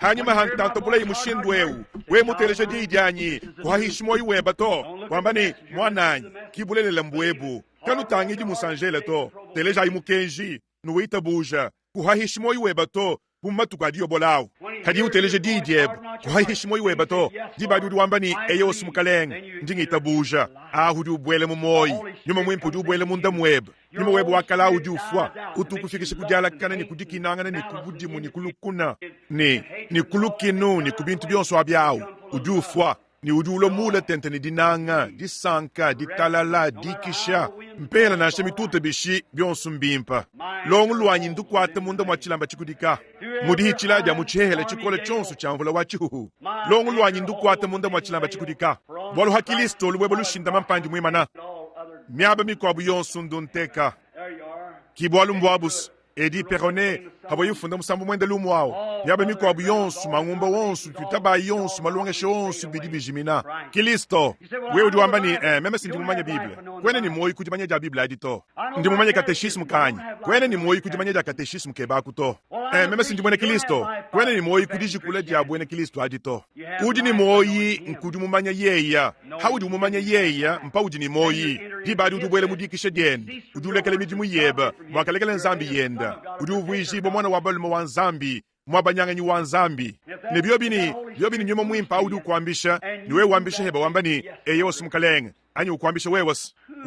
hanyima ha ntanta bulayi mushindu eu, wewe muteleja diyi dianyi, kuhahishi muoyo webe to, wamba ne, Muananyi, ki bulelela mbuebu. Kanutangidi musanjele to, telejayi mukenji. Nuwitabuja, kuhahishi muoyo webe to, bu mu matuku a diyobola au. Kadi uteleje diyi diebe, kuhahishi muoyo webe to. Diba adi udi wamba ne, Eyosi Mukalenge, ndi ngitabuja. Ahu udi ubuela mu muoyo. Nyuma Muimpe udi ubuela munda muebe. Nyuma webe wa kale udi ufua, utu ukufikisha ku dialakana ne ku dikinangana ne ku budimu ne ku lukuna ne, ne ku lukinu ne ku bintu bionso abi awu udi ufua. Ne udi ulua muule tente ne dinanga, disanka, ditalala, dikisha, mpela nansha mituta bishi, bionso mbimpe. Longo luanyi ndukuate munda mua tshilamba tshikudika, mu dihitshila dia mu tshihehele tshikole tshionso tshia mvula wa tshihuhu. Longo luanyi ndukuate munda mua tshilamba tshikudika, bualu ha Kilisto lubueba lushindama mpandi muimana. Miaba mikuabu yonso ndunteka, ki bualu mbuabus. Eddie Perronet avua ufunda musambu muende lumu au. Miaba mikuabu yonso, mangumba wonso, tuitabayi yonso, malongesha onso bidi bijimina. Kilisto, wewe udi wamba ne, eh, meme si ndi mumanye Bible. Kuena ne muoyo ku dimanya dia Bible adi to. Ndi mumanye kateshismu kanyi. Kuena ne muoyo ku dimanya dia kateshismu kebe aku to. Eh, meme si ndi muena Kilisto. Kuena ne muoyo ku dijikula dia buena Kilisto adi to. Udi ne muoyi nkudi mumanya yeya. Haudi umumanya yeya, mpaudi ne muoyi. Diba adi udi ubuela mu dikisha diende. Udi ulekela midimu yebe, muakalekela Nzambi yenda. Udi uvuijibua muana wa balume wa Nzambi, muabanyanganyi wa Nzambi. Ne biobi ne, biobi ne Nyuma Muimpe awu udi ukuambisha, ne wewe wambisha heba wamba ne, Eyowa, Mukalenge, anyi ukuambisha wewe,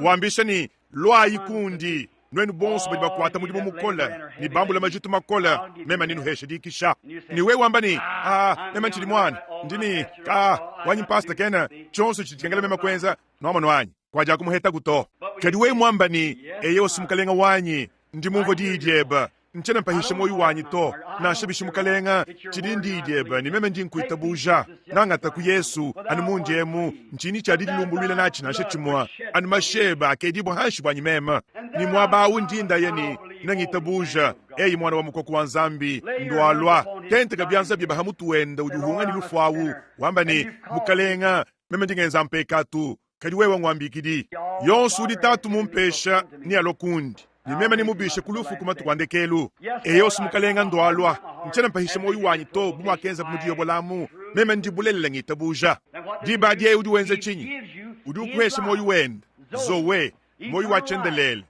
wambisha ne, Luayi kundi, nuenu bonso badi bakuata mudimu mukole ne bambula majitu makole, meme nenuheshe dikisha. Ne wewe wamba ne, Ah, meme ntshidi muana, ndi ne ka wanyi mpasta kena tshionso tshidi tshikengela meme kuenza, nuamonu anyi kuadiakumuhetaku to. Kadi wewe muamba ne, Eyowa, Mukalenge wanyi, ndi mumvue diyi diebe, Ntshiena mpahisha muoyo wanyi to, nansha bishi Mukalenga, tshidi ndiyi diebe ne meme ndi nkuitabuja. Ngangata ku Yesu anu mundi emu, ntshinyi tshia didilumbuluila natshi nansha tshimue, anu mashi ebe akedibua hanshi buanyi meme. Ne muaba awu ndi ndaya ne nengitabuja, eyi Muana wa Mukoko wa Nzambi, ndualua. Tenteka bianza biebe ha mutu wende udi uhunga ne lufu awu, wamba ne, Mukalenga, meme ndi ngenza mpekatu, Kadi wewe nguambikidi, yonso udi Tatu mumpesha nealue kundi, ne meme nemubishe ku lufu ku matuku a ndekelu. Eyosi Mukalenga, ndualua, ntshiena mpahisha muoyo wanyi to, bu muakenzabu mu diyobolamu, meme ndi bulelela ngitabuja. Diba adi yeye udi wenza tshinyi? Udi ukuhesha muoyo wende, Zoe, muoyo wa tshiendelele.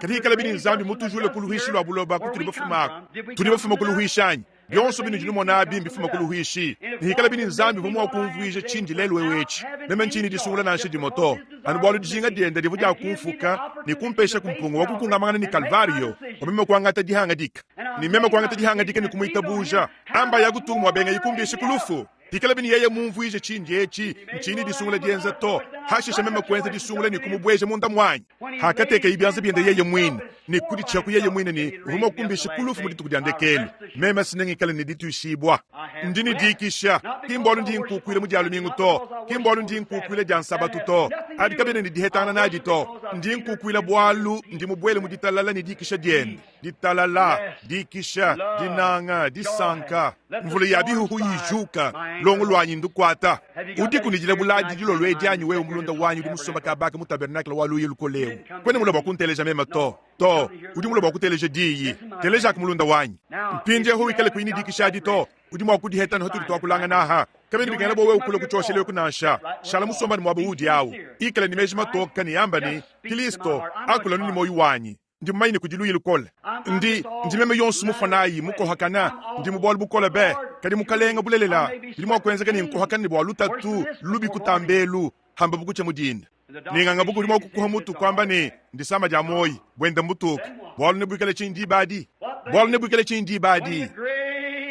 Kadi hikalabi ne Nzambi mutujule ku luhuishi lua buloba kutudi bafumaku, tudi bafuma ku luhuishi anyi? Bionso binudi numona abi mbifuma ku luhuishi. Ne hikalabi ne Nzambi uvua mua kumvuija tshindi lelu eu etshi, meme ntshiyi ne disungula nansha dimue to, anu bualu dijinga diende divua dia kumfuka ne kumpeshaku mpunga wa kukungamangana ne Kalvario bua meme kuangata dihangadika, ne meme kuangata dihangadika ne kumuitabuja, amba ya kutunga mua bengayi kumbisha ku lufu. Pikalabi ne yeye mumvuije tshindi etshi, ntshiyi ne disungula dienza to. Hashishe meme kuenza disungula ne kumubueja munda muanyi. Hakatekeye bianza biende yeye muine ne kuditshiaku yeye muine ne uvua mua kumbisha ku lufu mu dituku dia ndekelu, meme si nengikale ne dituishibua. Ndi ne dikisha, ki mbualu ndi nkukuila mu dia lumingu to, ki mbualu ndi nkukuila dia nsabatu to, abi kabiena ne dihetangana nadi to. Ndi nkukuila bualu ndi mubuele mu ditalala ne dikisha diende. Ditalala, dikisha, dinanga, disanka, mvula ya bihuhu yijuka, longo luanyi ndukuata. Udiku ne dilabula dilolo edi anyi wewe mulunda wanyi udi musomba kabaka mu tabernakle wa luyi lukole eu? Kuena mulue bua kunteleja meme to, to, udi mulue bua kuteleja diyi. Telejaku mulunda wanyi. Mpindiehu wikale kuyi ne dikisha adi to. Udi mua kudiheta anu hatudi tuakulangana aha. Kabiena bikengela bua wewe kulua ku tshioshelu eku nansha. Shala musomba ne muaba uudi au. Ikala ne meji matoke ne amba ne, Kilisto, akula anu ne muoyo wanyi. Ndi mumanye ne kudi luya lukole. Ndi, ndi meme yonso mufua nayi, mukohakana. Ndi mu bualu bukole be. Kadi Mukalenge, bulelela, bidi mua kuenzeka ne nkohakana ne bua lutatu lubi kutamba elu, hamba bukutshia mu dinda. Ne nganga buku udi mua kukuha mutu kuamba ne, ndisama dia muoyi, buenda mbutuka. Bualu nebuikale tshinyi diba adi? Bualu nebuikale tshinyi diba adi?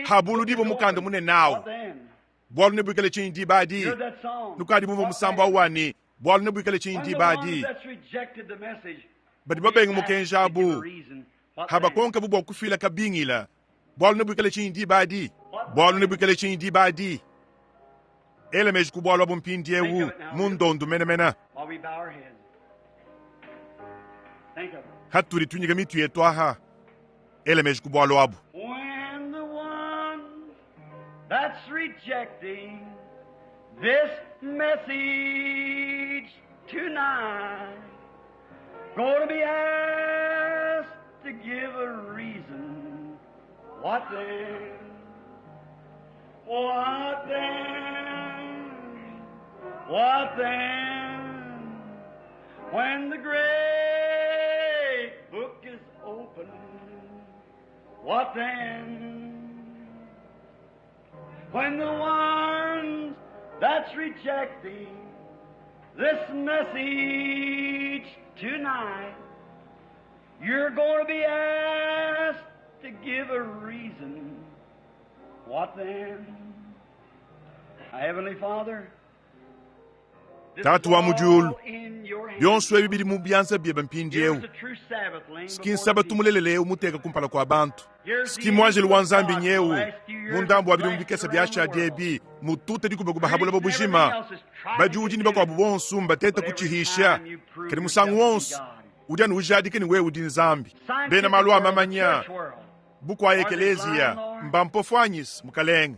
Habuludibua mukanda munene au. Bualu nebuikale tshinyi diba adi? Nukadi mumvue musambu au wa ne, bualu nebuikale tshinyi diba adi? Badi babenga mukenji abu, habakonkabu bua kufila kabingila, bualu nebuikale tshinyi diba adi? Bualu nebuikale tshinyi diba adi? Ela meji ku bualu abu mpindieu mu ndondu menemene. Hatudi tunyika mitu yetu aha, ela meji ku bualu abu. When the one that's rejecting this message tonight going to be asked to give a reason, what then? What then? What then? When the great book is opened, what then? When the ones that's rejecting this message tonight, you're going to be asked to give a reason. What then? Heavenly Father, this is Tatu wa mu diulu, all in your hands. Bionso ebi bidi mu bianza biebe mpindieu. Here's the true Sabbath laying Ski before the nsabatu people. mulelela eu muteka kumpala kua bantu. Here's Ski the muanjelu angel wa of Nzambi God nyeu for the last few mu years ndambu wa bidimu blasted bikese around biashadi the world. ebi mutute dikubakuba ha buloba bujima. Badiudi ne bakuabu bonso mbatete kutshihisha. Kadi musangu wonso udi anu ujadika ne wewe udi Nzambi. Bena malu a mamanya bukua ekeleziya mbampofu anyisi mukalenge.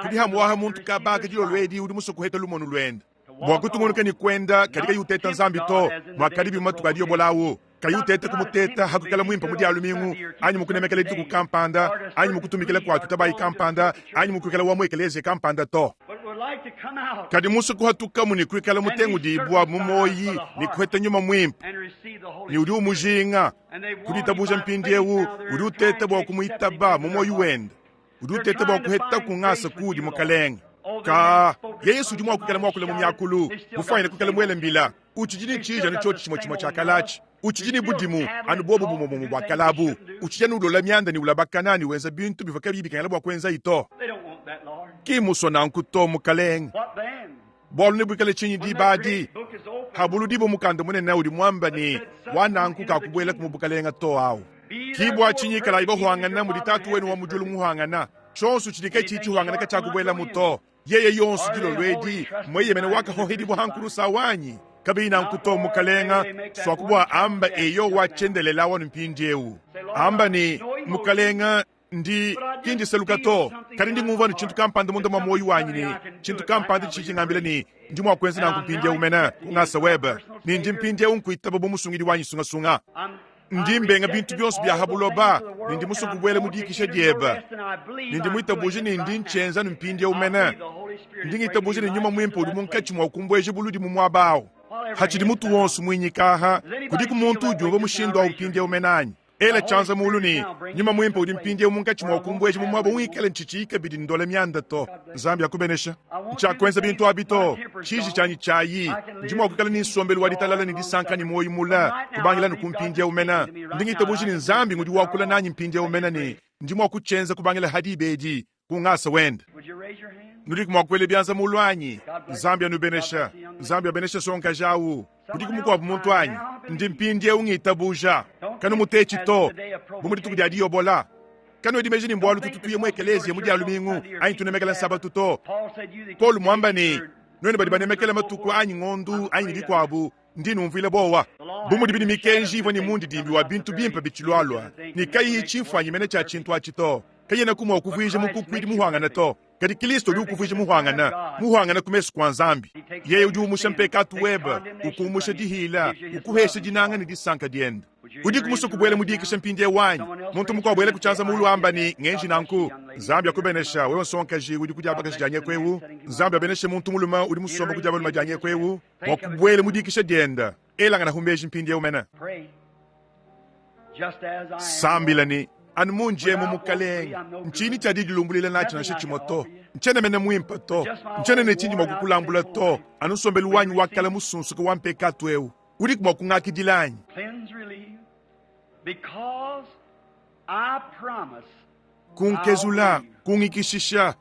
Kudi hamuaha muntu kabaka dilolo edi udi musue kuheta lumonu luende bua kutungunuka ne kuenda kadi kayi uteta Nzambi to muakadi bimue matuku adi yobolawu kayi uteta kumuteta hakuikala muimpe mu dia lumingu anyi mukunemekela dituku kampanda anyi mukutumikila kua tutabayi kampanda anyi mukuikala wa mu ekeleziya kampanda to. But would like to come out Kadi musue kuhatukamu ne kuikala mutengudibua mu moyi ne kuheta nyuma muimpe and receive the Holy ne udi Spirit. umujinga And they want ku him ditabuja by faith mpindieu now. They're udi trying uteta to bua accept him kumuitaba into mu their moyi heart. wende udi They're uteta bua trying to kuheta find ku ngasa grace with kudi you, Lord. mukalenge. Oh, the Ka man spoke in Yesu udi tongues mua and kuikala might muakule mu shouted. miakulu They still got mufuanyine the kuikala same muele old mbila temper. utshidi ne They still tshiji anu got tshiotshi the tshimue same tshimue tshia old lust. kalatshi utshidi They're ne still budimu tattling anu and bobu talking bumue to bumue do bua things they kalabu shouldn't do. utshidi anu ulola mianda ne ulabakana ne wenza bintu bivua kabiyi bikengela bua kuenzayi to. They don't want that, Lord. Ki musua nanku to mukalenge. What then? Bualu nebuikale tshinyi When diba that adi? great book is opened, Habuludibo mukanda munene udi muamba ne that said, such wa won't nanku enter the kakubuela ku kingdom. mu bukalenga to awu. Be Ki bua therefore tshinyi kalayi perfect, even as bahuangana your mudi Father in tatu wenu heaven wa is mu diulu perfect. muhuangana. Tshionso tshidi ke tshidi Anything tshihuangana short will not katshiakubuela go mu in. to. Yeye yonso Are they dilolo wholly edi trusting mweyemene in the wakahohedibua crucified? hankulusa wanyi kabiyi nanku Not, to Lord, may mukalenga they make that one swakubua amba trust eyo just wa now. tshiendelela wanu mpindiewu. Say, Lord, Amba I ne no emotion, mukalenga ndi but I just kindiseluka feel to something kadi ndi down in my ngumvua ne tshintu heart. kampanda munda There's mwa moyo something wanyi telling me ne I can do tshintu it right kampanda now by tshidi your tshingambila grace. ne ndi mua kuenza And nanku I'm mpindiewu now mene accepting you as kungasa my webe personal ne ndi Savior. mpindiewu nkuitaba bu musungidi wanyi sungasunga. I'm Ndi I'm mbenga bintu rejecting bionso bia all ha the buloba things of the ne world ndi and musue I'm kubuela mu going to dikisha enter your diebe. rest and I believe Ne ndi I'm doing muitabuje it ne ndi right now. ntshienza nu mpindiewu I mene. believe the Holy Spirit Ndi is bringing ngitabuje me ne nyuma right muimpe into udi that munkatshi place. mua kumbueja buludi mu muaba awu. While every Hatshidi head's mutu bowed, wonso muinyikaha does anybody kudiku feel muntu that way udiumva just now? mushindu awu Raise your mpindiewu hand. mene anyi? The Ela Holy tshianza mulu Spirit is ne now bringing nyuma me muimpe to a udi place mpindiewu munkatshi where mua I won't kumbueja mu tattle muaba anymore. wikale ntshitshiyi kabidi ndola mianda to. God bless you. Nzambi akubenesha. I won't do the Ntshiakuenza things bintu abi my to. temper's Tshiji gone. tshianyi tshiayi. I can Ndi live mua in kuikala ne peace, nsombelu wa joy, ditalala ne and long disanka ne suffering. muoyo But mula right now, I kubangila ne believe ku God is mpindiewu mene. speaking to me Ndi right now, and ngitabuje I ne can do it Nzambi from ngudi this hour wakula on. nanyi mpindiewu By His mene ne grace. ndi mua kutshienza kubangila hadiba edi ku ngasa wende. Would you raise your hand? Nudi mua kuela bianza mulu anyi? God bless you. Nzambi God anubenesha. bless the young lady. Nzambi abenesha sonkaja awu. Kudiku Someone else, mukuabu muntu I anyi? now Ndi believe. mpindiewu ngitabuja. Don't think Kanumutetshi as to the day of bu mu dituku dia provocation. diyobola. Kanuedi meji ne Don't mbualu think tutu tuye mu because we go to ekeleziya mu church dia on lumingu Sunday or anyi keep the tunemekela Sabbath. nsabatu to. Paul said, You that Paul keep days muamba ne or nuenu badi moons or banemekela so matuku forth, anyi ngondu I'm anyi afraid of you. bikuabu ndi numvuile bowa. The law Bu had mudi been bini a shadow mikenji of ivua the ne things mundi to dimbi come, wa not the bintu very bimpe image of bitshilualua the thing ne to kayiyi make the tshimfuanyi worship mene tshia perfect. tshintu atshi to. Kayena kumua But kuvuija Christ mukukuidi makes you muhuangana perfect. to. Kadi Kilisto udi ukuvuija muhuangana, muhuangana ku mesu kua Nzambi. Yeye udi umusha mpekatu webe, ukumusha dihila, ukuhesha dinanga ne disanka diende. Udiku musue kubuela mu dikisha mpindieu anyi? Muntu mukuabu ela ku tshianza mulu amba ne, Ngenji nanku. Nzambi akubenesha, wewe nsongakaji udi ku dia bakaji dia nyeku eu. Nzambi abeneshe muntu mulume udi musombe ku dia balume dia nyeku eu bua kubuela mu dikisha diende. Elanganahu meji mpindieu mene. Sambila ne, Anu mundi emu, Mukalenge, ntshinyi tshia didilumbuluila natshi nansha tshimue to. Ntshiena mene muimpe to. Ntshiena ne tshindi mua kukulambula to, anu nsombelu wanyi wa kale musunsuke wa mpekatu eu. Udiku mua kungakidila anyi? Kunkezula, kungikishisha,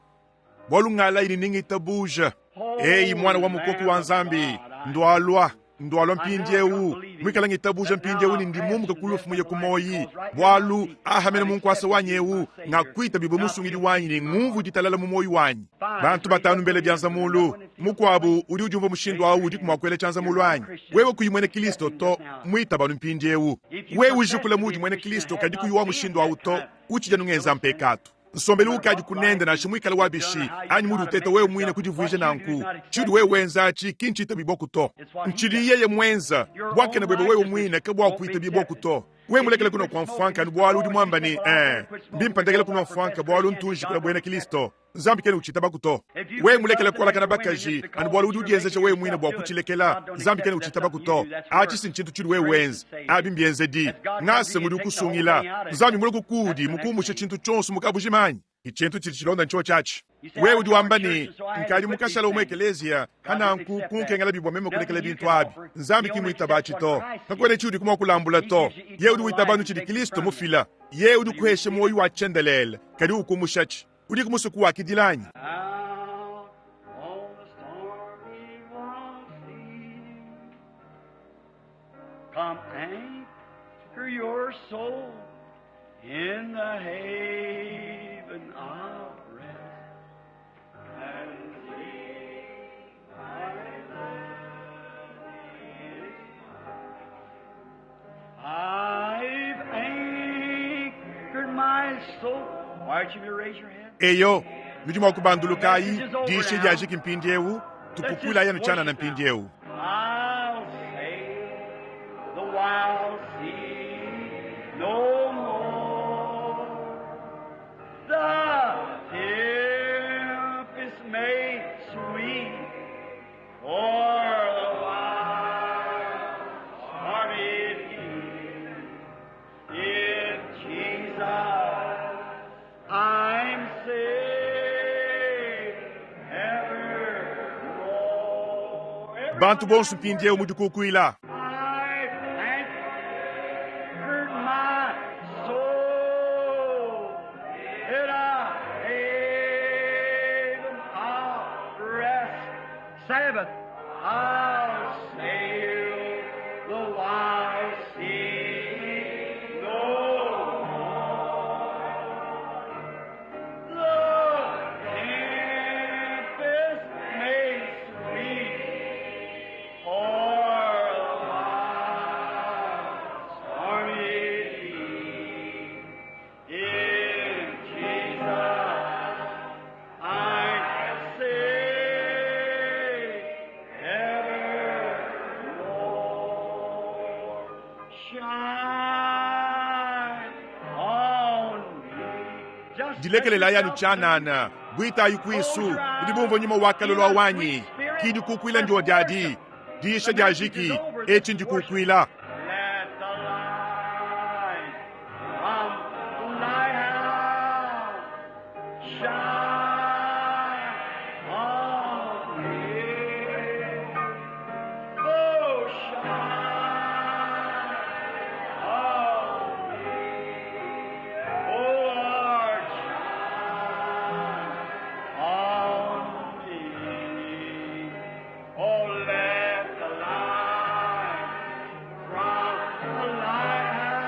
bualu ngalayi ne ningitabuja. Eyi, Muana wa mukoko wa Nzambi, ndualua, ndualua mpindiewu, muikala ngitabuja mpindiewu ne ndi mumuka ku lufu muye ku muoyi, bualu aha mene mu nkuasa wanyi ewu ngakuitabibue Musungidi wanyi ne ngumvu ditalala mu muoyi wanyi. Bantu batanu mbele bianza mulu. Mukuabu udi udiumvua mushindu au udiku mua kuela tshianza mulu anyi? Wewe kuyi muena Kristo to, muitaba anu mpindiewu. Wewe ujikula muudi muena Kristo kadi kuyi wa mushindu au to, utshidi anu ngenza mpekatu. Nsombelu ukadi kunende nansha muikale wa bishi anyi muudi uteta wewe muine kudivuija nanku, tshiudi wewe wenza atshi ki ntshitabibua to. Ntshidi yeye muenza. Buakane buebe wewe muine kabuakuitabibua to. Wewe mulekele kunua kua mfuanka anu bualu udi muamba ne, ee, mbimpe ndekele kunua mfuanka bualu ntu njikula buena Kristo, Nzambi kena utshitabaku to. Wewe mulekele kualakana bakaji anu bualu udi udienzeja wewe muine bua kutshilekela, Nzambi kena utshitabaku to. Atshi si ntshintu tshiudi wewe wenza, abi mbienzedi. Ngasa ngudi ukusungila. Nzambi mulue kuudi mukumushe tshintu tshionso mu kabujima anyi? Tshintu tshidi tshilonda ntshiotshi atshi. Wewe udi wamba ne, Nkadi mukashala wa mu ekeleziya, pananku kunkengelabi bua meme kulekela bintu abi. Nzambi ki muitaba atshi to. Kakuena tshiudi mua kulambula to. Yeye udi witaba anu tshidi Kristo mufila. Yeye udi ukuhesha muoyo wa tshiendelele, kadi ukumushatshi. Udiku musue kuwakidila anyi? Out on the stormy wild sea, come anchor your soul in the haven of rest and see my land is mine. I've anchored my soul. Why don't you raise your hand? Eyo, nudi mua kubandulukayi, diyisha diajiki mpindieu, tukukuilayi anu tshianana mpindieu. I'll sail the wild sea no more. The tempest may sweep o'er the wild stormy deep. In Jesus I'm safe evermore. Bantu bonso mpindieu mu dikukuila. I've anchored my soul in a haven of rest. Sabbath, I'll sail the wild sea no more. The tempest may sweep o'er the wild stormy deep. In Jesus I'm safe evermore. Shine on me. Just Dilekelelayi anu tshianana, buitayi kuisu, nudi bumvua nyuma wa kalolo wanyi, ki dikukuila ndio diadi, diyisha diajiki, etshi ndikukuila. Let the light from the lighthouse shine on me. Oh, shine on me. Oh, Lord, shine on me. Oh, let the light from the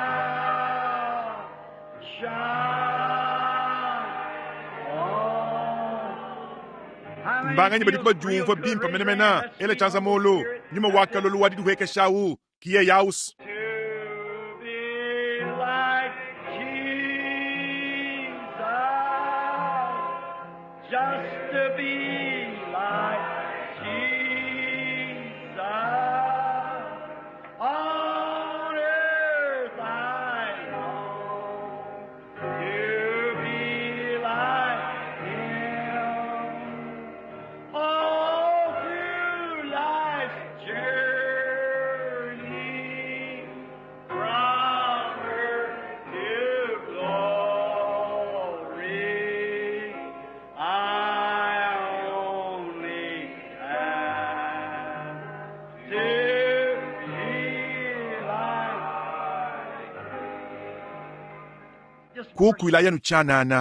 lighthouse shine on. How many Mbanganyi badi feel badiumvua real good? bimpe Raise your menemene, hand. That's ela sweet tshianza Holy mulu, Spirit. nyuma wa kalolo wa didihuekeshawu, kiye yausu. To be like Jesus, Just to be like Jesus. On earth I long to be like Him. All through life's journey, from earth to glory, I only ask to be like. Kukuilayi anu tshianana.